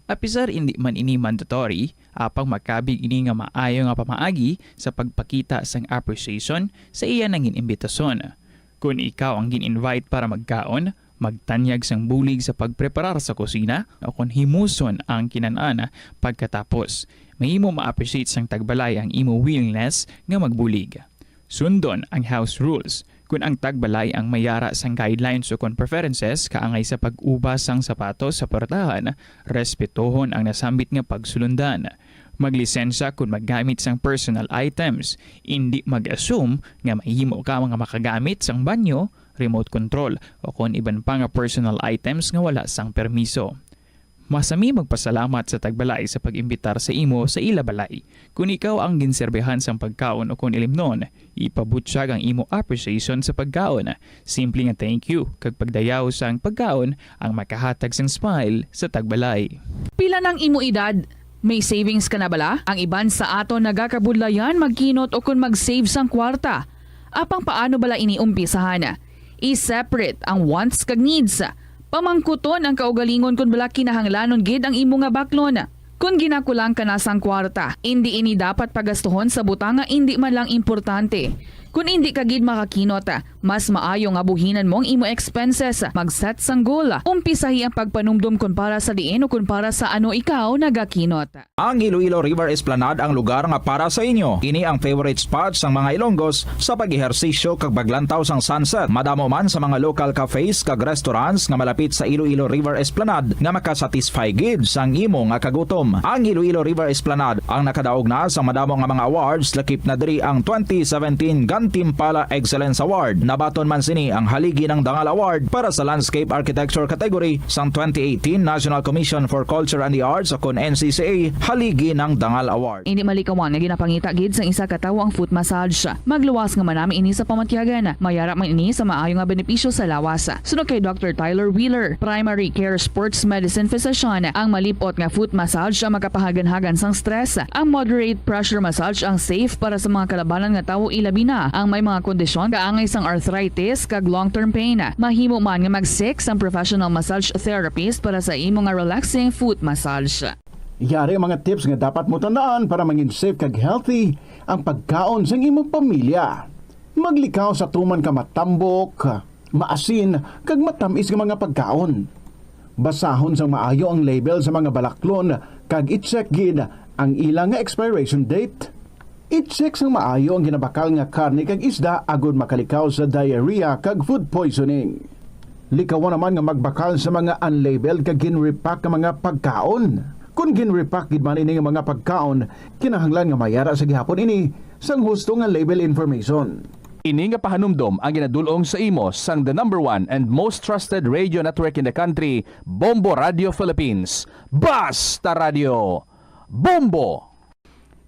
Apisar indi man ini mandatory, apang makabig ini nga maayo nga pamaagi sa pagpakita sang appreciation sa iya nangin imbitason. Kon ikaw ang gin-invite para magkaon, magtanyag sang bulig sa pagpreparar sa kusina o kon himuson ang kinan-an pagkatapos. Mahimo ma-appreciate sang tagbalay ang imo willingness nga magbulig. Sundon ang house rules. Kon ang tagbalay ang mayara sang guidelines o kon preferences kaangay sa pag-ubas sang sapatos sa puertahan, respetohon ang nasambit nga pagsulundan. Maglisensya kon maggamit sang personal items. Indi mag-assume nga mahimo ka nga makagamit sang banyo, remote control, o kon iban pa nga personal items nga wala sang permiso. Masami magpasalamat sa tagbalay sa pag-imbitar sa imo sa ila balay. Kon ikaw ang ginserbihan sang pagkaon o kon ilimnon, ipabutyag ang imo appreciation sa pagkaon. Simple nga thank you kag pagdayaw sang pagkaon ang makahatag sang smile sa tagbalay. Pila nang imo edad? May savings ka na bala? Ang iban sa aton nagakabudlayan magkinot o kon mag-save sang kwarta. Apang paano bala ini umpisahan? I-separate ang wants kag needs. Pamangkuton ang kaugalingon kon bala kinahanglanon gid ang imo nga baklon. Kon ginakulang ka na sang kwarta, indi ini dapat pagastuhon sa butang nga indi man lang importante. Kon indi ka gid makakinot, mas maayo nga buhinan mo ang imo expenses. Mag-set sang goal. Umpisahi ang pagpanumdom kon para sa diin o kon para sa ano ikaw nagakinot. Ang Iloilo River Esplanade ang lugar nga para sa inyo. Ini ang favorite spot sang mga Ilonggos sa pag-ehersisyo kag paglantaw sang sunset. Madamo man sa mga local cafes kag restaurants nga malapit sa Iloilo River Esplanade nga makasatisfy gid sang imo nga kagutom. Ang Iloilo River Esplanade ang nakadaog na sang madamo nga mga awards, lakip na diri ang twenty seventeen Gantimpala Excellence Award. Nabaton man sini ang Haligi ng Dangal Award para sa Landscape Architecture category sang twenty eighteen National Commission for Culture and the Arts o kon N C C A Haligi ng Dangal Award. Indi malikawan nga ginapangita gid sang isa ka tawo ang foot massage. Magluwas nga manami ini sa pamatyagan. Mayara man ini sa maayo nga benepisyo sa lawas. Suno kay Doctor Tyler Wheeler, primary care sports medicine physician, ang malip-ot nga foot massage ang makapahaganhagan sang stress. Ang moderate pressure massage ang safe para sa mga kalabanan nga tawo, ilabi na ang may mga kondisyon kaangay sang arthritis kag long-term pain. Mahimo man nga mag-seek sang professional massage therapist para sa imo nga relaxing foot massage. Yari ang mga tips nga dapat mo tandaan para mangin safe kag healthy ang pagkaon sang imong pamilya. Maglikaw sa tuman ka matambok, maasin, kag matamis nga mga pagkaon. Basahon sang maayo ang label sa mga balaklon kag i-check gid ang ila nga expiration date. I-check sang maayo ang ginabakal nga karne kag isda agod makalikaw sa diarrhea kag food poisoning. Likawan naman nga magbakal sa mga unlabeled kag gin-repack nga mga pagkaon. Kon gin-repack gid man ini nga mga pagkaon, kinahanglan nga mayara sa gihapon ini sang husto nga label information. Ini nga pahanumdom ang ginadul-ong sa imo sang the number one and most trusted radio network in the country, Bombo Radio Philippines. Basta Radio Bombo!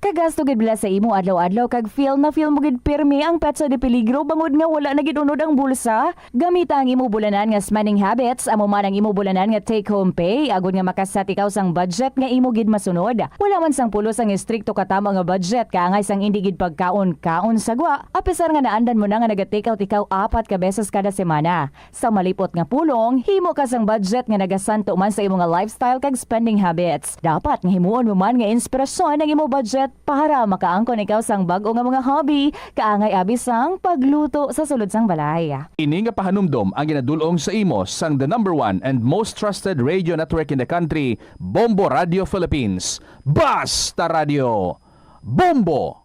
Kagasto gid bala sa imo adlaw-adlaw kag feel na feel mo gid pirmi ang petsa de peligro bangod nga wala na gid unod ang bulsa? Gamita ang imo bulanan nga spending habits, amo man ang imo bulanan nga take-home pay, agod nga maka-set ikaw sang budget nga imo gid masunod. Wala man sang pulos ang estrikto katamo nga budget, kaangay sang indi gid pagkaon-kaon sa gwa, apisar nga naandan mo na nga naga-take out ikaw apat ka beses kada semana. Sa malipot nga pulong, himo ka sang budget nga nagasanto man sa imo nga lifestyle kag spending habits. Dapat nga himuon mo man nga inspirasyon ang imo budget para makaangkon ikaw sang bag-o nga mga hobby, kaangay abi sang pagluto sa sulod sang balay. Ini nga pahanumdom ang ginadul-ong sa imo sang the number one and most trusted radio network in the country, Bombo Radio Philippines. Basta Radio, Bombo!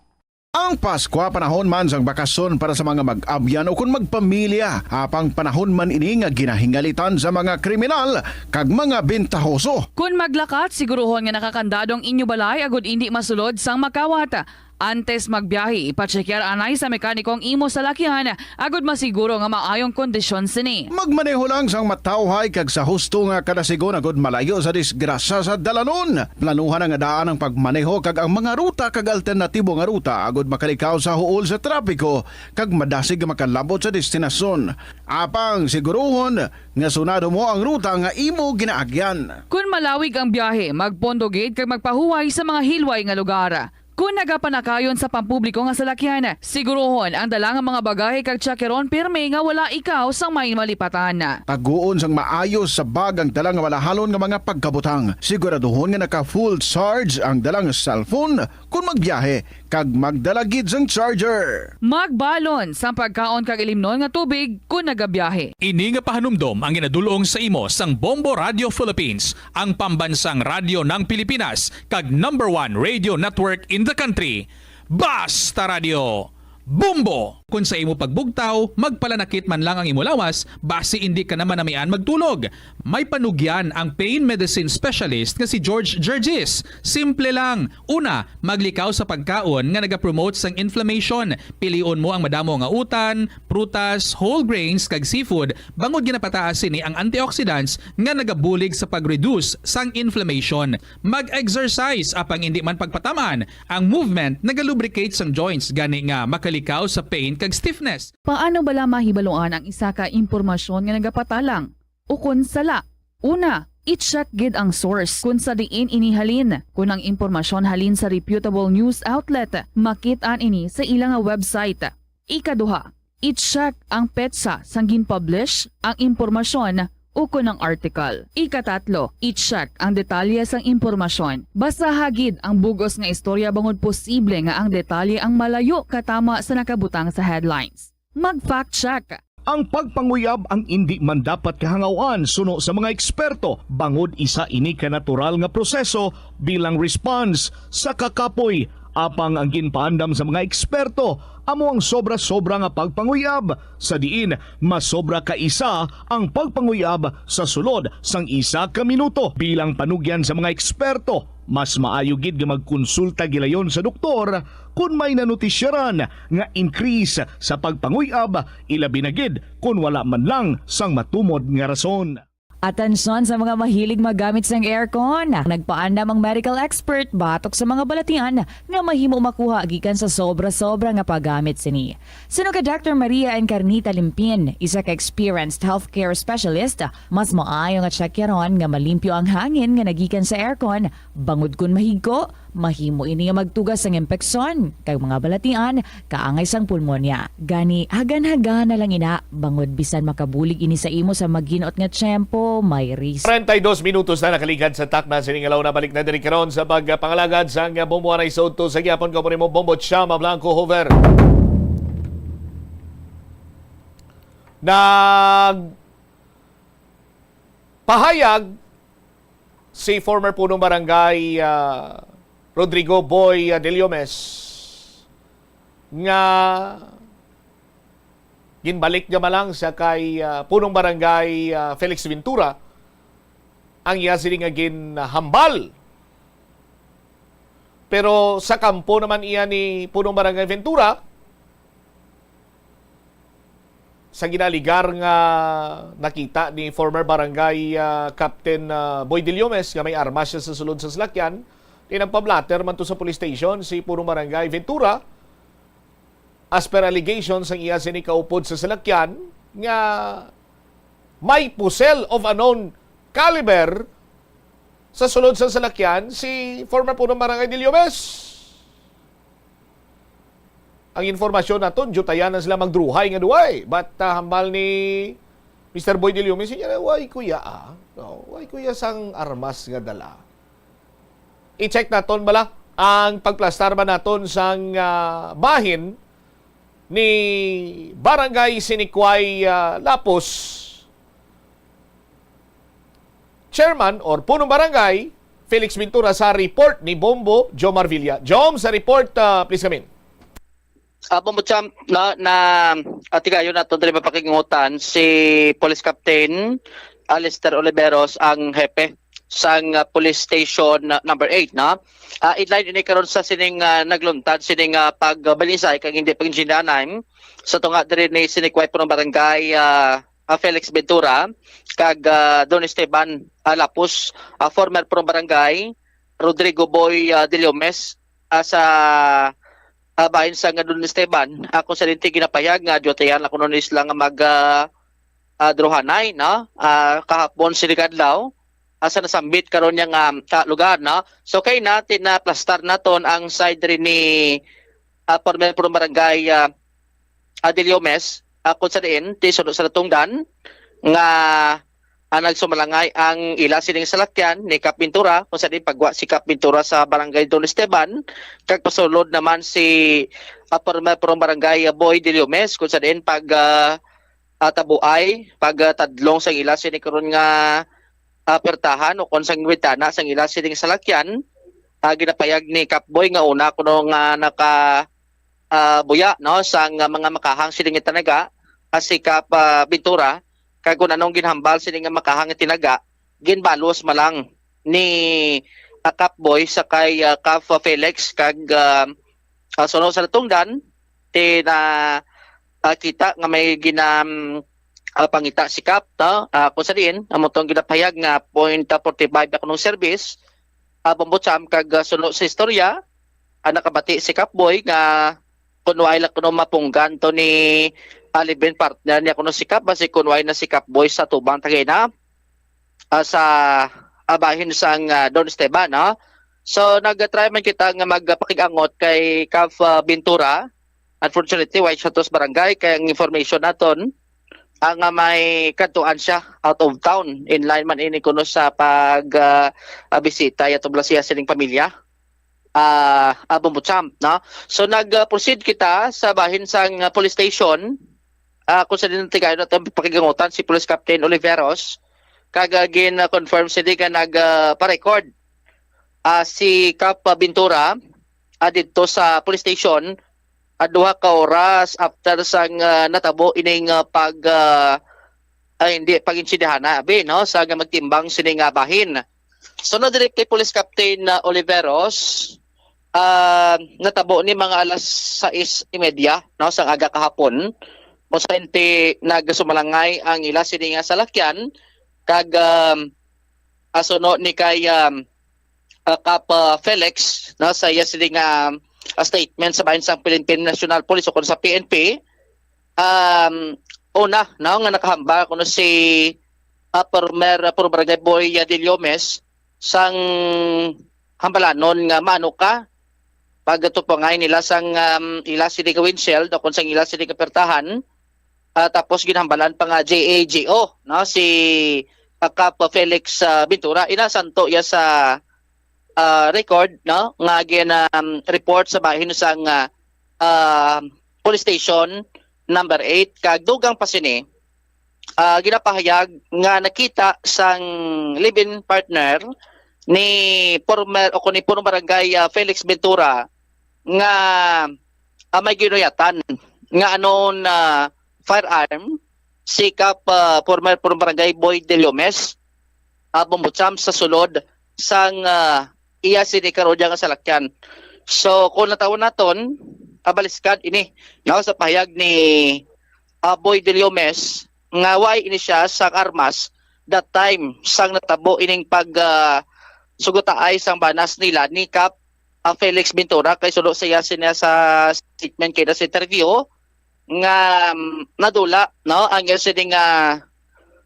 Ang Paskwa panahon man sang bakasyon para sa mga mag-abyan o kon magpamilya, apang panahon man ini nga ginahingalitan sa mga kriminal kag mga bentahoso. Kon maglakat, siguruhon nga nakakandado ang inyo balay agud indi masulod sang makawat. Antes magbiyahe, ipatsekyar anay sa mekaniko ang imo salakyan agud masiguro nga maayong kondisyon sini. Magmaneho lang sang matawhay kag sa husto nga kadasigon agud malayo sa disgrasya sa dalanon. Planuhan nga daan ang pagmaneho kag ang mga ruta kag alternatibo nga ruta agud makalikaw sa huol sa trapiko kag madasig nga makalabot sa destinasyon. Apang siguruhon nga sunado mo ang ruta nga imo ginaagyan. Kon malawig ang biyahe, magpondo gid kag magpahuway sa mga hilway nga lugar. Kon nagapanakayon sa pampubliko nga salakyan, siguruhon ang dala nga mga bagahe kag tsakyaron pirme nga wala ikaw sang may malipatan. Taguon sang maayos sa bag ang dala nga walahalon nga mga pagkabutang. Siguraduhon nga naka-full charge ang dala nga cellphone kon magbiyahe, kag magdala gid sang charger. Magbalon sang pagkaon kag ilimnon nga tubig kon nagabiyahe. Ini nga pahanumdom ang ginadul-ong sa imo sang Bombo Radio Philippines, ang pambansang radyo ng Pilipinas, kag number one radio network in the country. Basta Radio, Bombo! Kon sa imo pagbugtaw, magpalanakit man lang ang imo lawas, basi indi ka na manamian magtulog. May panugyan ang pain medicine specialist nga si George Gergis. Simple lang. Una, maglikaw sa pagkaon nga nagapromote sang inflammation. Pilion mo ang madamo nga utan, prutas, whole grains, kag seafood, bangod ginapataas sini ang antioxidants nga nagabulig sa pag-reduce sang inflammation. Mag-exercise, apang indi man pagpataman. Ang movement nagalubricate sang joints, gani nga makalikaw sa pain kag stiffness. Paano bala mahibaluan ang isa ka impormasyon nga nagapatalang ukon sala? Una, i-check gid ang source kon sa diin ini halin. Kon ang impormasyon halin sa reputable news outlet, makit-an ini sa ila nga website. Ikaduha, i-check ang petsa sang gin-publish ang impormasyon ukon ang article. Ikatatlo, i-check ang detalye sang impormasyon. Basaha gid ang bug-os nga istorya bangod posible nga ang detalye ang malayo katama sa nakabutang sa headlines. Mag-fact check. Ang pagpanguyab ang indi man dapat kahangaw-an suno sa mga eksperto, bangod isa ini ka natural nga proseso bilang response sa kakapoy. Apang ang ginpaandam sa mga eksperto amo ang sobra-sobra nga pagpanguyab, sa diin masobra ka isa ang pagpanguyab sa sulod sang isa ka minuto. Bilang panugyan sa mga eksperto, mas maayo gid nga magkonsulta gilayon sa doktor kon may nanotisyaran nga increase sa pagpanguyab, ilabi na gid kon wala man lang sang matumod nga rason. Atensyon sa mga mahilig maggamit sang aircon. Nagpaandam ang medical expert batok sa mga balatian nga mahimo makuha gikan sa sobra-sobra nga paggamit sini. Suno kay Doctor Maria Encarnita Limpin, isa ka experienced healthcare specialist, mas maayo nga tsakyaron nga malimpyo ang hangin nga nagikan sa aircon, bangod kon mahigko, mahimo ini nga magtuga sang impeksyon kag mga balatian kaangay sang pulmonya. Gani, hagan-hagan na lang ina, bangod bisan makabulig ini sa imo sa maginot nga tiyempo, may risk. Treinta y dos minutos na nakaligad sa takna sining alaw na. Balik na diri karon sa pagpangalagad sang Bombo Anay Soto. Sa gihapon ko mo nimo, Bombo Chama Blanco Hover. Nagpahayag si former punong barangay, ah, Rodrigo Boy, ah, Deliomes nga ginbalik niya man lang sa kay, ah, punong barangay, ah, Felix Ventura ang iya sini nga ginhambal. Pero sa kampo naman iya ni punong barangay Ventura, sa ginaligar nga nakita ni former barangay, ah, Captain, ah, Boy Deliomes nga may armas siya sa sulod sa salakyan, Inang pablatter man to sa police station si Punong Barangay Ventura, as per allegations ang iya sini kaupod sa salakyan nga may pusel of unknown caliber sa sulod sa salakyan si former Punong Barangay Diliomes. Ang informasyon naton, jutayan na sila magdruhay nga duway. But ah, hambal ni Mister Boy Diliomes, siya, "Way kuya ah. No, way kuya sang armas nga dala." I-check naton bala ang pagplastar ba naton sang ah, bahin ni Barangay Sinikway ah, Lapos, Chairman or Punong Barangay Felix Ventura sa report ni Bombo Jomar Villa. Jom, sa report, ah, please come in. Ah, Bombo Champ, na, na atigayon nato diri mapakingutan si Police Captain Alistair Oliveros, ang hepe sang ah, Police Station ah, number eight, na. Ah, inline ini karon sa sining ah, nagluntad sining ah, pagbalisay kag hindi pag-insindahan sa tunga diri ni Sinikway Punong Barangay ah, ah, Felix Ventura kag ah, Don Esteban ah, Lapos, ah, former Punong Barangay Rodrigo Boy ah, Diliomes, ah, sa ah, bahin sa nga Don Esteban, ako sa linti ginapayag nga diotayan lang kuno ni sila nga mag ah, ah, druhanay, no? Ah, kahapon sining adlaw, ah, sa nasambit karon niya nga ah, lugar, no? So kay na tinaplastar naton ang side rin ni ah, former Punong Barangay ah, Adelio Mes, ah, kung sa diin ti suno sa natungdan nga ah, nagsumalangay ang ila sining salakyan ni Kap Ventura, kung sa diin pagwa si Kap Ventura sa Barangay Don Esteban, kag pasulod naman si ah, former Punong Barangay ah, Boy Deliomes, kung sa diin pag ah, ah, tabuay, pag ah, tadlong sang ila sini karon nga ah, pertahan o kon sang bintana sang ila sining salakyan, ah, ginapayag ni Kap Boy nga una kuno nga naka ah, buya, no, sang ah, mga makahang sining itanaga, ah, si Kap ah, Ventura, kag kun anong ginhambal sining nga makahang itinaga, ginbalos malang ni ah, Kap Boy sa kay ah, Kap Felix kag ah, ah, suno sa natungdan ti na ah, kita nga may gina ah, pangita si Kap, no? Ah, kung sa diin, amo tong ginapahayag nga point forty-five ako nung service, ah, Bombo Cham, kag ah, suno sa istorya, ah, nakabati si Kap Boy nga kun way lang kuno mapunggan to ni ah, live-in partner niya kuno si Kap, basi kun way na si Kap Boy sa tubang tagay na ah, sa ah, bahin sang ah, Don Esteban, no? So nag-try man kita nga magpakig-angot kay Kap ah, Ventura. Unfortunately, way siya to sa barangay, kay ang information naton ang ah, may kadtuan siya out of town, in line man ini kuno sa pag ah, ah, bisita ya tubla siya sining pamilya. Ah, ah, Bombo Champ, no? So nag-proceed kita sa bahin sang ah, police station, ah, kung sa diin tigayon naton pakigangutan si Police Captain Oliveros, kag ah, gin-confirm sini nga nag ah, pa-record ah, si Kap Ventura ah, didto sa police station ah, duha ka oras after sang ah, natabo ining ah, pag ah, ay, hindi pag-insidihana abi, no, sa nga magtimbang sini nga bahin. Sunod diri kay Police Captain ah, Oliveros, ah, natabo ni mga alas sais y media, no, sang aga kahapon, kung sa inti nagsumalangay ang ila sini nga salakyan, kag um, asuno ni kay um, uh, Kap uh, Felix, no, sa iya sini nga uh, statement sa bahin sang Philippine National Police o kung sa P N P, um, una, no, nga nakahambal kuno si uh, former uh, Puro Barangay Boy uh, Deliomes sang hambalanon nga maano ka pagtupangay nila sang um, ila sini ka windshield o kung sang ila sini ka pertahan, ah, tapos ginhambalan pa nga J A G O, no, si ah, Kap Felix ah, Ventura. Ina santo ya sa ah, record, no, nga gin um, report sa bahin sang ah, ah, police station number eight, kag dugang pa sini ah, ginapahayag nga nakita sang live-in partner ni former o kung ni punong barangay ah, Felix Ventura nga ah, may ginuyatan nga unknown ah, firearm si Kap ah, former punong barangay Boy Deliomes ah, bumbutsam sa sulod sang ah, iya sini karon nga salakyan. So kung natawon naton, ah, baliskad ini, no, sa pahayag ni ah, Boy Deliomes nga way ini siya sang armas that time sang natabo ining pag ah, sugutaay sang banas nila ni Kap ah, Felix Ventura, kay suno siya sina sa statement kay sa interview nga um, nadula, no, ang iya sini nga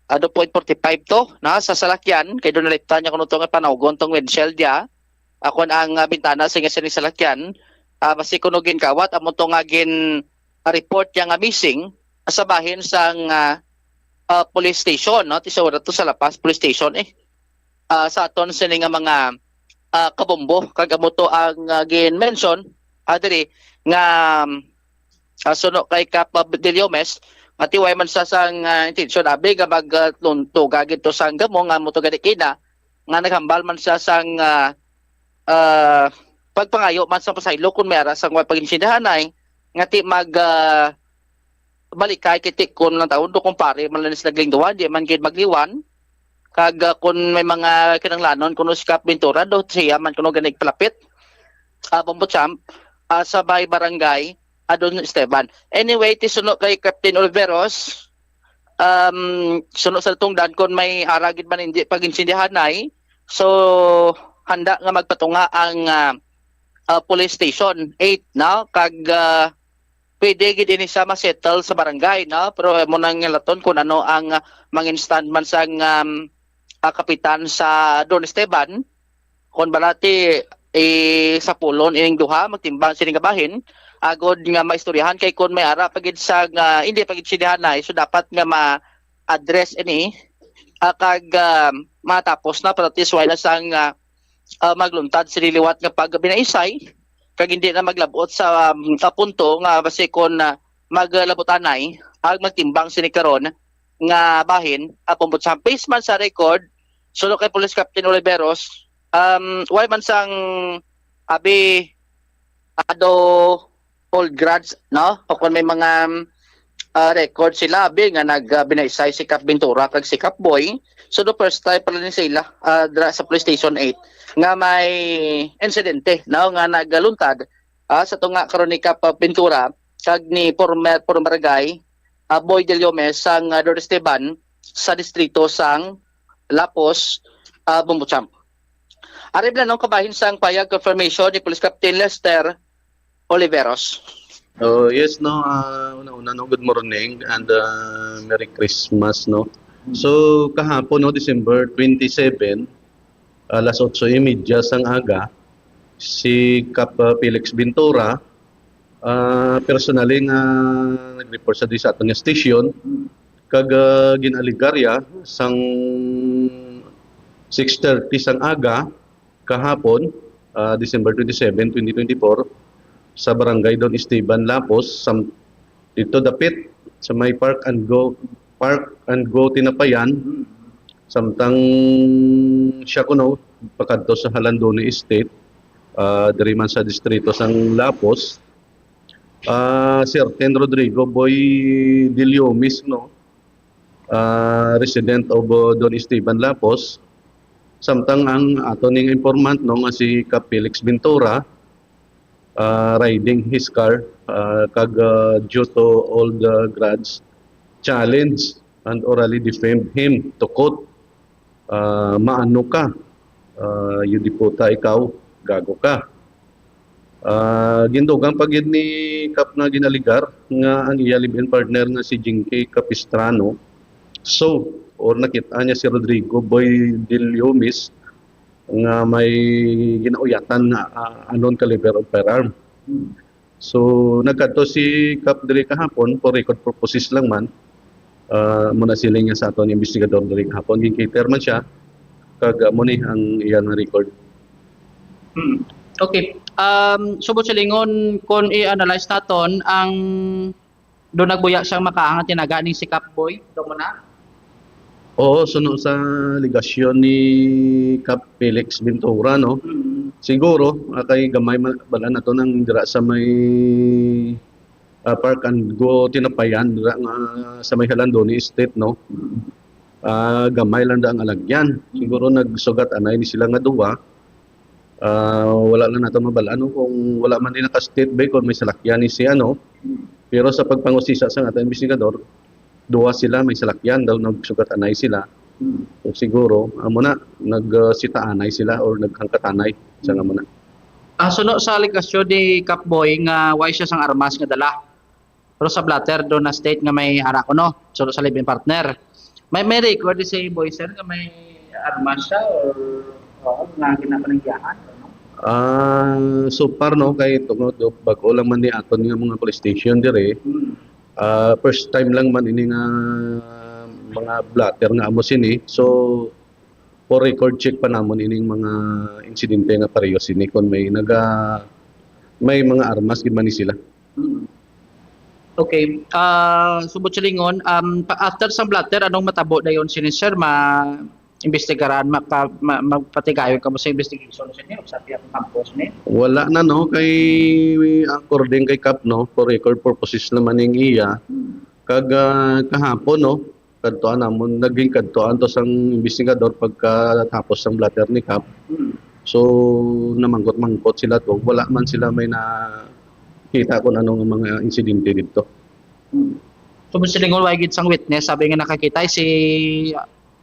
ah, two point forty-five to na sa salakyan kay doon naliptan niya kuno to nga panawgon tong windshield niya. Akon ang ah, bintana sa iya sini salakyan, ah, basi kuno ginkawat amo to nga gin ah, report niya nga missing sa bahin sang ah, ah, police station, no, ti sa to sa La Paz police station eh. Ah, sa aton sini nga mga ah, kabombo kag amo to ang ah, gin-mention ah, diri nga um, ah, suno kay Kap ah, Deliomes nga tiway man sa sang ah, intensyon abi nga mag ah, tun- tuga gid to sang gamo nga amo to gani kina nga naghambal man sa sang ah, ah, pagpangayo man sa pasaylo kung may ara sang way pag-intindihanay nga ti mag ah, balikay kay ti kun lang taon do kumpare man lang sila gling duwa di man gid magliwan. Kag ah, kun may mga kinahanglanon kuno si Kap Ventura do siya man kuno ganig palapit ah, Bombo Champ ah, sa may barangay Adon Esteban. Anyway, ti suno kay Captain Oliveros, um, suno sa tungdan kon may ara gid man hindi pag-intindihanay, so handa nga magpatunga ang ah, ah, police station eight, no? Kag ah, pwede gid ini sa ma-settle sa barangay, no? Pero mo nang ngalaton kung ano ang ah, mangin stand man sang um, ah, kapitan sa Don Esteban, kon balati eh, sa pulon ining duha magtimbang sini nga bahin agod nga maistoryahan kay kon may ara pa gid sa nga hindi pa gid sinihanay, so dapat nga ma-address ini ah, kag ah, matapos na para at least wala sang ah, ah, magluntad sini liwat nga pagbinaisay kag hindi na maglabot sa um, ah, punto nga basi kon ah, maglabutanay ang magtimbang sini karon nga bahin apon but sa base man sa record suno kay Police Captain Oliveros, um, why man sang abi ado old grads, no? O kung may mga um, ah, record sila abi nga nag ah, binaysay si Kap Ventura kag si Kap Boy. So the first time pala ni sila ah, dra sa Police Station eight nga may insidente, no, nga nagaluntad ah, sa tunga karon ni Kap Ventura kag ni former former barangay ah, Boy Deliomes sang ah, Don Esteban sa distrito sang Lapos, ah, Bombo Champ. Ari bala nung kabahin sang payag confirmation ni Police Captain Lester Oliveros. Oh, yes, no. Uh, una-una, no, good morning and uh, Merry Christmas, no. So, kahapon, no, December twenty-seven, alas otso y media sang aga, si Kap uh, Felix Ventura, uh, personally nga nag-report sa di sa aton nga station, kag uh, gin-alegar ya sang six thirty sang aga kahapon, uh, December twenty-seven, twenty twenty-four, sa Barangay Don Esteban, Lapos, sa, dito dapit sa may Park and Go Park and Go Tinapayan, samtang siya kuno pakadto sa Halandoni Estate, uh, diri man sa distrito sang Lapos. Uh, Certain Rodrigo Boy Diliomis, no, uh, resident of uh, Don Esteban, Lapos. Samtang ang ato ning informant, no, nga si Kap Felix Ventura, uh, riding his car, uh, kag uh, due to all the grudge, challenge and orally defamed him to quote, uh, "Maano ka? Uh, yudiputa ikaw, gago ka." Uh, gindugang pa gid ni Kap nga ginaligar nga ang iya live-in partner nga si Jinky Capistrano, so, or nakita niya si Rodrigo Boy Diliomis nga may ginauyatan nga uh, unknown caliber of firearm. So, nagkadto si Kap diri kahapon for record purposes lang man. Uh, muna siling niya sa aton investigador diri kahapon. Gin-cater man siya, kag uh, mo ni ang iyang record. Hmm. Okay. Um, subot silingon, kung i-analyze naton ang do nagbuya siyang makaangat tinaga ning si Kap Boy. Do mo na? Oo, suno sa alegasyon ni Kap Felix Ventura, no? Mm-hmm. Siguro, uh, kay gamay man, balaan nato nang dira sa may uh, Park and Go Tinapayan, dira nga sa may Halandoni Estate, no? Uh, gamay lang da ang alagyan. Siguro nagsugat anay ni sila nga duwa. Uh, wala lang nato mabal-an no? Kung wala man din naka-state ba kung may salakyan ni si ano. Pero sa pagpangusisa sa ating investigador, duwa sila may salakyan daw nagsugat anay sila. Siguro, amo na, nagsitaanay sila or naghangkatanay sa nga muna. Ah, suno sa alegasyon ni Kap Boy nga way siya sang armas nga dala. Pero sa blotter, doon na state nga may ara ko, no? Suno sa live-in partner. May, may record si Boy, sir, nga may armas siya or, o, nga ginapanagyahan, no? Ah, so far, no, kay tungod bag-o lang man ni aton nga mga police station dire. Hmm. Ah, first time lang man ini nga mga blotter nga amo sini. So, for record check pa namon ining mga insidente nga pareho sini kung may naga may mga armas gid man ni sila. Hmm. Okay. Ah, subot silingon, um, pa- after sang blotter, anong matabo dayon sini, sir? Ma imbestigaran, maka, ma, magpatigayon kamo sa investigation sini o sa pihak ng kampo sini? Wala na, no, kay according kay Kap, no, for record purposes naman ning iya. Kag ah, kahapon, no, kadtuan namon, naging kadtuan to sang investigador pagkatapos sang blotter ni Kap. Hmm. So, namangkot-mangkot sila to. Wala man sila may nakita kung ano nga mga insidente dito. Hmm. Subot silingon, way gid sang witness, sabi nga nakakita si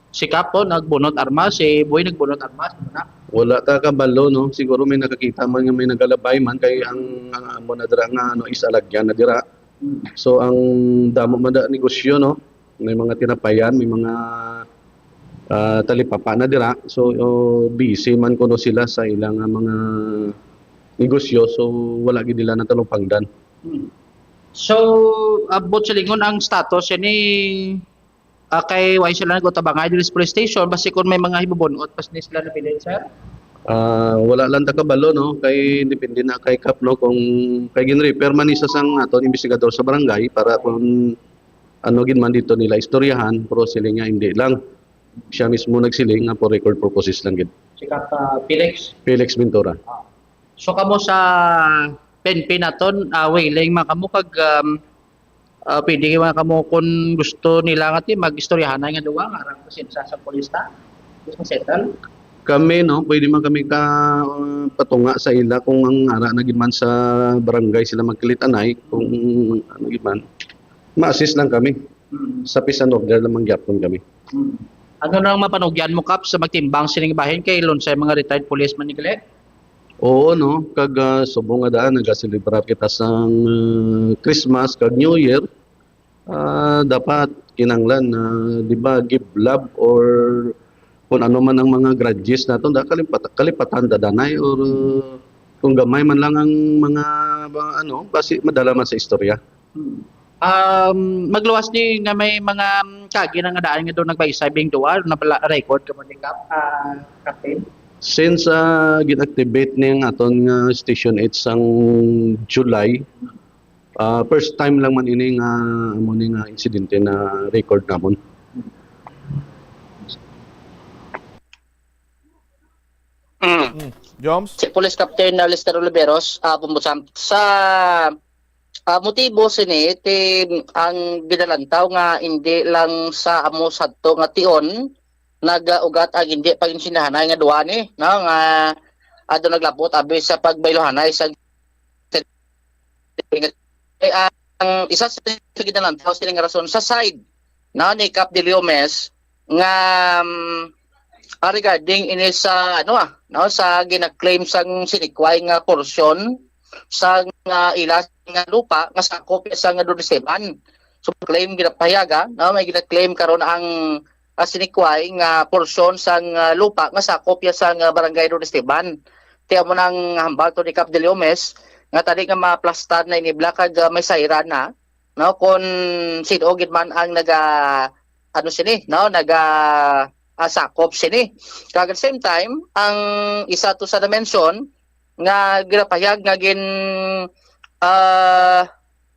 si Kap, o, nagbunot armas, si Boy nagbunot armas, ano na? Wala ta kabalo, no? Siguro may nakakita man nga may nagalabay man kay ang, ang amo na dira nga ano is alagyan na dira. Hmm. So ang damo man da negosyo, no? May mga tinapayan, may mga ah, talipapa na dira. So o, busy man kuno sila sa ilang ah, mga negosyo, so wala gid nila natalupangdan. Hmm. So, abot silingon ang status ini, ah, kay way sila nag-utabangay diri sa police station, basi kung may mga hibubunot, pas ni sila nabilin, sir? Ah, wala lang ta kabalo, no, kay depende na kay Kap, no, kung kay ginrefer man isa sang aton investigador sa barangay para kung ano gid man dito nila istoryahan, pero sila nga hindi lang. Siya mismo nagsiling nga for record purposes lang gid. Si Kap, ah, Felix. Felix Ventura. So kamo sa P N P naton, ah, willing man kamo kag um, ah, pwede man kamo kung gusto nila nga ti mag-istoryahanay nga duwa nga arang presensa sa pulis ta. Gusto settle? Kami, no, pwede man kami ka uh, patunga sa ila kung ang ara na gid man sa barangay sila magkilit-anay, kung ano gid man. Ma-assist lang kami. Hmm. Sa peace and order lang man gyapon kami. Hmm. Ano nang mapanugyan mo, Kap, sa magtimbang sining bahin kay lunsay mga retired police man ni Glenn? Oo, no, kag ah, subong nga daan nagaselebrar kita sang ah, Christmas kag New Year. Ah, dapat kinanglan na, di ba, give love or kung ano man ang mga grudges naton, da kalipat kalipatan dadanay or uh, kung gamay man lang ang mga ba- ano, basi madala man sa istorya. Hmm. Um, magluwas ni nga may mga um, kagi na nga daan nga doon nagbaysay bing duwa na pala record ka mo ni Kap, ah, Captain? Since ah, gin-activate ni ang aton nga Station eight sang July, ah, first time lang man ini nga amo ni nga insidente na record namon. Mm. Mm. Joms? Si Police Captain Lester Oliveros, ah, Pumbusan, sa ah, motibo sini ti ang ginalantaw nga indi lang sa amo sadto nga tion nag-ugat ang indi pag-insindahanay nga duwa ni, no, nga ado naglabot abi sa pagbaylohanay sa. Eh, ang isa sa ginalantaw sini nga rason sa side, no, ni Cap de Leomes nga um, ah, regarding ini sa ano ah, no, sa gina-claim sang sinikway nga porsyon sa nga ila nga lupa nga sakop sa nga Don Esteban. So claim ginapayaga, no, may gina-claim karon ang ah, sinikway nga porsyon sang ah, lupa nga sakop ya sa nga barangay Don Esteban. Ti amo nang hambal to ni Cap de Leomes nga tali nga maplastar na inibla kag ah, may sayran na, no, kon sin-o gid man ang naga ano sini, no, naga ah, sakop sini. Kag at the same time, ang isa to sa na-mention nga ginapahayag nga gin ah,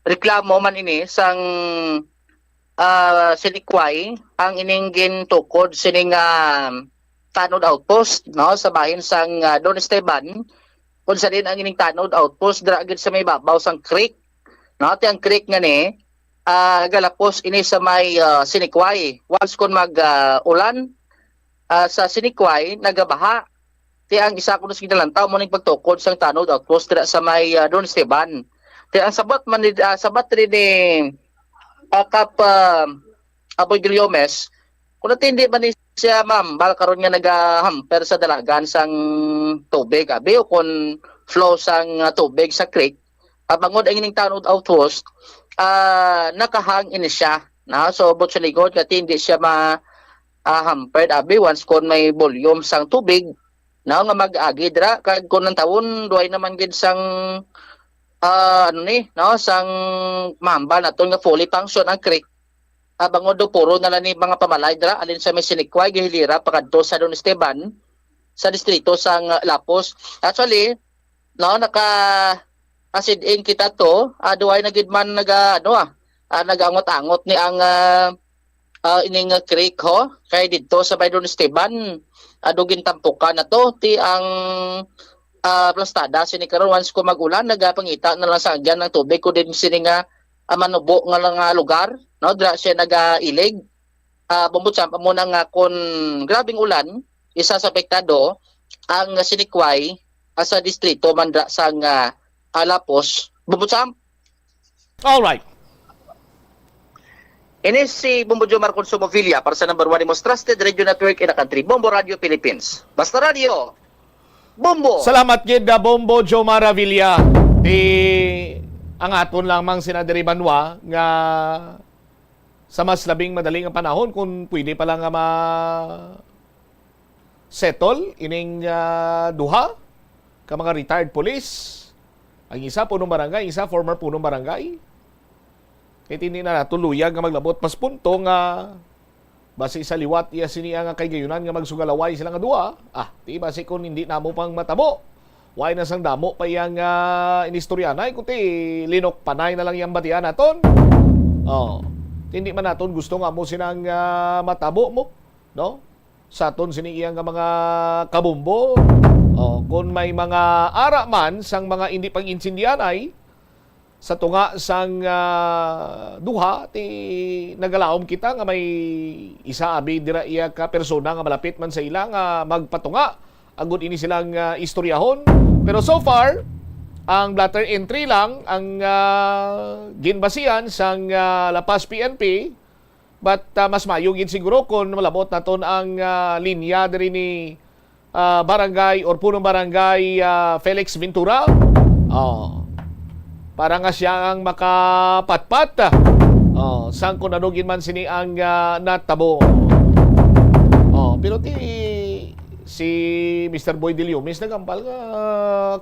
reklamo man ini sang ah, sinikway ang ining gintukod sining ah, tanod outpost, no, sa bahin sang ah, Don Esteban, kung sa din ang ining tanod outpost dira gid sa may babaw sang creek, no, ti ang creek nga ni ah, galapos ini sa may ah, sinikway. Once kon mag ah, ulan ah, sa sinikway nagabaha. Ti ang isa kuno sa ginalantaw mo ning pagtukod sang tanod outpost dira sa may ah, Don Esteban. Ti ang sabat man ni ah, sabat rin ni ah, Kap ah, Aboy Guillaumes, kung natindi man ni siya mahambal karon nga nagahamper sa dalagan sang tubig, abi, o kon flow sang, ah, tubig sa creek, ah, bangod ang ining tanod outpost, ah, nakahang ini siya, no? So, buot silingon, kati hindi siya ma-, ah, hampered, abi, once kon may volume sang tubig, no, nga mag-agi dira. Kag kon ang tawon, duhay naman gid sang, ah, ano ni, no, sang mahambal naton nga fully function ang creek. Ah, bangod do puro na lang ni mga pamalay dira, alin sa may Sinikway, gahilira, pakadto sa Don Esteban, sa distrito sang, ah, Lapos. Actually, no, naka-, asid-in kita to, ah, duhay na gid man naga-, ano, ah, ah, nag-angot-angot ni ang, ah, ah, ining, ah, creek, ho, kay didto sa may Don Esteban, ah, do gintampukan na to, ti ang, ah, plastada sini karon, once ko mag-ulan, nagapangita na lang sa agyan ng tubig, kundi sini nga, ah, manubo nga lang nga lugar, no, dira siya nagailig. Ah, Bombo Champ, amo na nga kon grabing ulan, isa sa apektado ang Sinikway, ah, sa distrito man dira sang, ah, Lapos. Bombo Champ? All right. Ini si Bombo Jomar Consumo Villa para sa number one, the most trusted radio network in the country, Bombo Radio Philippines. Basta Radio, Bombo! Salamat gid, ah, Bombo Jomar Villa. Di ang aton lamang sina diri banwa nga sa mas labing madali nga panahon, kung pwede pa lang nga ma-settle ining, ah, duha ka mga retired police. Ang isa punong barangay, ang isa former punong barangay. Kay hindi na nato luyag nga maglabot pas punto nga basi sa liwat iya sini nga kahigayonan nga magsugalaway sila nga duha. Ah, di basi kung hindi namo pang matabo. Why na sang damo pa iyang, ah, inistoryanay, kundi linok panay na lang iyang batian naton. Oh, hindi man naton gusto nga mo sinang, ah, matabo mo, no? Sa aton sini iyang nga mga kabumbo. Oh, kung may mga ara man sang mga hindi pag-intindihanay, sa tunga sang, ah, duha, ti nagalaom kita nga may isa abi dira iya ka persona nga malapit man sa ila nga magpatunga agud ini silang, ah, istoryahon. Pero so far, ang blotter entry lang ang, ah, ginbasihan sang, ah, La Paz P N P. But, ah, mas maayo gid siguro kung malabot naton ang, ah, linya diri ni, ah, Barangay or Punong Barangay, ah, Felix Ventura. Oh. Para nga siya ang makapatpat. Oh, sang kung ano gid man sini ang, ah, natabo. Oh, pero ti si Mister Boy Deliomes nagambal nga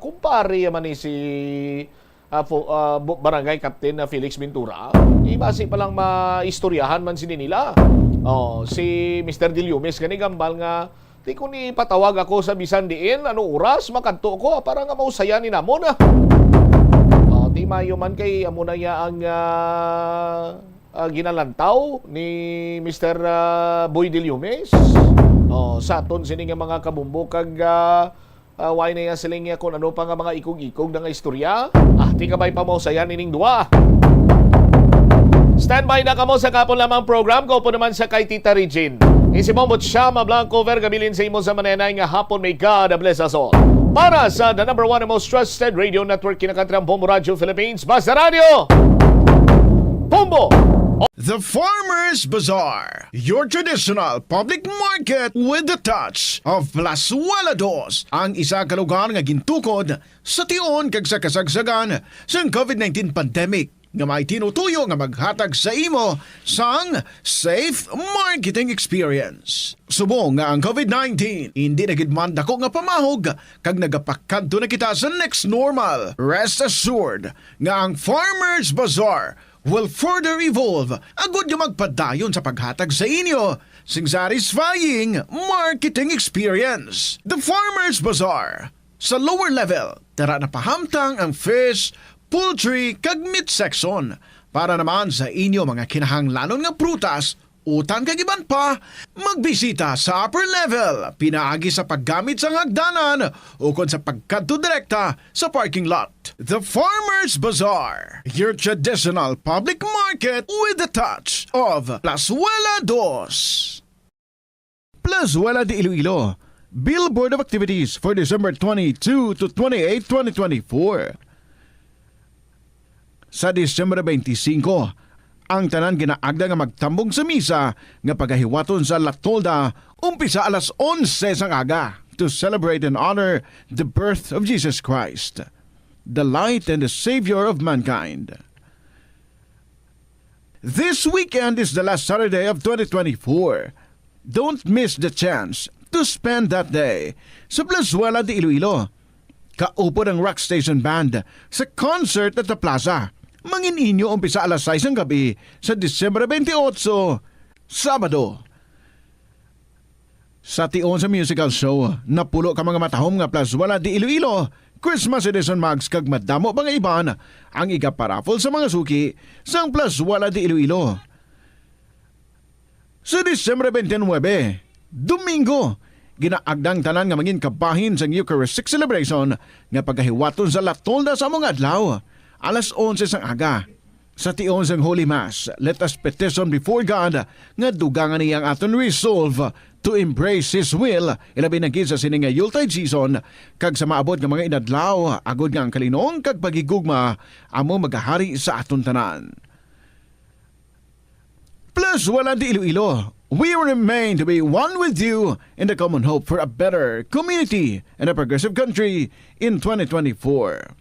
kumpare man ni si, ah, fo-, ah, bu-, Barangay Captain na Felix Ventura. Di basi pa lang maistoryahan man sini nila. Oh, si Mister Deliomes gani gambal nga, "Ti kung ipatawag ako sa bisan diin, ano oras, makadto ko para nga mausayan ni namon, ah." Oh, di maayo man kay amo na ya ang, ah, ah, ginalantaw ni Mister, ah, Boy Deliomes. Oh, sa aton sini nga mga kabumbo kag, ah, ah, why na ya siling ya kung ano pa nga mga ikog-ikog na nga istorya. Ah, di ka may pamausayan ining duwa. Standby na kamo sa kapon lamang program. Kaupo naman sa kay Tita Regine. Isi mo mo siya, Mablanco Vergabilin sa imo sa manenay nga hapon. May God bless us all. Para sa the number one and most trusted radio network, Kinakantrang Bombo Radio Philippines, Basta Radio, Bombo! The Farmers Bazaar, your traditional public market with the touch of Plazuela Dos, ang isa ka lugar nga gintukod sa tion kag sa kasagsagan sang COVID nineteen pandemic, nga may tinutuyo nga maghatag sa imo sang safe marketing experience. Subong nga ang COVID nineteen hindi na gid man dako nga pamahog kag nagapakadto na kita sa next normal, rest assured nga ang Farmers Bazaar will further evolve agud nga magpadayon sa paghatag sa inyo sing satisfying marketing experience. The Farmers Bazaar, sa lower level, tara na pahamtang ang fish, poultry, kag meat section. Para naman sa inyo mga kinahanglanon nga prutas, utan kag iban pa, magbisita sa upper level pinaagi sa paggamit sang hagdanan ukon sa pagkadto direkta sa parking lot. The Farmers Bazaar, your traditional public market with the touch of Plazuela Dos. Plazuela de Iloilo, Billboard of Activities for December twenty-two to twenty-eight, twenty twenty-four. Sa Disyembre twenty-five, Ang tanan ginaagda nga magtambong sa misa nga pagahiwaton sa La Tolda umpisa alas onse sang aga to celebrate and honor the birth of Jesus Christ, the light and the Savior of mankind. This weekend is the last Saturday of twenty twenty-four. Don't miss the chance to spend that day sa Plazuela de Iloilo. Kaupod ang Rock Station Band sa concert at the plaza. Mangin-inyo umpisa alas sais ng gabi sa Disyembre twenty-eight, Sabado. Sa tion sa musical show, napulo ka mga matahom nga Plazuela de Iloilo Christmas Edition mugs kag madamo pa nga iban ang igaparaffle sa mga suki sang Plazuela de Iloilo. Sa Disyembre twenty-nine, Domingo, ginaagda ang tanan nga mangin kabahin sang Eucharistic celebration nga pagahiwaton sa La Tolda sa amo nga adlaw, alas onse sang aga. Sa tion sang Holy Mass, let us petition before God nga dugangan niya ang aton resolve to embrace His will, ilabi na gid sa sini nga Yuletide season, kag sa maabot nga mga inadlaw, agod nga ang kalinong kag paghigugma amo magahari sa aton tanan. Plazuela de Iloilo, we remain to be one with you in the common hope for a better community and a progressive country in twenty twenty-four.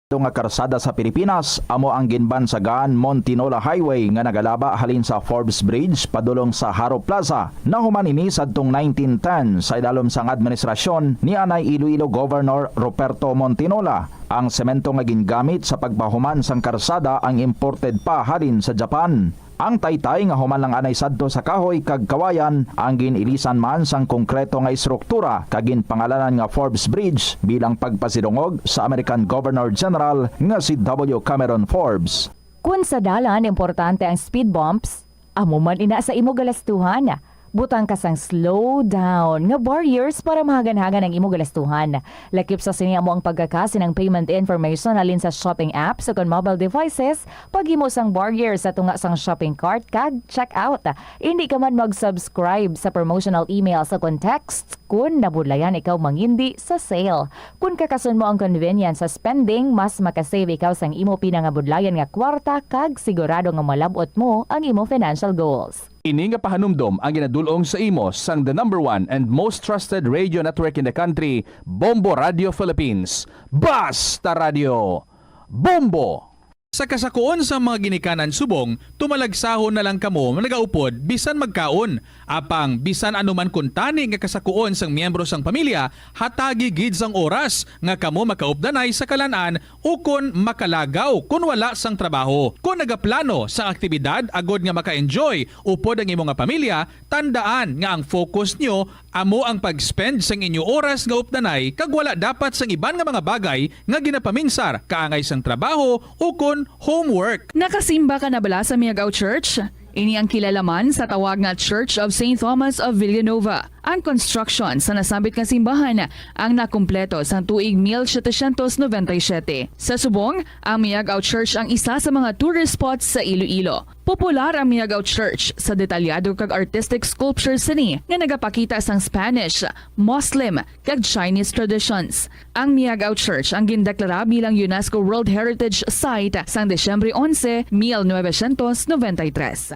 Nga karsada sa Pilipinas amo ang ginbansagan Montinola Highway nga nagalaba halin sa Forbes Bridge padulong sa Jaro Plaza. Nahuman ini sadtong nineteen ten sa idalom sang administrasyon ni anay Iloilo Governor Ruperto Montinola. Ang semento nga gingamit sa pagpahuman sang karsada ang imported pa halin sa Japan. Ang taytay nga human lang anay sadto sa kahoy kag kawayan ang gin-ilisan man sang konkreto nga estruktura kag ginpangalanan nga Forbes Bridge bilang pagpasidungog sa American Governor General nga si W. Cameron Forbes. Kun sa dalan importante ang speed bumps, amo man ina sa imo galastuhan. Butang ka sang slow down nga barriers para mahaganhagan ang imo galastuhan. Lakip sa sini amo ang pagkakasin ang payment information halin sa shopping apps o kon mobile devices, paghimo sang barrier sa tunga sang shopping cart kag checkout. Indi ka man mag-subscribe sa promotional emails o kon texts kun nabudlayan ikaw mangindi sa sale. Kun kakason mo ang convenience sa spending, mas makasave ikaw sang imo pinangabudlayan nga kwarta kag sigurado nga malab-ot mo ang imo financial goals. Ini nga pahanumdom ang ginadul-ong sa imo sang the number one and most trusted radio network in the country, Bombo Radio Philippines. Basta Radio! Bombo! Sa kasakuon sang mga ginikanan subong, tumalagsahon na lang kamo nagaupod bisan magkaon. Apang bisan ano man kuntani nga kasakuon sang miyembro sang pamilya, hatagi gid sang oras nga kamo makaupdanay sa kalan-an ukon makalagaw kon wala sang trabaho. Kon nagaplano sang aktibidad agod nga maka-enjoy upod ang imo nga pamilya, tandaan nga ang focus nyo amo ang pag-spend sang inyo oras nga updanay kag wala dapat sang iban nga mga bagay nga ginapaminsar kaangay sang trabaho ukon homework. Nakasimba ka na bala sa Miag-ao Church? Ini ang kilala man sa tawag nga Church of Saint Thomas of Villanueva. Ang construction sa nasambit nga simbahan ang nakumpleto sang tuig mil setecientos noventa y siete. Sa subong, ang Miag-ao Church ang isa sa mga tourist spots sa Iloilo. Popular ang Miag-ao Church sa detalyado kag artistic sculptures sini nga nagapakita sang Spanish, Muslim, kag Chinese traditions. Ang Miag-ao Church ang gindeklara bilang UNESCO World Heritage Site sang Disyembre onse, mil novecientos noventa y tres.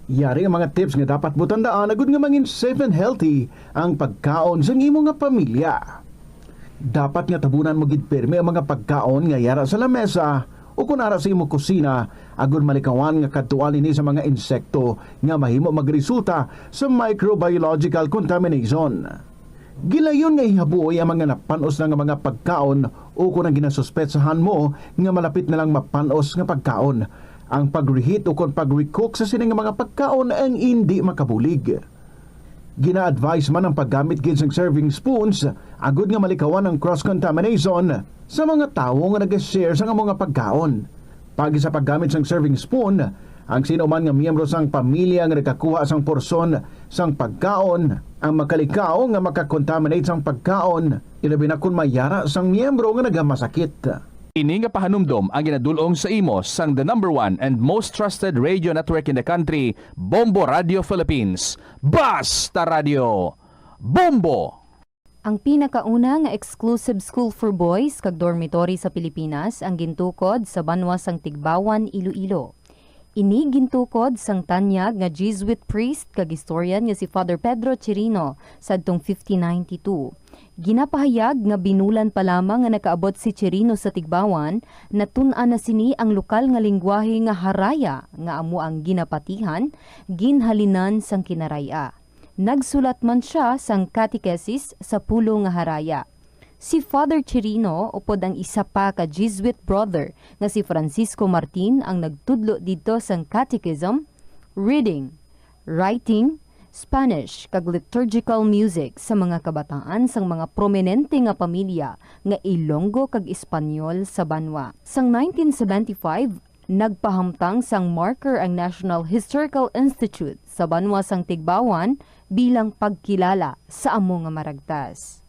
Yari ang mga tips nga dapat mo tandaan agud nga mangin safe and healthy ang pagkaon sang imo nga pamilya. Dapat nga tabunan mo gid pirme ang mga pagkaon nga yara sa lamesa o kon ara sa imo kusina, agud malikawan nga kadtuan ini sa mga insekto nga mahimo magresulta sa microbiological contamination. Gilayon nga ihabuoy ang mga napan-os na nga mga pagkaon o kon ang ginasuspetsahan mo nga malapit na lang mapan-os nga pagkaon. Ang pag-reheat o kon pag-recook sa sini nga mga pagkaon ang indi makabulig. Gina-advise man ang paggamit gid sang serving spoons agud nga malikawan ang cross-contamination sa mga tawo nga nag-share sang amo nga pagkaon. Paagi sa paggamit sang serving spoon, ang sino man nga miyembro sang pamilya nga nagakuha sang porsyon sang pagkaon ang makalikaw nga makakontaminate sang pagkaon, ilabi na kon may yara sang miyembro nga nagamasakit. Ini nga pahanumdom ang ginadul-ong sa imo sang the number one and most trusted radio network in the country, Bombo Radio Philippines. Basta Radio! Bombo! Ang pinakauna nga exclusive school for boys kag dormitory sa Pilipinas ang gintukod sa banwa sang Tigbauan, Iloilo. Ini gintukod sang tanyag nga Jesuit priest kag historian nga si Father Pedro Chirino sadtong fifteen ninety-two. Ginapahayag nga binulan pa lamang nga nakaabot si Chirino sa Tigbauan, natun-an na sini ang lokal nga linggwahe nga Haraya, nga amo ang ginapatihan, ginhalinan sang Kinaray-a. Nagsulat man sia sang katekesis sa pulo nga Haraya. Si Father Chirino upod ang isa pa ka Jesuit brother nga si Francisco Martin ang nagtudlo didto sang catechism, reading, writing, Spanish, kag liturgical music sa mga kabataan sang mga prominente nga pamilya nga Ilonggo kag Espanyol sa banwa. Sang nineteen seventy-five, nagpahamtang sang marker ang National Historical Institute sa banwa sang Tigbauan bilang pagkilala sa amo nga maragtas.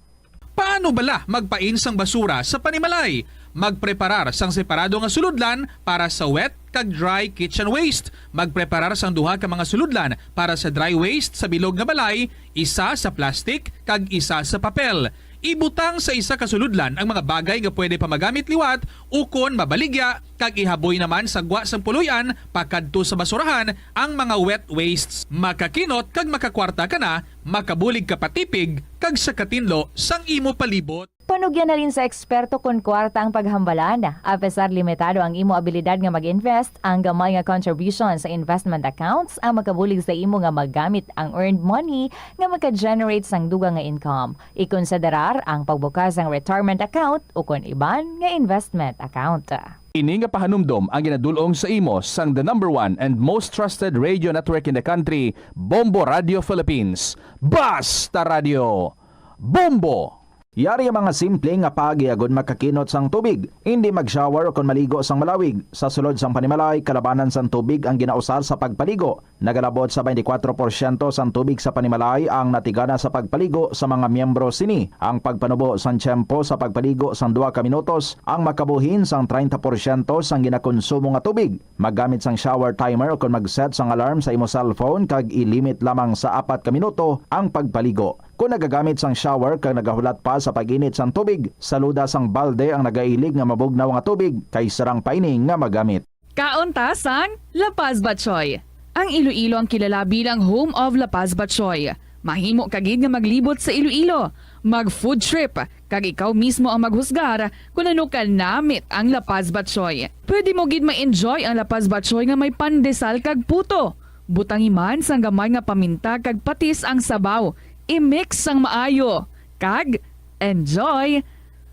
Paano bala magpain sang basura sa panimalay? Magpreparar sang separado nga sulodlan para sa wet kag dry kitchen waste. Magpreparar sang duha ka mga sulodlan para sa dry waste sa bilog nga balay, isa sa plastic kag isa sa papel. Ibutang sa isa ka sulodlan ang mga bagay nga pwede pa magamit liwat ukon mabaligya, kag ihaboy naman sa gwa sang puloy-an pakadto sa basurahan ang mga wet wastes. Makakinot kag makakwarta ka na, makabulig ka pa tipig, kag sa katinlo sang imo palibot. Panugyan na rin sa eksperto kon kwarta ang paghambalan. Apesar limitado ang imo abilidad nga mag-invest, ang gamay nga contribution sa investment accounts ang makabulig sa imo nga magamit ang earned money nga maka-generate sang dugang nga income. Ikonsiderar ang pagbukas sang retirement account ukon iban nga investment account. Ini nga pahanumdom ang ginadul-ong sa imo sang the number one and most trusted radio network in the country, Bombo Radio Philippines. Basta Radio Bombo! Yari ang mga simple nga paagi agod makakinot sang tubig. Indi mag-shower ukon maligo sang malawig. Sa sulod sang panimalay, kalabanan sang tubig ang ginausar sa pagpaligo. Nagalabot sa twenty-four porsyento sang tubig sa panimalay ang natigana sa pagpaligo sa mga miyembro sini. Ang pagpanubo sang tiyempo sa pagpaligo sang duha ka minutos ang makabuhin sang treinta porsyento sang ginakonsumo nga tubig. Maggamit sang shower timer ukon mag-set sang alarm sa imo cellphone kag i-limit lamang sa apat ka minuto ang pagpaligo. Kon nagagamit sang shower kag nagahulat pa sa pag-init sang tubig, saluda sang balde ang nagailig nga mabugnaw nga tubig kay sarang pa ini nga magamit. Kaon ta sang La Paz Batchoy. Ang Iloilo ang kilala bilang home of La Paz Batchoy. Mahimo ka gid nga maglibot sa Iloilo, mag-food trip, kag ikaw mismo ang maghusgar kon ano ka namit ang La Paz Batchoy. Pwede mo gid ma-enjoy ang La Paz Batchoy nga may pandesal kag puto. Butangi man sang gamay nga paminta kag patis ang sabaw. I-mix sang maayo. Kag enjoy!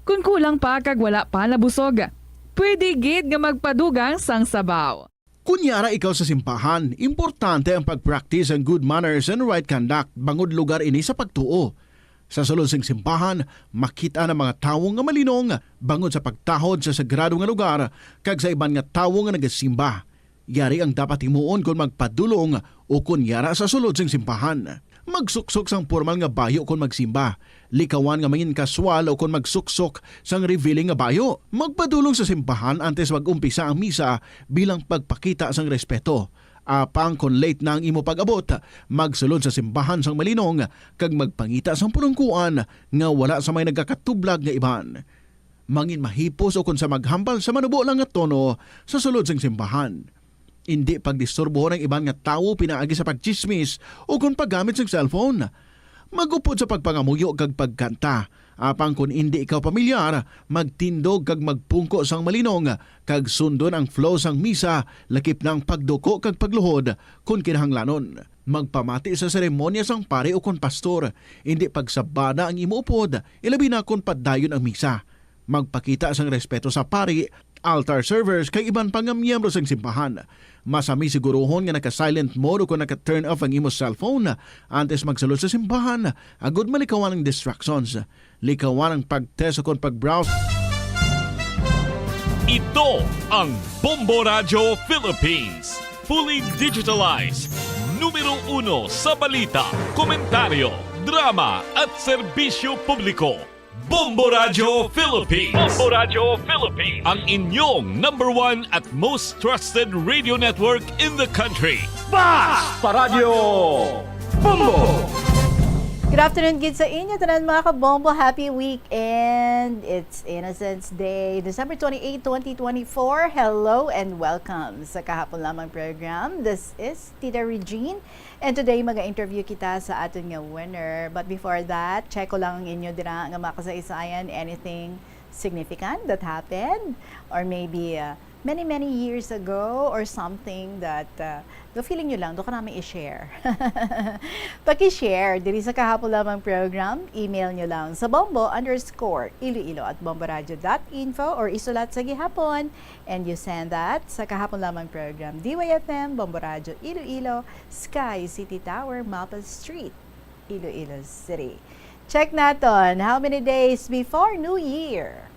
Kon kulang pa kag wala pa nabusog, pwede gid nga magpadugang sang sabaw. Kon yara ikaw sa simbahan, importante ang pag-practice ang good manners and right conduct bangod lugar ini sa pagtuo. Sa sulod sing simbahan, makit-an ang mga tawo nga malinong bangod sa pagtahod sa sagrado nga lugar kag sa iban nga tawo nga nagasimba. Yari ang dapat himuon kon magpadulong ukon yara sa sulod sing simbahan. Magsuksok sang pormal nga bayo kon magsimba. Likawan nga mangin-kaswal ukon magsuksok sang revealing nga bayo. Magpadulong sa simbahan antes mag-umpisa ang misa bilang pagpakita sang respeto. Apang kon late na ang imo pag-abot, magsulod sa simbahan sang malinong kag magpangita sang pulongkoan nga wala sa may nagakatublag nga iban. Mangin mahipos ukon sa maghambal sa manubo lang nga tono sa sulod sang simbahan. Indi pagdisturbohon ang iban nga tawo pinaagi sa pagtsismis ukon paggamit sang cellphone. Mag-upod sa pagpangamuyo kag pagkanta. Apang kon indi ikaw pamilyar, magtindog kag magpungko sang malinong kag sundon ang flow sang misa, lakip na ang pagduko kag pagluhod kon kinahanglanon. Magpamati sa seremonya sang pari ukon pastor. Indi pagsabada ang imo upod, ilabi na kon padayon ang misa. Magpakita sang respeto sa pari, altar servers, kag iban pa nga miyembro sang simbahan. Masami siguruhon nga naka-silent mode o kon naka-turn off ang imo cellphone antes magsulod sa simbahan, agud malikawan ang distractions. Likawan ang pag-test o kon pag-browse. Ito ang Bombo Radyo Philippines. Fully digitalized. Numero uno sa balita, komentaryo, drama, at serbisyo publiko. Bombo Radyo Philippines. Bombo Radyo Philippines. Ang inyong number one at most trusted radio network in the country. Basta Radyo Bombo! Good afternoon gid sa inyo tanan, mga kabombo. Happy weekend. It's Innocence Day, December twenty-eight, twenty twenty-four. Hello and welcome sa Kahapon Lamang program. This is Tita Regine, and today maga-interview kita sa aton nga winner. But before that, check ko lang ang inyo dira nga mga kasaysayan. Anything significant that happened? Or maybe, uh, many, many years ago or something that, uh, do feeling nyo lang, do ka namin i-share. Paki-share diri sa Kahapon Lamang program, email nyo lang sa bombo underscore iloilo at bomboradio dot info or isulat sa gihapon, and you send that sa Kahapon Lamang program, D Y F M, Bombo Radio Iloilo, Sky City Tower, Maple Street, Iloilo City. Check naton, how many days before New Year?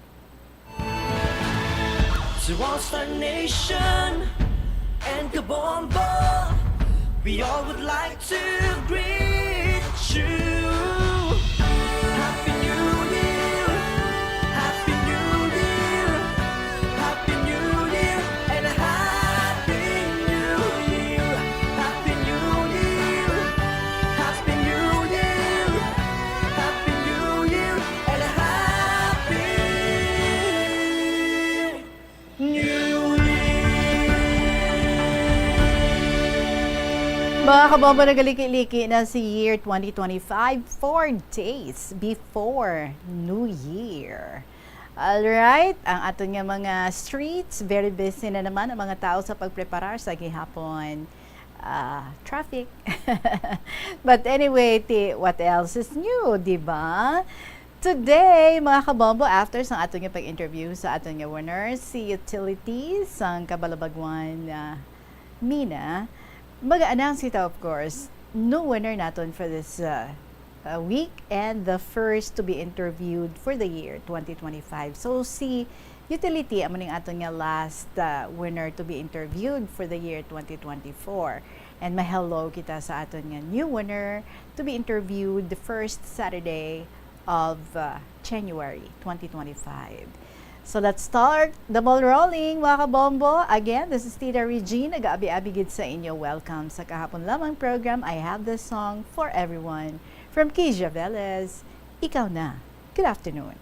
To all Star Nation and Kabombo, we all would like to greet you. Happy New Year, Happy New Year, Happy New Year, and a Happy New Year. Happy New Year, Happy New Year, Happy New Year, and a Happy New Year. Mga kabombo, nagaliki-liki na si year twenty twenty-five, four days before New Year. Alright, ang aton nga mga streets, very busy na naman ang mga tao sa pagpreparar sa gihapon, ah, traffic. But anyway, ti, what else is new, di ba? Today, mga kabombo, after sang aton nga pag-interview sa aton nga winner, si Utilities sang Cabalabagwan, ah, Mina, mag-announce kita, of course, new winner naton for this, uh, uh, week and the first to be interviewed for the year twenty twenty-five. So, si Utility, amo ning aton nga last, uh, winner to be interviewed for the year twenty twenty-four. And ma-hello kita sa aton nga new winner to be interviewed the first Saturday of, uh, January twenty twenty-five. So let's start the ball rolling, mga kabombo. Again, this is Tita Regine, nag-aabi-abi gid sa inyo. Welcome sa Kahapon Lamang program. I have this song for everyone from Kija Velez, Ikaw Na. Good afternoon.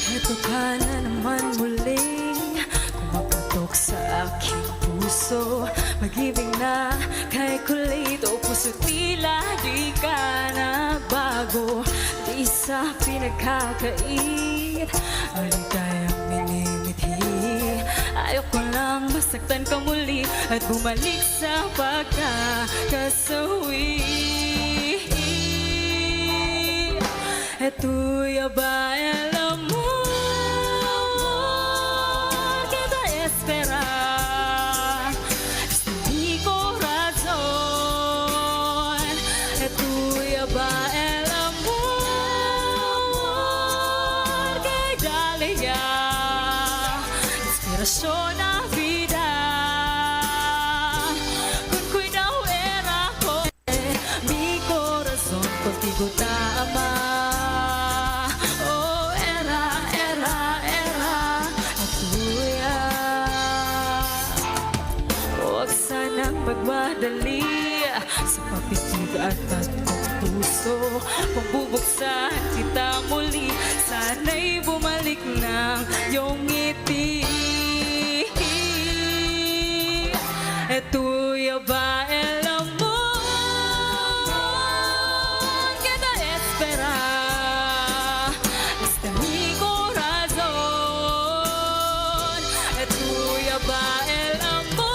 Heto ka na naman muling kumaputok sa aking puso. Pag-ibig na kay kulit o puso, tila di ka na bago. Di sa pinagkakait, maligayang minimithi. Ayoko lang masaktan ka muli at bumalik sa pagkakasawi. Estoy a bailar el amor que te espera. Este mi corazón, estoy a bailar el amor que dale ya. Inspirasyon na vida. Con cuidado era con mi corazón contigo tama. Oh, era, era, era la tuya. Huwag sanang magmadali sa papitig at pagpupuso. Pagbubuksan kita muli, sana'y bumalik ng iyong ngiti. Estoy a bailar el amor que te espera. Este mi corazón, estoy a bailar el amor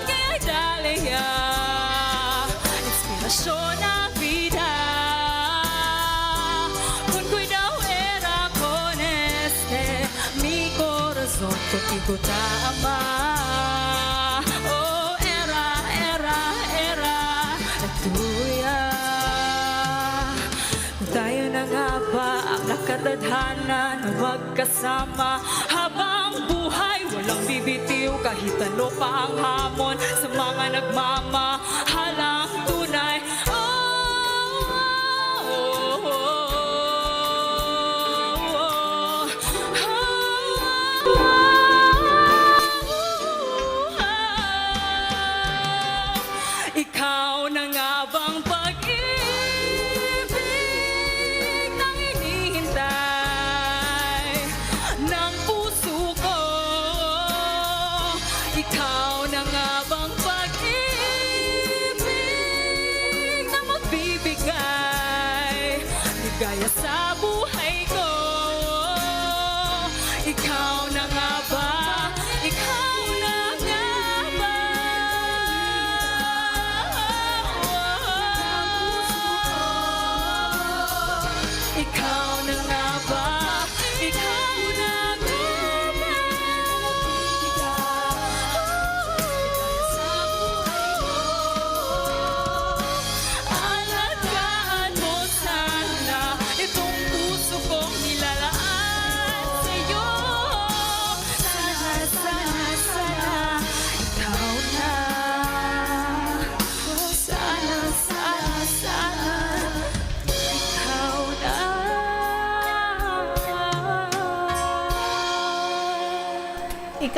que dale ya. Inspirasyon na vida. Con cuidado era con este mi corazón contigo tama. Oh, era, era, era la tuya. Kung tayo na nga ba ang nakatadhana na magkasama habang buhay, walang bibitiw kahit ano pa ang hamon sa mga nagmamahalang tunay. Oh,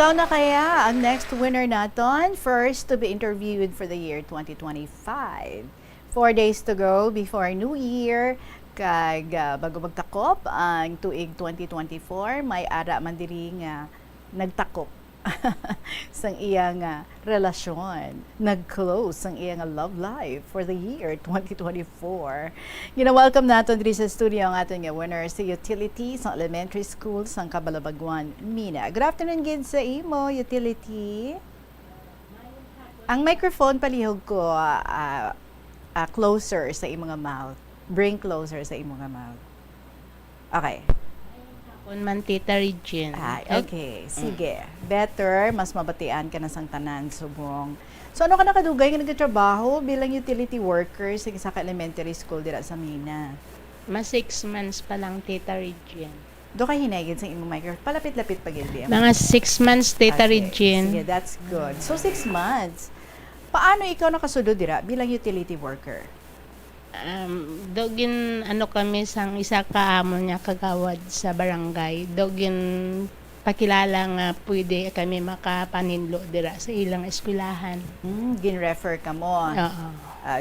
Ikaw na kaya ang next winner naton? First to be interviewed for the year twenty twenty-five. Four days to go before New Year. Kag, ah, bago magtakop ang tuig twenty twenty-four, may ara man diri nga nagtakop sang iya nga relasyon, nag-close sang iya nga love life for the year twenty twenty-four. Gina-welcome naton diri sa studio ang aton nga winner, si Utility sang Elementary School sang Cabalabaguan, Mina. Good afternoon gid sa imo, Utility. Ang microphone palihog ko, ah, ah, closer sa imo nga mouth. Bring closer sa imo nga mouth. Okay. Kon man, Tita Regine. Ay, okay. Sige. Better, mas mabatian ka na sang tanan subong. So, ano ka nakadugay nga nagatrabaho bilang utility worker sa isa ka elementary school dira sa Mina? Mas six months pa lang, Tita Regine. Do ka hinay gid sa imong microphone. Palapit-lapit pa gid, Liam. Mga six months, Tita Okay. Regine. Sige, that's good. So, six months. Paano ikaw nakasudo dira bilang utility worker? Um, do gin ano kami sang isa ka amo niya kagawad sa barangay. Do gin pakilala nga pwede kami makapaninlo dira sa ilang eskwelahan. Hmm, gin-refer ka mo. Oo.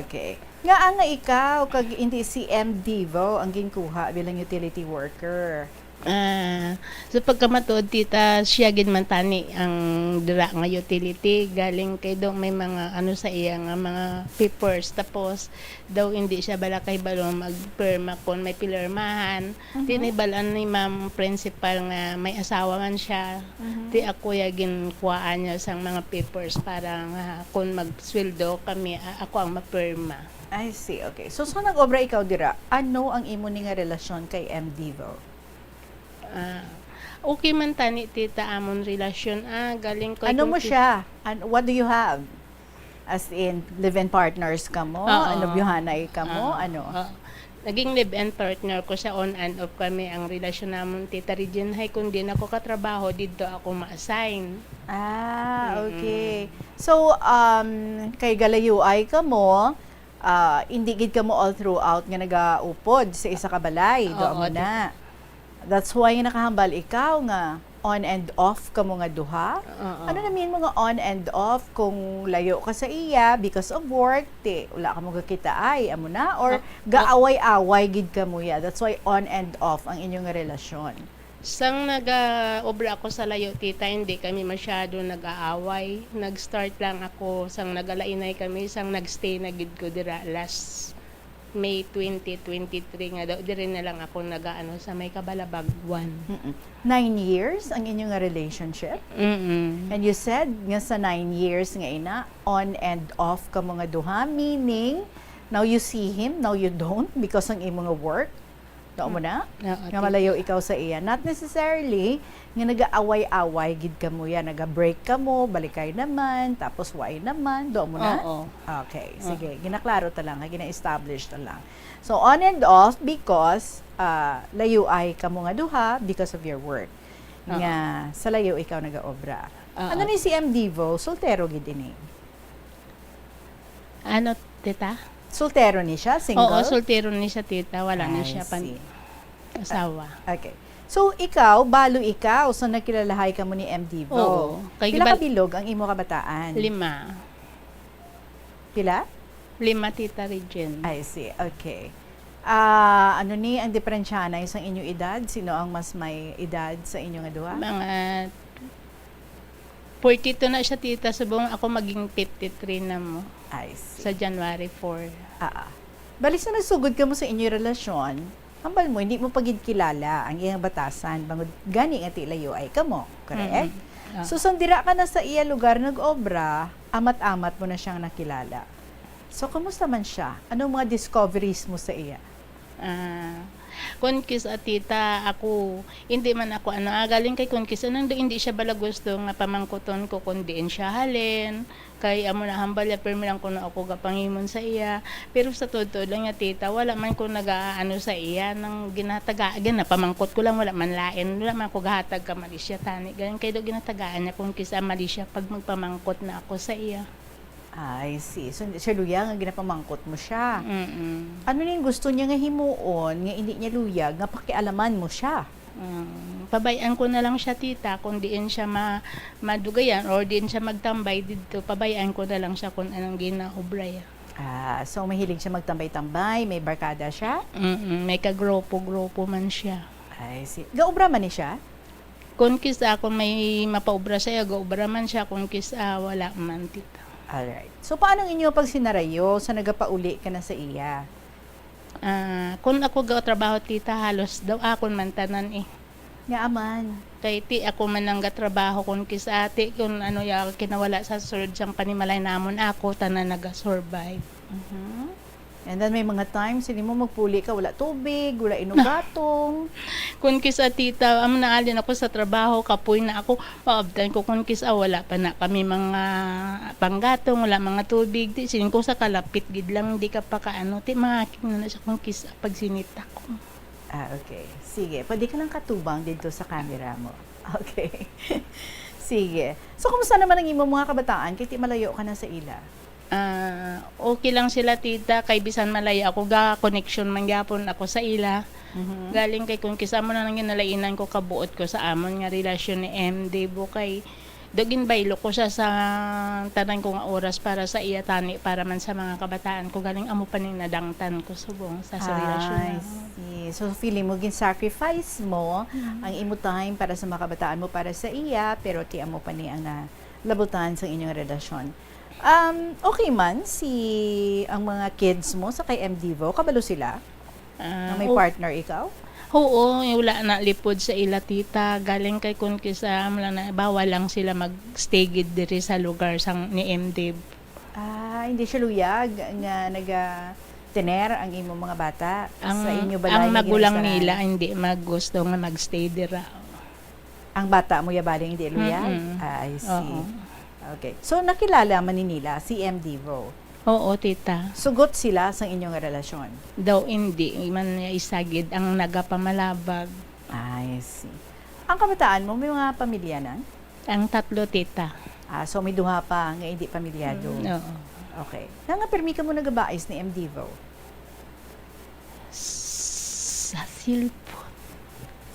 Okay. Nga nga ikaw, kag hindi si M Devo ang ginkuha bilang utility worker. Ah, sa pagkamatuod, tita, siya gid man tani ang dira nga utility. Galing kay daw may mga ano sa iya nga mga papers. Tapos, daw hindi siya bala kahibalo magpirma kon may pilirmahan. Mhm. Di nahibalaan ni ma'am principal nga may asawa man siya. Mhm. Di ako ya ginkuhaan niya sang mga papers para nga kon magsweldo kami, a-, ako ang mapirma. I see, okay. So, so nag-obra ikaw dira, ano ang imo ni nga relasyon kay M Devo? Ah, okay man tani, tita, amon relasyon. Ah, galing ko Ano kung mo ki- siya? An-, what do you have? As in, live-in partners ka mo? Oo. Ano, biyuhanay ka mo? Oo. Ano? Oo. Naging live-in partner ko siya, on and off kami ang relasyon namon, Tita Regine. Hay, kung di na ko katrabaho, didto ako ma-assign. Ah, Mm-mm. okay. So, um, kay galayuay ka mo, ah, hindi gid ka mo all throughout nga nagaupod sa isa ka balay, do Oo, mo na. That's why nakahambal ikaw nga on and off ka mo nga duha. Oo. Ano na mean mo nga on and off kung layo ka sa iya because of work, ti wala ka mo gakita ay, amo na, or Ah, gaaway-away gid ka mo ya. That's why on and off ang inyong relasyon. Sang nag-obra ako sa layo, tita, hindi kami masyado nag-aaway. Nag-start lang ako, sang nagalainay kami, sang nag-stay na gid ko dira last May twenty twenty-three nga daw, diri na lang ako nagaano sa may Cabalabagwan. Mm-mm. Nine years ang inyo nga relationship? Mm-mm. And you said nga sa nine years nga ina, on and off ka mo nga duha, meaning now you see him, now you don't because ang imo nga work. Tao mo na? Oo, Nga malayo ikaw sa iya. Not necessarily nga nagaaway-away gid ka mo yan. Naga-break ka mo, balikay naman, tapos waay naman. Do mo na? Oo. Okay, sige. Ginaklaro ta lang, ha? Gina-establish ta lang. So, on and off because ah, layuay ka mo nga duha because of your work. Oo. Nga sa layo ikaw nagaobra. Oo. Ano ni si M Devo? Soltero gid ini. Ano, tita? Soltero ni siya? Single? Oo, soltero ni siya, tita. Wala ni I siya pan see. asawa. Okay. So, ikaw, balo ikaw, so nagkilalahay ka mo ni M Devo. Oo. Kay Pila ka gibal- bilog ang imo kabataan? Lima. Pila? Lima, Tita Regine. I see. Okay. Ah, ano ni ang diferensyanay sa inyo edad? Sino ang mas may edad sa inyo nga duha? Mga forty-two na siya, tita. Subong ako maging fifty-three na mo I see. Sa January four. Ah, ah. Bali sa nagsugod ka mo sa inyo relasyon, hambal mo, hindi mo pa gid kilala ang iyang batasan, bangod gani nga ti layoay ka mo, correct? Mm-mm. Ah. So, sang dira ka na sa iya lugar nag-obra, amat-amat mo na siyang nakilala. So, kumusta man siya? Anong mga discoveries mo sa iya? Ah, kun kis-a, tita, ako, hindi man ako, ano, ah, galing kay kun kis-a, nang hindi siya bala gusto nga pamangkuton ko kung diin siya halin, kay amo na hambal ya, pirmi lang kuno ako gapangimon sa iya. Pero sa tuod-tuod lang niya, tita, wala man ko nagaano sa iya, nang ginataga, ginapamangkot ko lang, wala man lain, wala man ko gahatag ka Malaysia, tani, galing kay do ginatagaan niya kung kis-a Malaysia pag magpamangkot na ako sa iya. I see. So, siya luya nga ginapamangkot mo siya. Mm-mm. Ano ning gusto niya nga himuon nga hindi niya luyag nga pakialaman mo siya? Mm, pabay-an ko na lang siya, tita, kung diin siya ma-, madugayan or diin siya magtambay didto, pabay-an ko na lang siya kung anong ginaobra ya. Ah, so mahilig siya magtambay-tambay, may barkada siya? Mm, may kagrupo-grupo man siya. I see. Gaobra man ni siya? Kung kis-a, kung may mapaobra siya, gaobra man siya, kung kis-a, wala man, tita. Alright. So, paano ang inyo pagsinarayo sa nagapauli ka na sa iya? Ah, kung ako gatrabaho, tita, halos daw akon man tanan, eh. Nga aman. Kay ti ako man ang gatrabaho, kung kis-a, ti kung ano ya kinawala sa sulod sang panimalay namon, ako tanan nagasurvive. Mhm. And then may mga times, hindi mo magpuli ka, wala tubig, wala inugatong. Kung kis-a, tita, amo na alin ako sa trabaho, kapoy na ako, maabtan ko kung kis-a, wala pa na kami mga panggatong, wala mga tubig, ti siling ko sa kalapit gid lang, di ka pa kaano, ti mga king na siya kung kis-a pag sinita ko. Ah, okay. Sige, pwede ka lang katubang dito sa camera mo. Okay. Sige. So, kumusta naman ang imong mga kabataan? Kay ti malayo ka na sa ila. Ah, okay lang sila, tita, kay bisan malayo ako, ga connection man gyapon ako sa ila. Mhm. Galing kay kung kis-a mo na nang ginalainan ko kabuot ko sa amon nga relasyon ni M D, bo, kay do ginbaylo ko siya sa tanan ko nga oras para sa iya, tani para man sa mga kabataan ko, galing amo pa ning nadangtan ko subong sa, sa relasyon. I see. So, feeling mo gin-sacrifice mo Mm. ang imo time para sa mga kabataan mo, para sa iya, pero ti amo pa ni ang nalabutan sa inyong relasyon. Um, okay man si, ang mga kids mo sa kay M Devo? Kabalo sila Ah, na may o-, partner ikaw? Oo, eh, wala na lipod sa ila, tita. Galing kay kun kisa, amo lang na, bawal lang sila mag-stay gid diri sa lugar sang ni M Dev. Ah, hindi siya luyag nga naga-tener ang imong mga bata sa Ang, inyo balay ang nga magulang ginaisarahan? nila hindi magusto nga magstay dira. Ang bata mo ya baling di luyag? Mm-mm. Ah, I see. Oo. Okay. So, nakilala man ni nila si M Devo? Oo, tita. Sugot sila sang inyong relasyon? Daw hindi man niya isagid ang nagapamalabag. I see. Ang kabataan mo, may mga pamilya na? Ang tatlo, tita. Ah, so may duha pa nga hindi pamilyado? Mm, oo. Okay. Nga nga, pirmi ka mo nagabais ni M Devo? Sa cellphone.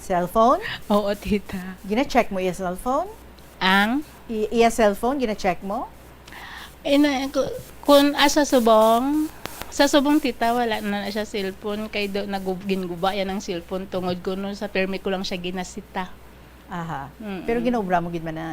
Cellphone? Oo, tita. Gina-check mo iya cellphone? Ang? I-, iya cellphone, gina-check mo? Ina, ku-, kun asa subong, sa subong, tita, wala na, na siya cellphone, kay do, nagub-, ginguba yan ang cellphone tungod kuno sa permi ko lang siya ginasita. Aha. Mm-mm. Pero ginaobra mo gid man na,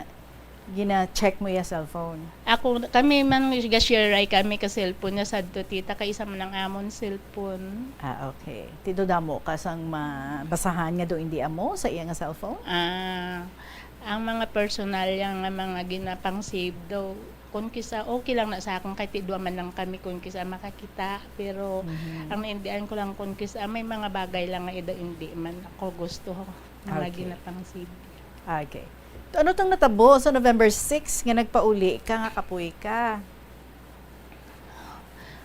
gina-check mo iya cellphone? Ako, kami man, ga-share ay kami ka cellphone niya sadto, tita, kay isa man ang amon cellphone. Ah, okay. Ti do damo ka sang mabasahan nga do hindi amo sa iya nga cellphone? Ah, ang mga personal yang nga mga ginapang-save do, kun kisa okay lang na sa akon, kay ti duha man lang kami kun kisa makakita, pero Mhm. ang naindian ko lang kun kisa may mga bagay lang nga ida hindi man ako gusto nga Okay. ginapang-save. Okay. Ano tong natabo sa November six nga nagpauli ka nga kapoy ka?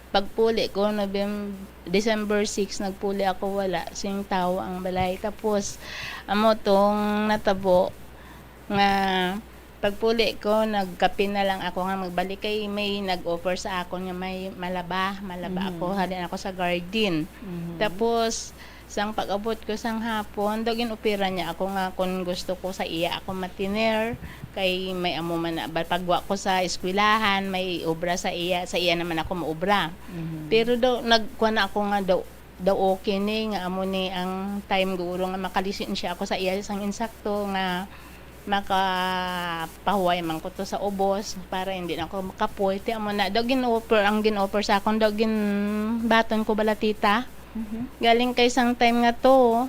Pagpuli ko, Novem-, December six, nagpuli ako, wala sing tawo ang balay. Tapos, amo tong natabo nga pagpuli ko, nagkapin na lang ako nga magbalik kay may nag-offer sa akon nga may malaba, malaba Mhm. ako, halin ako sa garden. Mhm. Tapos, sang pag-abot ko sang hapon, daw gin-opera niya ako nga kung gusto ko sa iya ako matiner, kay may amo man na, ba-, pagwa ko sa eskwelahan, may obra sa iya, sa iya naman ako maobra. Mhm. Pero daw, nagkuha na ako nga daw, daw okay ni, nga amo ni ang time guro nga makalisensya ako sa iya sang insakto nga makapahuway man ko to sa ubos para hindi na ako makapoy. Ti amo na, daw gin-offer, ang gin-offer sa akon, daw ginbaton ko bala, tita. Mhm. Galing kay sang time nga to,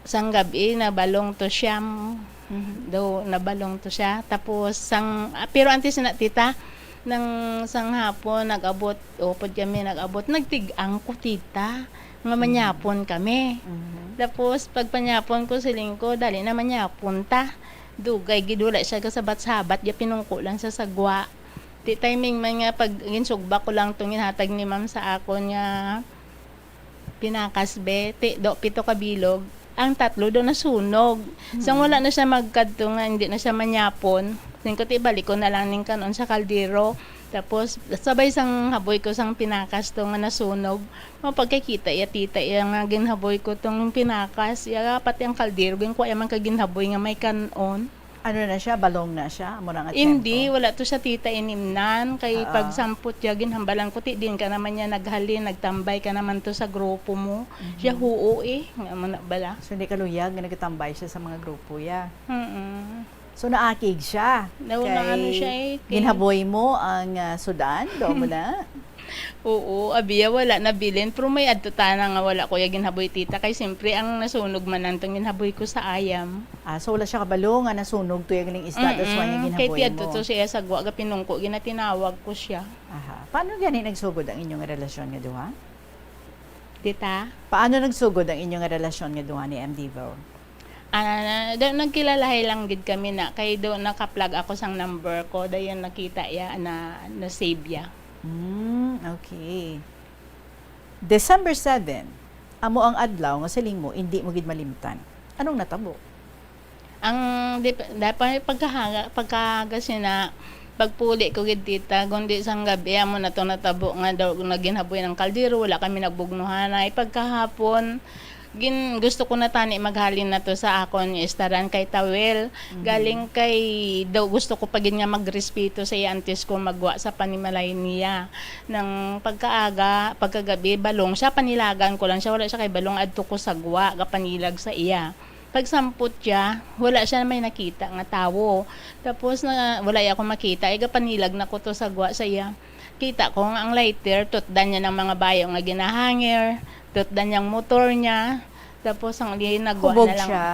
sang gab-i, nabalong to siya. Mhm. Daw, nabalong to siya. Tapos, sang, ah, pero antes na, tita, nang sang hapon, nag-abot, upod kami, nag-abot, nagtig-ang ko, tita, nga Mhm. manyapon kami. Mhm. Tapos, pag panyapon ko, siling ko, "Dali na, manyapon ta." Dugay, gid, wala siya kasabat-sabat, ya pinungko lang sa sagwa. Di timing man nga, pag ginsugba ko lang tong ginhatag ni ma'am sa akon nga pinakas, be, ti, do, pito ka bilog, ang tatlo do nasunog. Sang Mm. wala na siya magkadto nga, hindi na siya manyapon. Siling ko, ti, balik ko na lang ning kanon sa kaldero. Tapos, sabay sang haboy ko sang pinakas to nga nasunog, mapagkakita iya tita iya nga ginhaboy ko tong pinakas, iya pati ang kaldero, ginkuha iya man ka ginhaboy nga may kan-on. Ano na siya? Balong na siya? Amo na nga Hindi, tiyempo? Wala to siya tita inimnan. Kay Oo. Pagsampot niya, ginhambalan ko, ti, din ka naman niya naghalin, nagtambay ka naman to sa grupo mo. Mhm. Siya, huo eh. Nga mo na bala. So, hindi ka luyag nga nagtambay siya sa mga grupo ya? Mm-mm. So, naakig siya. Na, kay naano siya eh, kay ginhaboy mo ang, ah, sudan, do mo na? Oo, abiya wala nabilin, pero may adto tana nga wala ko ya ginhaboy, tita, kay siyempre ang nasunog man ang tong ginhaboy ko sa ayam. Ah, so wala siya kabalo nga nasunog to ya ganing isda, that's why Mm-mm. Kay ginhaboy ti adto mo. To siya sa gwa, gapinungko, ginatinawag ko siya. Aha. Paano gani nagsugod ang inyong relasyon nga duha? Dita? Paano nagsugod ang inyong relasyon nga duha ni M. Devo? Ah, do, nagkilalahay lang gid kami na, kay do naka-plug ako sang number ko, dayon nakita iya na, na-save iya. Mm, okay. December seven, amo ang adlaw nga siling mo, indi mo gid malimtan. Anong natabo? Ang di pa, dapat pagkahaga, pagkahaga sina, pagpuli ko gid, tita, kundi sang gabi, amo na to natabo nga daw naginhaboy ng kaldero, wala kami nagbugnuhanay. Pagkahapon, gin-, gusto ko na tani maghalin na to sa akon nga istaran kay Tawel. Mhm. Galing kay daw gusto ko pa gid nga magrespeto sa iya antes ko magwa sa panimalay niya. Nang pagkaaga, pagkagabi, balong siya, panilagan ko lang siya, wala siya kay balong, adto ko sa gwa, gapanilag sa iya. Pagsampot siya, wala siya may nakita nga tawo. Tapos na, wala iya ako makita, ay gapanilag na ko to sa gwa sa iya. Kita ko nga ang lighter, tutdan niya ng mga bayo nga ginahanger, tutdan niyang motor niya. Tapos ang uli, nagwa Hubog na lang. Siya?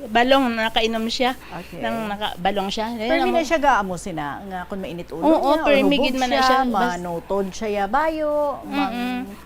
Balong, nakainom siya. Okay. Nang naka-, balong siya. Pero Ayun, hindi na amo. Siya gaamo sina, nga kung mainit ulo Oo, niya, or pero hubog migid man na siya, siya, bas- manutod siya ya bayo, Mm-mm. mang-,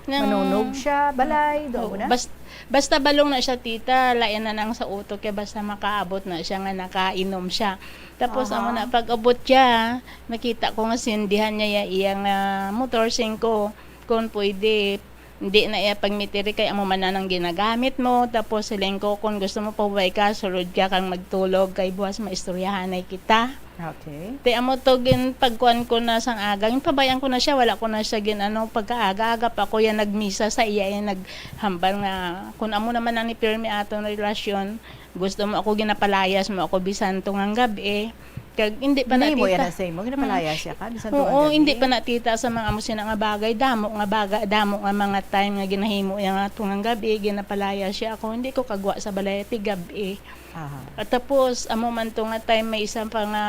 Nang manunog siya, balay, do Oo, mo na? bas-, basta balong na siya, tita, lain na nang sa utok kay basta makaabot na siya nga nakainom siya. Tapos, Aha. Amo na, pag-abot siya, nakita ko nga sindihan niya ya iya nga motor, singko, kung pwede, hindi na iya pagmitiri kay amo man na nang ginagamit mo. Tapos, siling ko, kung gusto mo, pahuway ka, sulod ka kang magtulog, kay buwas maistoryahanay kita. Okay. Ti amo to gin pagkuan ko na sang aga, ginpabayaan ko na siya, wala ko na siya gin ano, pagkaaga-aga pa ko yan nagmisa sa iya, iya naghambal nga, "Kun amo naman ang ni pirmi aton relasyon, gusto mo ako ginapalayas mo ako bisan tungang gab-i." Kag hindi pa Nahimo nakita. Yan na sa imo, ginapalayas siya ka, bisan Oo, tungang gab-i? Hindi pa nakita sa mga amo sina nga bagay, damo nga baga, damo nga mga time nga ginahimo iya nga tungang gab-i, ginapalayas siya ako, hindi ko kagwa sa balay ti gab-i. Aha. At tapos, amo man to nga time, may isa pa nga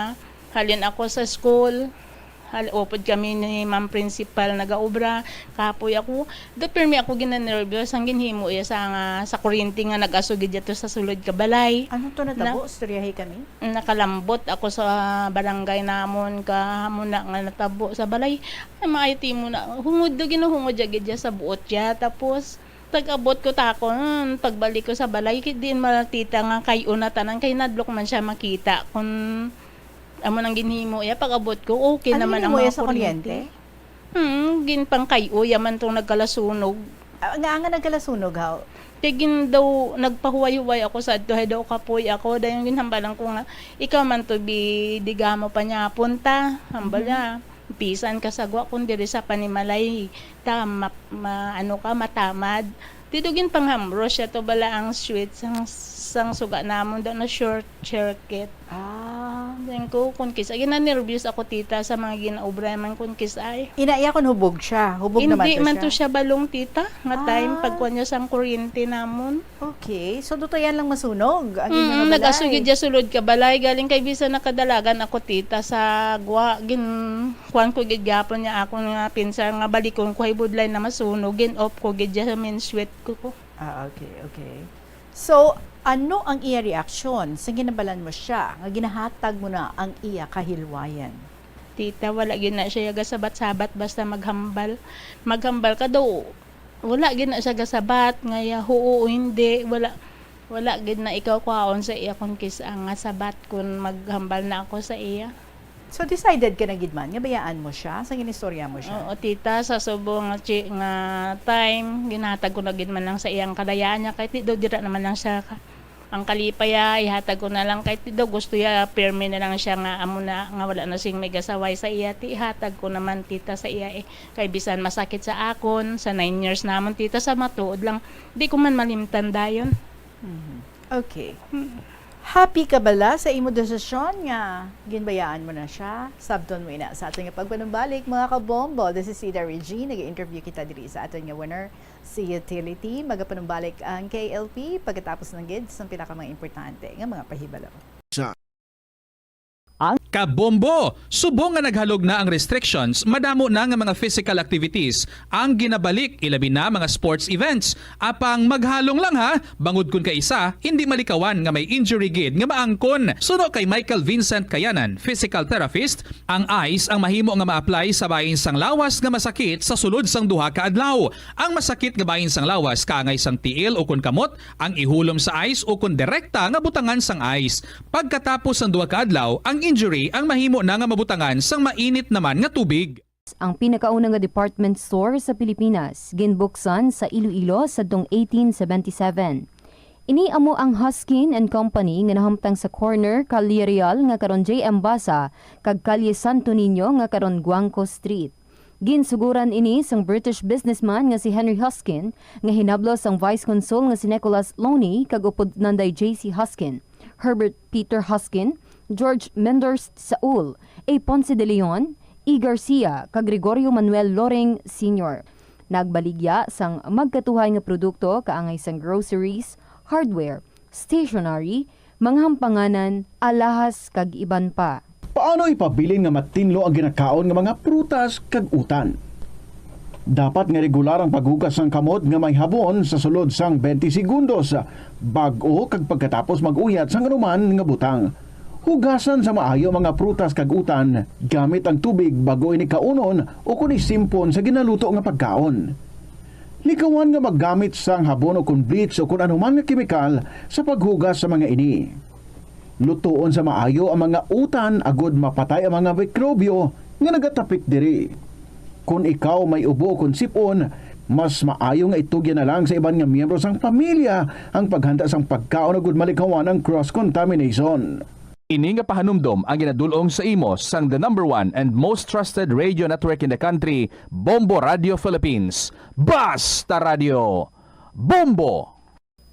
halin ako sa school, hal-, upod kami ni ma'am principal nagaobra, kapoy ako. Do pirmi ako ginanerbyos, ang ginhimo iya sa nga, sa kuryente nga nag-aso gid to sa sulod ka balay. Ano to natabo? Na Istoryahi kami. Nakalambot ako sa barangay namon, ka amo na nga natabo sa balay. Ay, maayo ti mo na, hungod do, ginuhungod ya gid ya sa buot ya. Tapos, pag-abot ko takon, pagbalik ko sa balay, ki-, diin man tita nga kay una tanan, kay nadlok man siya makita. Kun amo nang ginhimo iya, pag-abot ko, okay Ano naman ang ginhimo iya mga sa kuryente. Kuryente? Hmm, ginpangkay-o iya man tong nagkalasunog. Ah, nga, nga nagkalasunog, haw? Kay gin daw, nagpahuway-huway ako sa adto, hay daw kapoy ako, dayon ginhambalan ko nga, "Ikaw man to, bi, di gamo pa niya punta," hambal Mhm. niya. Bisan ka sa gwa, kung diri sa panimalay, ta-, ma-, ma-, ano ka, matamad. Dito ginpanghambro siya to, bala ang switch sang, sang suga namon daw na short circuit. Ah. Then ko, kung kisa, ginanervyos ako, tita, sa mga ginaobra man, kung kisa ay. Ina iya kung hubog siya. Hubog naman Hindi to man siya. To siya balong, tita, nga time, Ah. Pagkuha niya sang kuryente namon. Okay. So, duto yan lang masunog ang inyong Mm, balay? Nag-aso gid siya sulod ka balay. Galing kay bisan nakadalagan ako, tita, sa gwa, gin-, kuwan ko gid gyapon niya ako nga pinsar nga balikon ko, hay budlay na masunog. Gin-off ko gid siya sa main switch ko. Ah, okay, okay. So, ano ang iya reaksyon sa ginabalan mo siya nga ginahatag mo na ang iya kahilwayan? Tita, wala gid na siya gasabat-sabat basta maghambal. Maghambal ka daw, wala gid na siya gasabat nga ya, huo o hindi, wala, wala gid na ikaw kwaon sa iya kung kis-, ang nga sabat kung maghambal na ako sa iya. So, decided ka na gid man nga bayaan mo siya sa ginistorya mo siya? Oo, tita, sa subong nga chi-, nga time, ginhatag ko na gid man lang sa iyang kalayaan niya, kahit di daw dira naman lang siya ka-, Ang kalipay, ah, ihatag ko na lang kay ti daw gusto ya, pirmi na lang siya nga amo na, nga wala na sing may gasaway sa iya, ti ihatag ko naman, tita, sa iya, eh. Kay bisan masakit sa akon, sa nine years namon, tita, sa matuod lang, di ko man malimtan dayon. Mhm. Okay. Happy ka bala sa imo desisyon nga ginbayaan mo na siya? Sabton mo ina sa aton nga pagpanumbalik, mga kabombo. This is Sida Regine. Nag-interview kita diri sa aton nga winner sa utility. Magapanumbalik ang K L P pagkatapos ng gid sa pinaka mga importante nga mga pahibalo. Kabombo! Subong nga naghalog na ang restrictions, madamo na nga mga physical activities ang ginabalik, ilabi na mga sports events. Apang maghalong lang ha, bangod kun kaisa, hindi malikawan nga may injury gid nga maangkon. Suno kay Michael Vincent Kayanan, physical therapist, ang ice ang mahimo nga ma-apply sa bahin sang lawas nga masakit sa sulod sang duha ka adlaw. Ang masakit nga bahin sang lawas kaangay sang tiil ukon kamot, ang ihulom sa ice ukon direkta nga butangan sang ice. Pagkatapos sang duha ka adlaw, ang injury ang mahimo na nga mabutangan sang mainit naman nga tubig. Ang pinakauna nga department store sa Pilipinas, ginbuksan sa Iloilo sadtong eighteen seventy-seven. Ini amo ang Huskin and Company nga nahamtang sa corner Calle Real nga karon J M Basa kag Calle Santo Niño nga karon Guangco Street. Ginsuguran ini sang British businessman nga si Henry Huskin, nga hinablos sang Vice Consul nga si Nicholas Loney kag upod nanday J C Huskin, Herbert Peter Huskin, George Menders Saul, A. Ponce de Leon, E. Garcia, kag Gregorio Manuel Loring Senior. Nagbaligya sang magkatuhay nga produkto kaangay sang groceries, hardware, stationery, mga hampanganan, alahas, kag iban pa. Paano ipabilin nga matinlo ang ginakaon nga mga prutas kag utan? Dapat nga regular ang paghugas sang kamot nga may habon sa sulod sang twenty segundos bag-o kag pagkatapos mag-uyat sang anuman nga butang. Hugasan sa maayo ang mga prutas kag utan gamit ang tubig bag-o ini kaunon ukon isimpon sa ginaluto nga pagkaon. Likawan nga maggamit sang habon ukon bleach ukon anuman nga kemikal sa paghugas sa mga ini. Lutoon sa maayo ang mga utan agod mapatay ang mga mikrobyo nga nagatapik diri. Kon ikaw may ubo ukon sip-on, mas maayo nga itugyan na lang sa iban nga miyembro sang pamilya ang paghanda sang pagkaon agud malikawan ang cross-contamination. Ini nga pahanumdom ang ginadul-ong sa imo sang the number one and most trusted radio network in the country, Bombo Radio Philippines. Basta Radio! Bombo!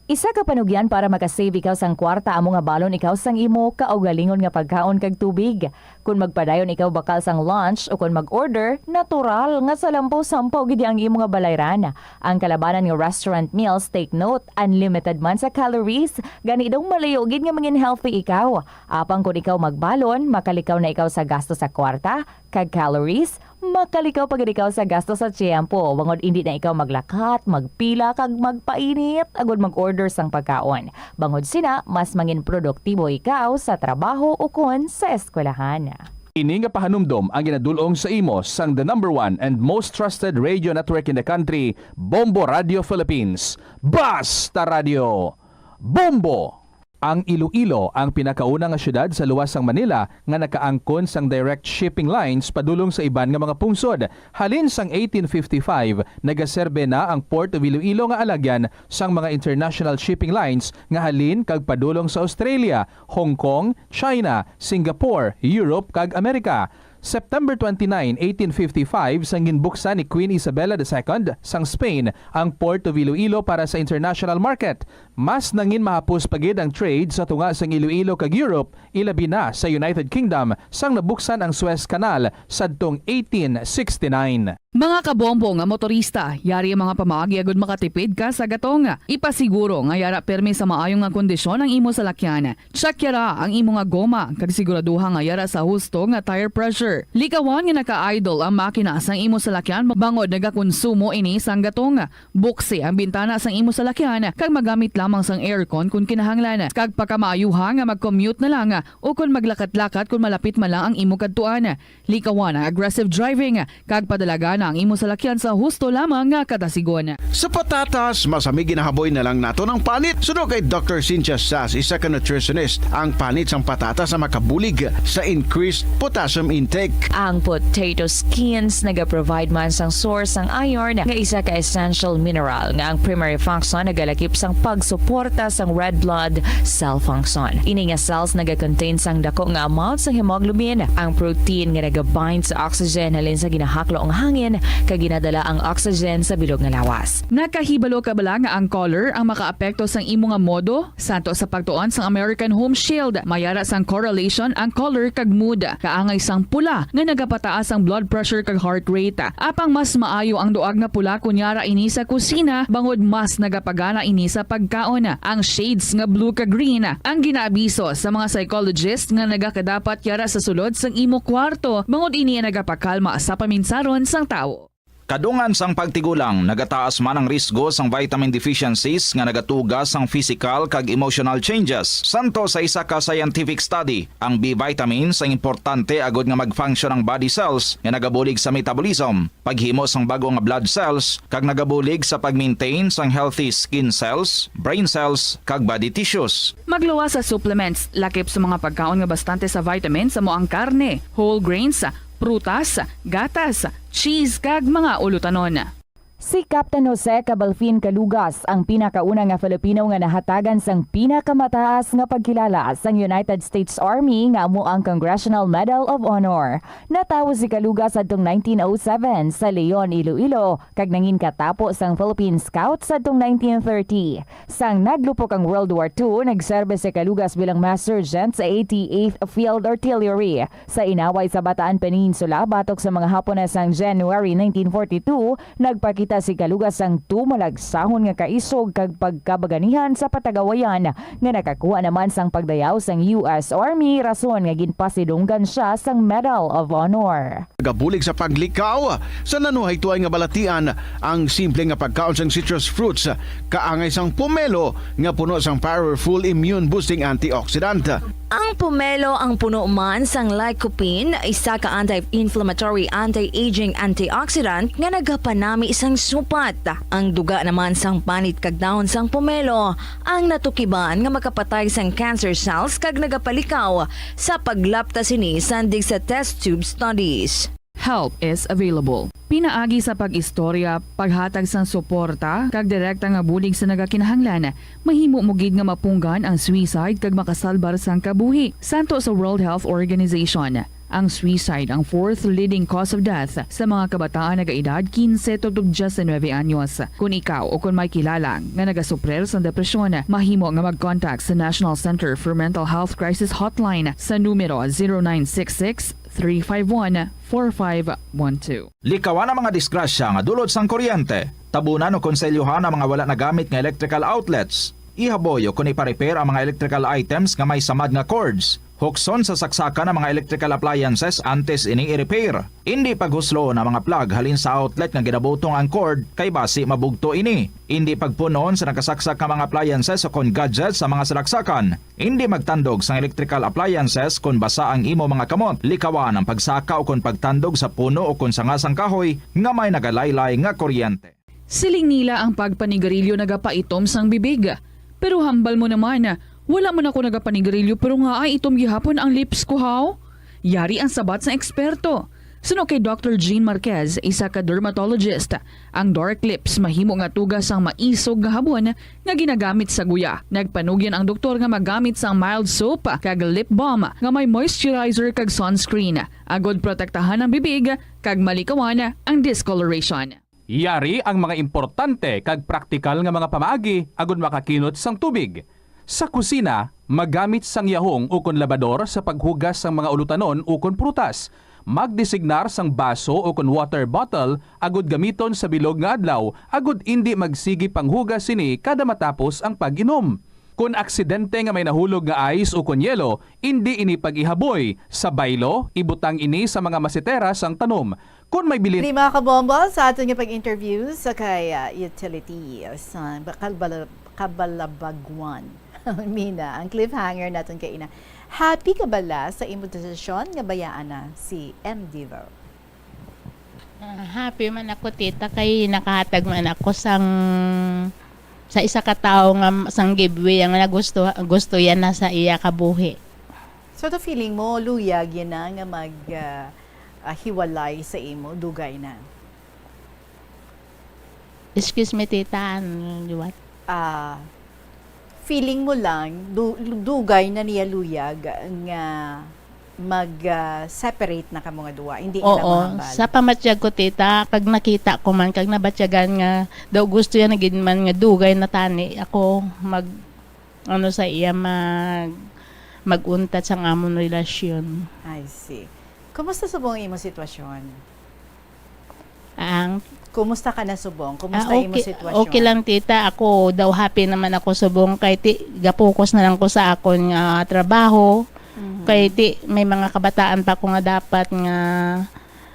Isa ka panugyan para makasave ikaw sang kwarta amo nga balon ikaw sang imo kaugalingon nga pagkaon kag tubig. Kon magpadayon ikaw bakal sang lunch o kon mag-order, natural nga salampaw-sampaw gid ang imo nga balayran. Ang kalabanan nga restaurant meals, take note, unlimited man sa calories, gani daw malayo gid nga mangin healthy ikaw. Apang kon ikaw magbalon, makalikaw na ikaw sa gasto sa kwarta kag calories, makalikaw pa gid ikaw sa gasto sa tiyempo, bangod indi na ikaw maglakat, magpila, kag magpainit agud mag-order sang pagkaon. Bangod sina, mas mangin produktibo ikaw sa trabaho ukon sa eskwelahan. Ini nga pahanumdom ang ginadul-ong sa imo sang the number one and most trusted radio network in the country, Bombo Radio Philippines. Basta Radio! Bombo! Ang Iloilo ang pinakauna nga siyudad sa luwas sang Manila nga nakaangkon sang direct shipping lines padulong sa iban nga mga pungsod. Halin sang eighteen fifty-five, nagaserbe na ang Port of Iloilo nga alagyan sang mga international shipping lines nga halin kag padulong sa Australia, Hong Kong, China, Singapore, Europe, kag Amerika. September twenty-nine, eighteen fifty-five, sang ginbuksan ni Queen Isabella the Second sang Spain ang Port of Iloilo para sa international market. Mas nangin mahapos pa gid ang trade sa tunga sang Iloilo kag Europe, ilabi na sa United Kingdom, sang nabuksan ang Suez Canal sadtong eighteen sixty-nine. Mga kabombo nga motorista, yari ang mga pamaagi agud makatipid ka sa gatong. Ipasiguro nga yara permi sa maayo nga kondisyon ang imo salakyan. Check yara ang imo nga goma kag siguraduha nga yara sa husto nga tire pressure. Likawan nga naka-idle ang makina sang imo salakyan bangod nagakonsumo ini sang gatong. Buksi ang bintana sang imo salakyan kag magamit lamang sang aircon kon kinahanglan. Kag pakamaayuha nga mag-commute na lang o kon maglakat-lakat kon malapit man lang ang imo kadtuan. Likawan ang aggressive driving kag padalagan ang imo salakyan sa husto lamang nga kadasigon. Sa patatas, mas hami ginahaboy na lang naton ang panit. Suno kay Doctor Cynthia Sass, isa ka nutritionist, ang panit sang patatas ang makabulig sa increased potassium intake. Ang potato skins nagaprovide man sang source sang iron nga isa ka essential mineral nga ang primary function nagalakip sang pagsuporta sang red blood cell function. Ini nga cells nagakontain sang dako nga amount sang hemoglobin, ang protein nga nagabind sa oxygen halin sa ginahaklo nga hangin kag ginadala ang oxygen sa bilog nga lawas. Nakahibalo ka bala nga ang color ang makaapekto sang imo nga modo? Santo sa pagtuon sang American Home Shield, may ara sang correlation ang color kag mood. Kaangay sang pula nga nagapataas ang blood pressure kag heart rate. Apang mas maayo ang duag nga pula kon yara ini sa kusina, bangod mas nagapagana ini sa pagkaon. Ang shades nga blue kag green ang ginaabiso sa mga psychologist nga nagakadapat yara sa sulod sang imo kwarto, bangod ini ang nagapakalma sa paminsaron sang tawo. Kadungan sang pagtigulang, nagataas man ang risgo sang vitamin deficiencies nga nagatuga sang physical kag emotional changes. Santo sa isa ka scientific study, ang B vitamins ang importante agud nga mag-function ang body cells nga nagabulig sa metabolism, paghimo sang bag-o nga blood cells, kag nagabulig sa pag-maintain sang healthy skin cells, brain cells, kag body tissues. Magluwas sa supplements, lakip sa mga pagkaon nga bastante sa vitamins amo ang karne, whole grains, prutas, gatas, cheese, kag mga ulutanon. Si Captain Jose Cabalfin Calugas ang pinakauna nga Filipino nga nahatagan sang pinakamataas nga pagkilala sang United States Army nga amo ang Congressional Medal of Honor. Natawo si Calugas adtong nineteen oh seven sa Leon, Iloilo, kag nangin katapo sang Philippine Scouts adtong nineteen thirty. Sang naglupok ang World War Two, nagserbe si Calugas bilang Master Sergeant sa eighty-eighth Field Artillery. Sa inaway sa Bataan Peninsula, batok sa mga Hapon na sang January nineteen forty-two, nagpakita si Calugas sang tumalagsahon nga kaisog kag pagkabaganihan sa patagawayan nga nakakuha naman sang pagdayaw sang U S Army, rason nga ginpasidunggan sia sang Medal of Honor. Nagabulig sa paglikaw sa nanuhaytoay nga balatian, ang simple nga pagkaon sang citrus fruits kaangay sang pomelo nga puno sang powerful immune-boosting antioxidant. Ang pomelo ang puno man sang lycopene, isa ka anti-inflammatory, anti-aging antioxidant nga nagapanami sang supat. Ang duga naman sang panit kag dahon sang pomelo ang natukiban nga makapatay sang cancer cells kag nagapalikaw sa paglapta sini sandig sa test tube studies. Help is available. Pinaagi sa pag-istorya, paghatag sang suporta, kag direkta nga bulig sa nagakinahanglan, mahimo mo gid nga mapunggan ang suicide kag makasalbar sang kabuhi. Santo sa World Health Organization, ang suicide ang fourth leading cause of death sa mga kabataan nagaedad quince tubtob diecinuebe anyos. Kon ikaw o kon may kilala nga nagasuprir sang depresyon, mahimo nga mag-contact sa National Center for Mental Health Crisis Hotline sa numero zero nine six six, three five one, four five one two. Likawan ang mga disgrasya nga dulot sang kuryente. Tabunan o konselyohan ang mga wala nagamit nga electrical outlets. Ihaboy o kon ipa-repair ang mga electrical items nga may samad nga cords. Hukson sa saksakan ang mga electrical appliances antes ini i-repair. Indi paghusloon ang mga plug halin sa outlet nga ginabutong ang cord, kay basi mabugto ini. Indi pagpunon sa nakasaksak nga mga appliances o kon gadgets sa mga salaksakan. Indi magtandog sang electrical appliances kon basa ang imo mga kamot. Likawan ang pagsaka o kon pagtandog sa puno o kon sanga sang kahoy nga may nagalaylay nga kuryente. Siling nila ang pagpanigarilyo nagapaitom sang bibig. Pero hambal mo naman, wala man ako nagapanigarilyo pero nga ay itom gihapon ang lips ko, haw? Yari ang sabat sang eksperto. Suno kay Doctor Jean Marquez, isa ka dermatologist, ang dark lips mahimo nga tuga sang maisog nga habon nga ginagamit sa guya. Nagpanugyan ang doktor nga magamit sang mild soap kag lip balm nga may moisturizer kag sunscreen, agod protektahan ang bibig kag malikawan ang discoloration. Yari ang mga importante kag praktikal nga mga pamaagi agud makakinot sang tubig. Sa kusina, magamit sang yahong ukon labador sa paghugas sang mga ulutanon ukon prutas. Magdesignar sang baso ukon water bottle agud gamiton sa bilog nga adlaw agud indi magsigi panghugas sini kada matapos ang pag-inom. Kon aksidente nga may nahulog nga ice ukon yelo, indi ini pag-ihaboy. Sa baylo, ibutang ini sa mga masetera sang tanom. Kon may bilin. Diri, mga kabombo, sa aton nga pag-interview sa kay, ah, utility sa Bakal-, Bala-, Kabalabaguan. Mina, ang cliffhanger naton kay ina. Happy ka bala sa imo desisyon nga bayaan na si M Divo? Ah, happy man ako, tita, kay nakahatag man ako sang, sa isa ka tawo nga, sang giveaway nga gusto, gusto yan na sa iya kabuhi. So, the feeling mo, luyag yun na nga mag, ah, ah, hiwalay sa imo, dugay na? Excuse me, tita, ano, what? Ah, feeling mo lang, du-, dugay na niya luyag nga mag, ah, separate na kamo nga duwa, hindi na lang Oo, mahambal? Sa pamatyag ko, tita, kag nakita ko man, kag nabatyagan nga daw gusto niya na gid man nga dugay na tani ako mag, ano, sa iya, mag, mag-untat sang amon relasyon. I see. Kumusta subong ang imong sitwasyon? Ang Kumusta ka na subong? Kumusta Ah, imo okay, sitwasyon? Okay lang, tita. Ako daw happy naman ako subong kay ti, gapokus na lang ko sa akon nga trabaho. Mhm. Kay ti, may mga kabataan pa ko nga dapat nga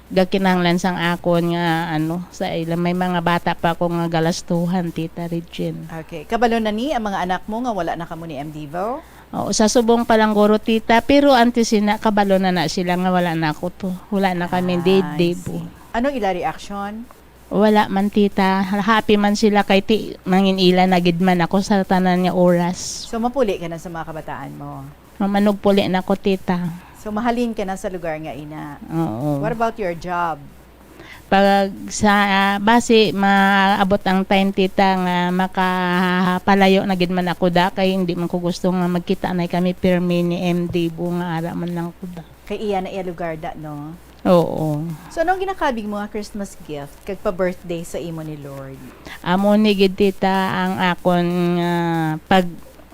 gakinahanglan sang akon nga, ano, sa ila. May mga bata pa ko nga galastuhan, Tita Regine. Okay. Kabalo na ni ang mga anak mo nga wala na kamo ni M. Divo? Oo, sa subong pa lang guro, tita, pero antes sina, kabalo na na sila nga wala na ako to. Wala na kami Ah, ni I Divo. see. Anong ila reaksyon? Wala man, tita. Happy man sila kay ti, nangin-ila na gid man ako sa tanan nga oras. So, mapuli ka na sa mga kabataan mo? Mamanugpuli na ko, tita. So, mahalin ka na sa lugar nga ina? Oo. What about your job? Pag sa, ah, basi maabot ang time, tita, nga makapalayo na gid man ako da, kay hindi man ko gusto nga magkita na kami pirmi ni M D Bo nga ara man lang ko da. Kay iya na iya lugar da, no? Oo. So, anong ginakabig mo nga Christmas gift kag pa-birthday sa imo ni Lord? Amo ni gid, tita, ang akon nga pag,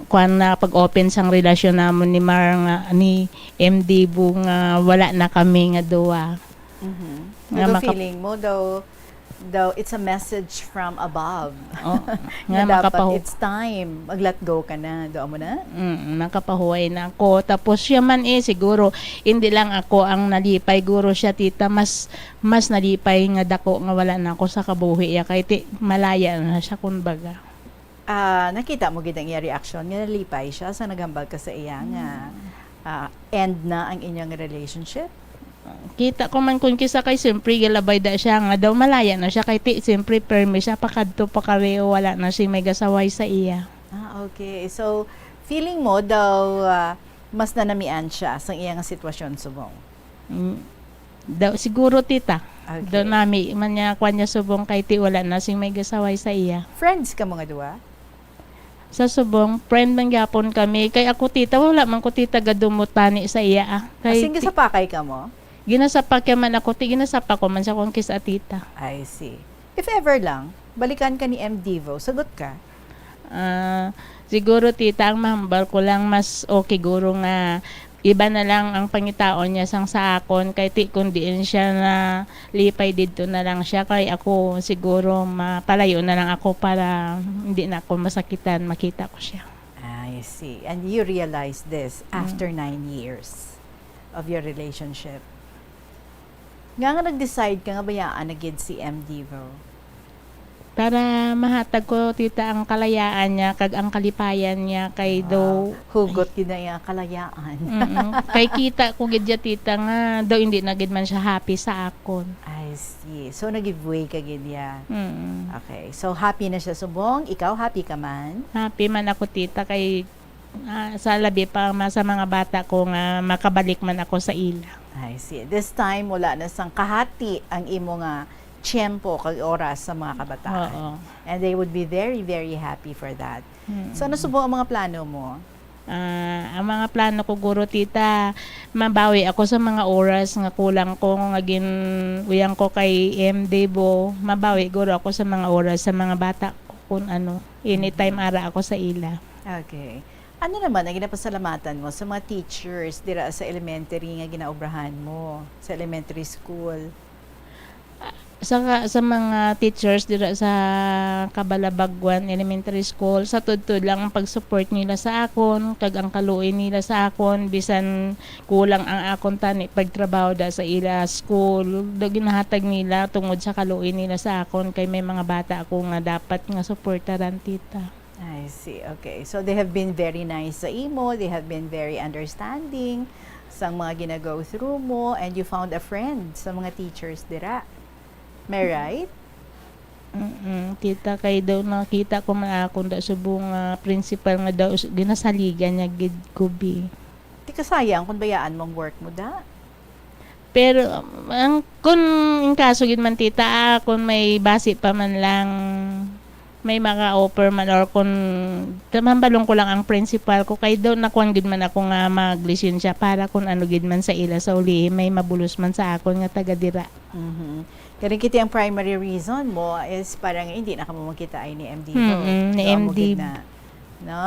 kuwan na, pag-open sang relasyon namon ni Mar nga, ni M D Bo nga wala na kami nga duwa. Mhm. Nga Pero makap- feeling mo daw, daw it's a message from above. Oh, Nga nga dapat makapahu- it's time. Mag-let go ka na. Daw mo na? Mm, nakapahuway na ako. Tapos siya man eh, siguro, hindi lang ako ang nalipay. Guro siya, tita, mas, mas nalipay nga dako nga wala na ako sa kabuhi. Ya, kay ti, malaya na siya, kumbaga. Ah, nakita mo gid ang iya reaksyon nga nalipay siya sa naghambal ka sa iya nga, Mm. ah, end na ang inyong relationship? Kita ko man kun kisa kay siyempre galabay da siya nga daw malaya na siya kay ti, siyempre permi siya pakadto pa kay wala na si may gasaway sa iya. Ah, okay. So, feeling mo daw, ah, mas nanamian siya sa iya nga sitwasyon subong? Mm, daw, siguro, tita. Okay. Daw nami man niya, kwan niya subong kay ti wala na sing may gasaway sa iya. Friends ka mga duwa? Sa subong, friend man gyapon kami. Kay ako, tita, wala man ko, tita, gadumot tani sa iya, ah. Kay As in, ti- gisapakay ka mo? Ginasapak ya man ako, ti, ginasapak ko man siya kung kis-a, tita. I see. If ever lang, balikan ka ni M Divo, sagot ka? Ah, siguro, tita, ang mahambal ko lang, mas okay guro nga iba na lang ang pangitaon niya sang sa akon, kay ti, kung diin siya na lipay, didto na lang siya, kay ako siguro mapalayo na lang ako para hindi na ako masakitan, makita ko siya. I see. And you realize this Mm. after nine years of your relationship? Nga nga nag-decide ka nga bayaan na gid si M Divo? Para mahatag ko, tita, ang kalayaan niya kag ang kalipayan niya kay Ah, do hugot gid na iya kalayaan. Mm-mm. Kay kita ko gid ya, tita, nga daw hindi na gid man siya happy sa akon. I see. So, nag-give way ka gid ya. Mm-mm. Okay. So, happy na siya subong. Ikaw, happy ka man? Happy man ako, tita, kay Ah, sa labi pa ma-, sa mga bata ko nga makabalik man ako sa ila. I see. This time, wala na sang kahati ang imo nga tiyempo kag oras sa mga kabataan. Oo. And they would be very, very happy for that. Mm. So, ano subong ang mga plano mo? Ah, ang mga plano ko, guro, tita, mabawi ako sa mga oras nga kulang ko, nga gin-, uyang ko kay M D Bo. Mabawi, guro, ako sa mga oras sa mga bata ko, kung ano, anytime ara ako sa ila. Okay. Ano naman ang ginapasalamatan mo sa mga teachers dira sa elementary nga ginaobrahan mo, sa elementary school? Sa, sa mga teachers dira sa Cabalabagwan Elementary School, sa tudtod lang ang pag-support nila sa akon, kag ang kaluoy nila sa akon, bisan kulang ang akon tani pagtrabaho da sa ila school, do ginahatag nila tungod sa kaluoy nila sa akon, kay may mga bata ako nga dapat nga suportaran, tita. I see. Okay. So, they have been very nice sa imo. They have been very understanding sa mga gina-go through mo. And you found a friend sa mga teachers dira. May right? Mm-mm. Kita kay daw nakita ko man akong daw subong nga principal nga daw s- ginasaligan niya gid ko bi. Di kasayang kung bayaan mong work mo da. Pero ang kun in kaso gid man tita, ah, kung may basi pa man lang may maka-offer man or kung tamambalong ko lang ang principal ko kay daw nakuan gid man ako nga maglisensya para kung ano gid man sa ila sa ulihi may mabulos man sa akon nga taga dira. Mhm. Kani kita ang primary reason mo is para nga hindi na kamo magkita ay ni M D Mm-mm, ni So, amo M D. gid na. No?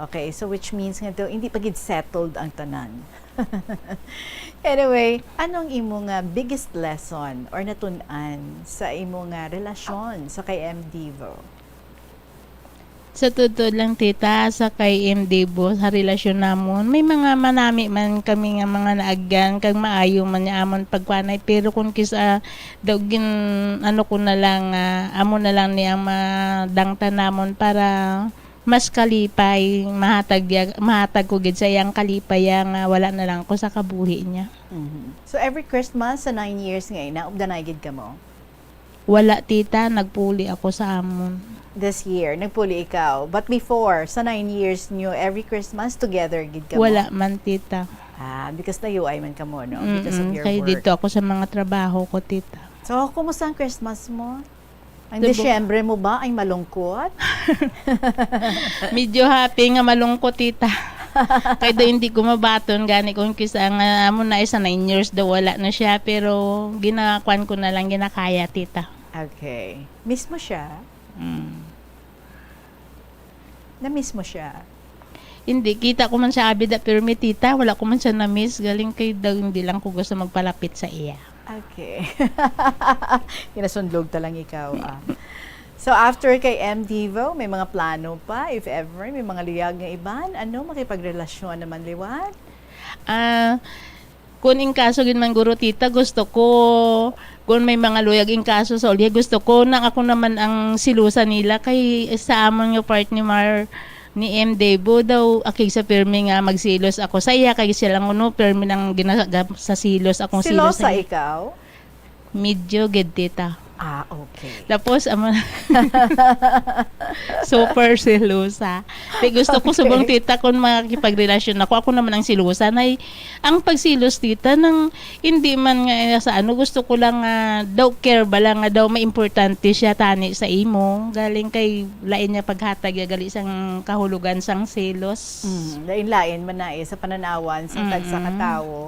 Okay, so which means nga daw hindi pa gid settled ang tanan. Anyway, anong imo nga biggest lesson or natun-an sa imo nga relasyon sa kay M Devo? Sa totoo lang tita, sa kay M D Bo, sa relasyon namon, may mga manami man kami nga mga naagyan kag maayo man niya amon pagkuanay, pero kung kisa daw gin ano ko na lang, ah, amo na lang ni ang madangtan namon para mas kalipay, mahatag ya- mahatag ko gid sa iyang kalipay ya nga wala na lang ko sa kabuhi niya. Mhm. So every Christmas sa nine years nga ina, ugdanay gid kamo? Wala tita, nagpuli ako sa amon. This year, nagpuli ikaw. But before, sa nine years nyo, every Christmas, together gid kamo? Wala man tita. Ah, because nayuay man kamo, no? Because of Mm-mm, your kay work. Dito ako sa mga trabaho ko tita. So, kumusta ang Christmas mo? Ang Diba? Disyembre mo ba ay malungkot? Medyo happy nga malungkot tita. Kay daw hindi ko mabaton gani kung kisa nga amo na isa nine years daw wala na siya, pero ginakuan ko na lang ginakaya tita. Okay. Miss mo siya? Mm. Na-miss mo siya? Hindi, kita ko man siya abida pero may tita, wala ko man siya na-miss. Galing kay daw hindi lang ko gusto magpalapit sa iya. Okay. Kinasundlog ta lang ikaw, ah. So, after kay M Devo, may mga plano pa, if ever, may mga luyag nga iban, ano, makipagrelasyon naman liwat? Ah, kung in kaso gid man guro tita, gusto ko kung may mga luyag in kaso sa ulya, gusto ko nang ako naman ang silusa nila kay sa amon nga part ni Mar ni M Devo daw akig sa pirmi nga magsilos ako sa iya kay siya lang kuno pirmi nang ginaga sa silos akong silos Silosa sa iya. Ikaw? Medyo gid tita. Ah, okay. Tapos, amo super silosa. Di gusto ko Okay. Subong tita kung makikipagrelasyon ako. Ako naman ang silosa. Nay, ang pagsilos tita nang hindi man nga eh, sa ano gusto ko lang nga daw care ba lang nga daw may importante siya tani sa imo. Galing kay lain niya paghatag ya gali sang kahulugan sang selos. Mm, lain-lain man na eh, sa pananawan sa tagsa ka Mm-mm. tawo.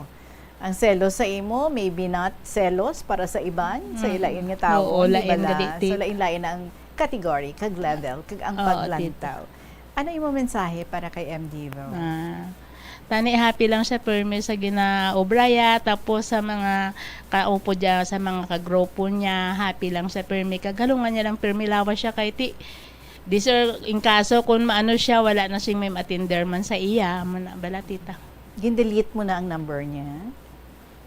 Ang selos sa imo, maybe not selos para sa iban, sa Mm. ilain nga tawo, Oo, di lain bala? gali, So, tita. Lain-lain ang category, kag level, kag ang Oo, paglantaw. Ano imo mensahe para kay M Devo? Ah, tani happy lang siya permi sa ginaobra ya, tapos sa mga kaupod niya, sa mga kagrupo niya, happy lang siya permi. Kagalungan niya lang permi lawas siya kay ti di sir in kaso kung maano siya wala na sing may matender man sa iya, mo na bala tita. Gin-delete mo na ang number niya?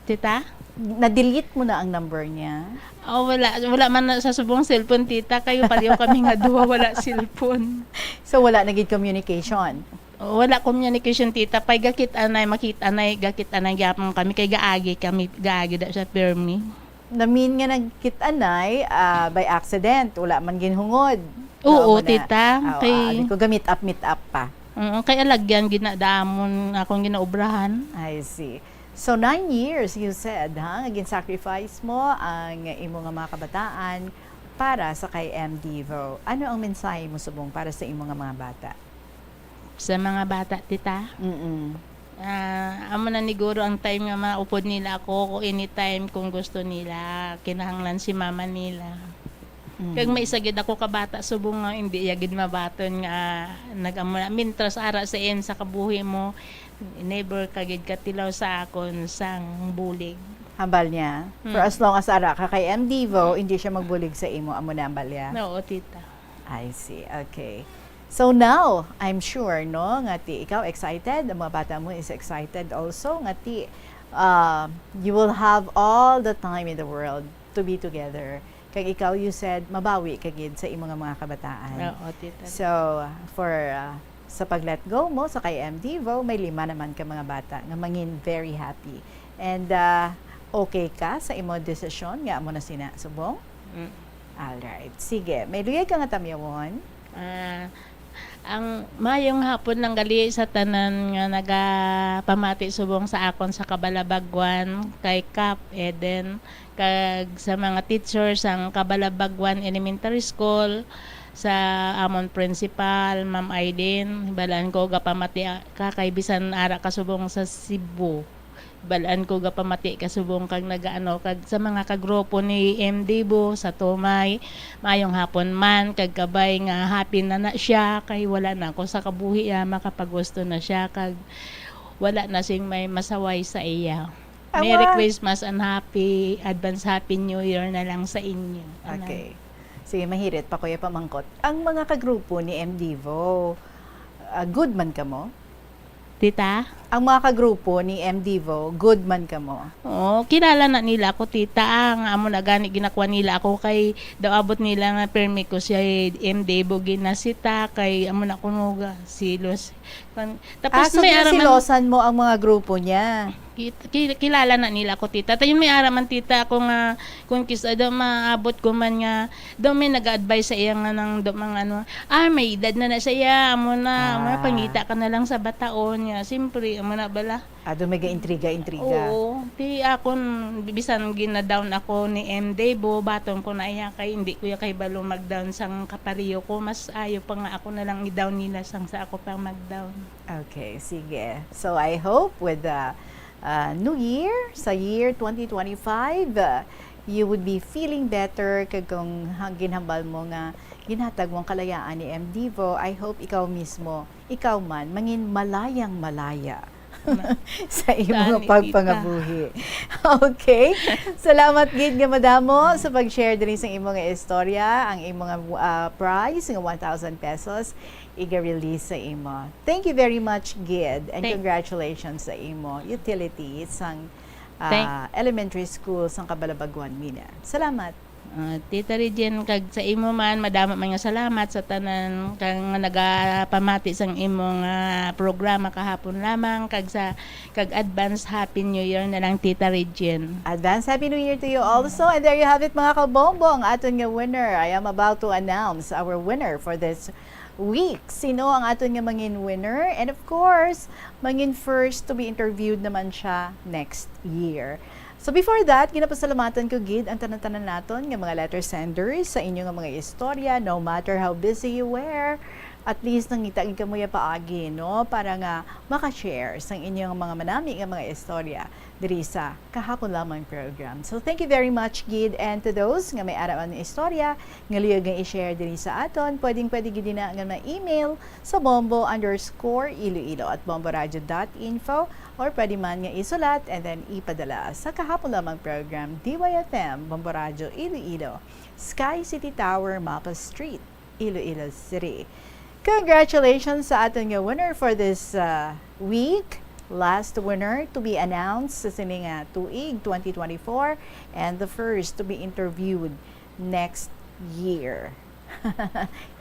Tita? Na-delete mo na ang number niya? Oh, wala wala man na sa subong cellphone tita, kayo pareho kami nga duha wala cellphone. So, wala na gid communication? Oh, wala communication tita, pay gakit anay makita anay gakit anay gyapon kami kay gaagi kami gaagi da sa permi. Namin nga nagkit-anay ah, by accident, wala man ginhungod. Oo, Mao na. tita, Ah, kay ah, di ko gamit up, meet up pa. Oo, kay alagyan ginadamon akong ginaobrahan. I see. So, nine years, you said, ha? Nga gin-sacrifice mo ang imo nga mga kabataan para sa kay M Devo. Ano ang mensahe mo subong para sa imo nga mga bata? Sa mga bata, tita, Mm-mm. ah, amo na ni guro ang time nga maupod nila ako ko anytime kung gusto nila, kinahanglan si mama nila. Mm. Kag may isa gid ako kabata subong nga hindi ya gid mabaton nga nag-amo na. Mintras ara sa in sa kabuhi mo, never ka gid katilaw sa akon sang bulig. Hambal niya, for Hmm. as long as ara ka kay M Devo, hindi siya magbulig sa imo, amo na hambal niya. Oo, tita. I see. Okay. So now, I'm sure, no, nga ti ikaw excited, ang mga bata mo is excited also, nga ti uh, you will have all the time in the world to be together. Kag ikaw, you said, mabawi ka gid sa imo nga mga kabataan. Oo, tita. So, for uh, sa pag-let go mo sa kay M Devo, may lima naman ka mga bata nga mangin very happy. And uh, Okay ka sa imo desisyon nga amo na sina subong? Mm. Alright. Sige, may luyag ka nga tamyawon? Ah, ang mayong hapon lang gali sa tanan nga nagapamati subong sa akon sa Kabalabagwan, kay Kap Eden, kag sa mga teachers sang Kabalabagwan Elementary School, sa amon principal, Ma'am Aileen, balaan ko gapamati ka kay bisan ara ka subong sa Cebu. Balaan ko gapamati ka subong kag nagaano kag sa mga kagrupo ni M Divo sa Tumay. Mayong hapon man kag kabay nga happy na na siya kay wala na ako sa kabuhi, ah, makapagusto na siya kag wala na sing may masaway sa iya. Ang Merry mga- Christmas and happy advance happy New Year na lang sa inyo. Anan. Okay. Sige, mahirit pa kuya pamangkot. Ang mga kagrupo ni M Divo, ah, good man kamo? Tita? Ang mga kagrupo ni M Divo, good man kamo? Oo, kilala na nila ako, tita, ah, nga amo na gani ginakuha nila ako kay daw abot nila nga permi ko si M Divo ginasita kay amo na kuno ga silos. Kan- Ah, Tapos so may ara man, ginasilosan mo ang mga grupo niya? Ki- ki- kilala na nila ako, tita. Tayon may ara man, tita, ako nga kung kis daw maabot ko man nga daw may nag-advise sa iya nga nang daw mga ano, ah, may edad na na siya, amo na, amo na, Ah. pangita ka na lang sa bataon niya. Siyempre, amo na bala. Ado may intriga-intriga. Oo, ti akon bisan gina-down ako ni M Debo, baton ko na iya kay hindi ko ya kay balo mag-down sang kapariyo ko, mas ayo pa nga ako na lang i-down nila sang sa ako pa mag-down. Okay, sige. So I hope with the uh, new year, sa year twenty twenty-five, uh, you would be feeling better kag kung ha- ginhambal mo nga ginhatag mo ang kalayaan ni M Divo, I hope ikaw mismo, ikaw man, mangin malayang malaya sa imo nga Daan, pagpangabuhi. Okay. Salamat gid nga madamo sa pag-share diri sa imo nga istorya, ang imo nga uh, prize nga one thousand pesos iga-release sa imo. Thank you very much, Gid, and Thank- congratulations sa imo utility sang uh, Thank- elementary school sang Kabalabaguan, Mina. Salamat. Ah, Tita Regine, kag sa imo man, madamo man nga salamat sa tanan kang nga nagapamati sang imong ah, programa kahapon lamang, kag sa kag advance Happy New Year na lang, Tita Regine. Advance Happy New Year to you also. And there you have it, mga kabombo, ang aton nga winner. I am about to announce our winner for this week. Sino ang aton nga mangin winner? And of course, mangin first to be interviewed naman siya next year. So before that, ginapasalamatan ko gid ang tanan-tanan naton nga mga letter senders sa inyo nga mga istorya, no matter how busy you were. At least nangita gid kamo ya paagi, no, para nga maka-share sang inyong mga manami nga mga istorya diri sa Kahapon Lamang program. So thank you very much gid, and to those nga may ara man istorya nga luyag nga i-share diri sa aton, pwedeng pwede gid na nga ma-email sa bombo underscore iloilo at bomboradio dot info, or pwede man nga isulat and then ipadala sa Kahapon Lamang program, D Y F M, Bombo Radio Iloilo, Sky City Tower, Mapa Street, Iloilo City. Congratulations sa aton nga winner for this uh, week. Last winner to be announced sa sini nga tuig, twenty twenty-four, and the first to be interviewed next year.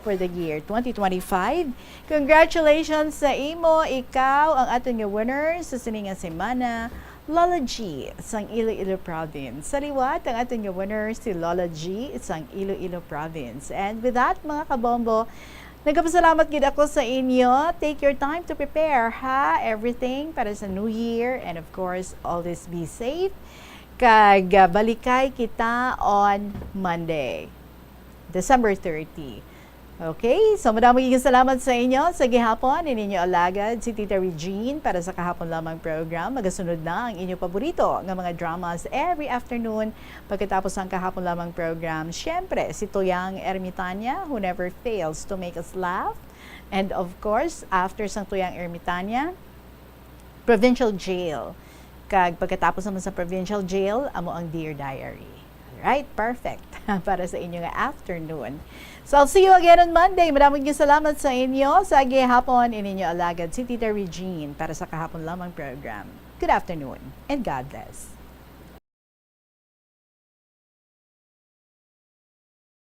For the year twenty twenty-five. Congratulations sa imo, ikaw ang aton nga winner sa sini nga semana. Lola G sang Iloilo Province. Sa liwat, ang aton nga winner si Lola G sang Iloilo Province. And with that, mga kabombo, nagapasalamat gid ako sa inyo. Take your time to prepare, ha? Everything para sa New Year. And of course, always be safe. Kag ah, balikay kita on Monday, December thirty. Okay, so madamo gid salamat sa inyo. Sa gihapon, ini inyo alagad, si Tita Regine para sa Kahapon Lamang program. Magasunod na ang inyo paborito nga mga dramas every afternoon pagkatapos sang Kahapon Lamang program. Siyempre, si Toyang Ermitania, who never fails to make us laugh. And of course, after sang Toyang Ermitania, Provincial Jail. Kag pagkatapos naman sa Provincial Jail, amo ang Dear Diary. Alright, perfect para sa inyo nga afternoon. So I'll see you again on Monday. Madamo nga salamat sa inyo. Sa gihapon, ini inyo alagad si Tita Regine para sa Kahapon Lamang program. Good afternoon and God bless.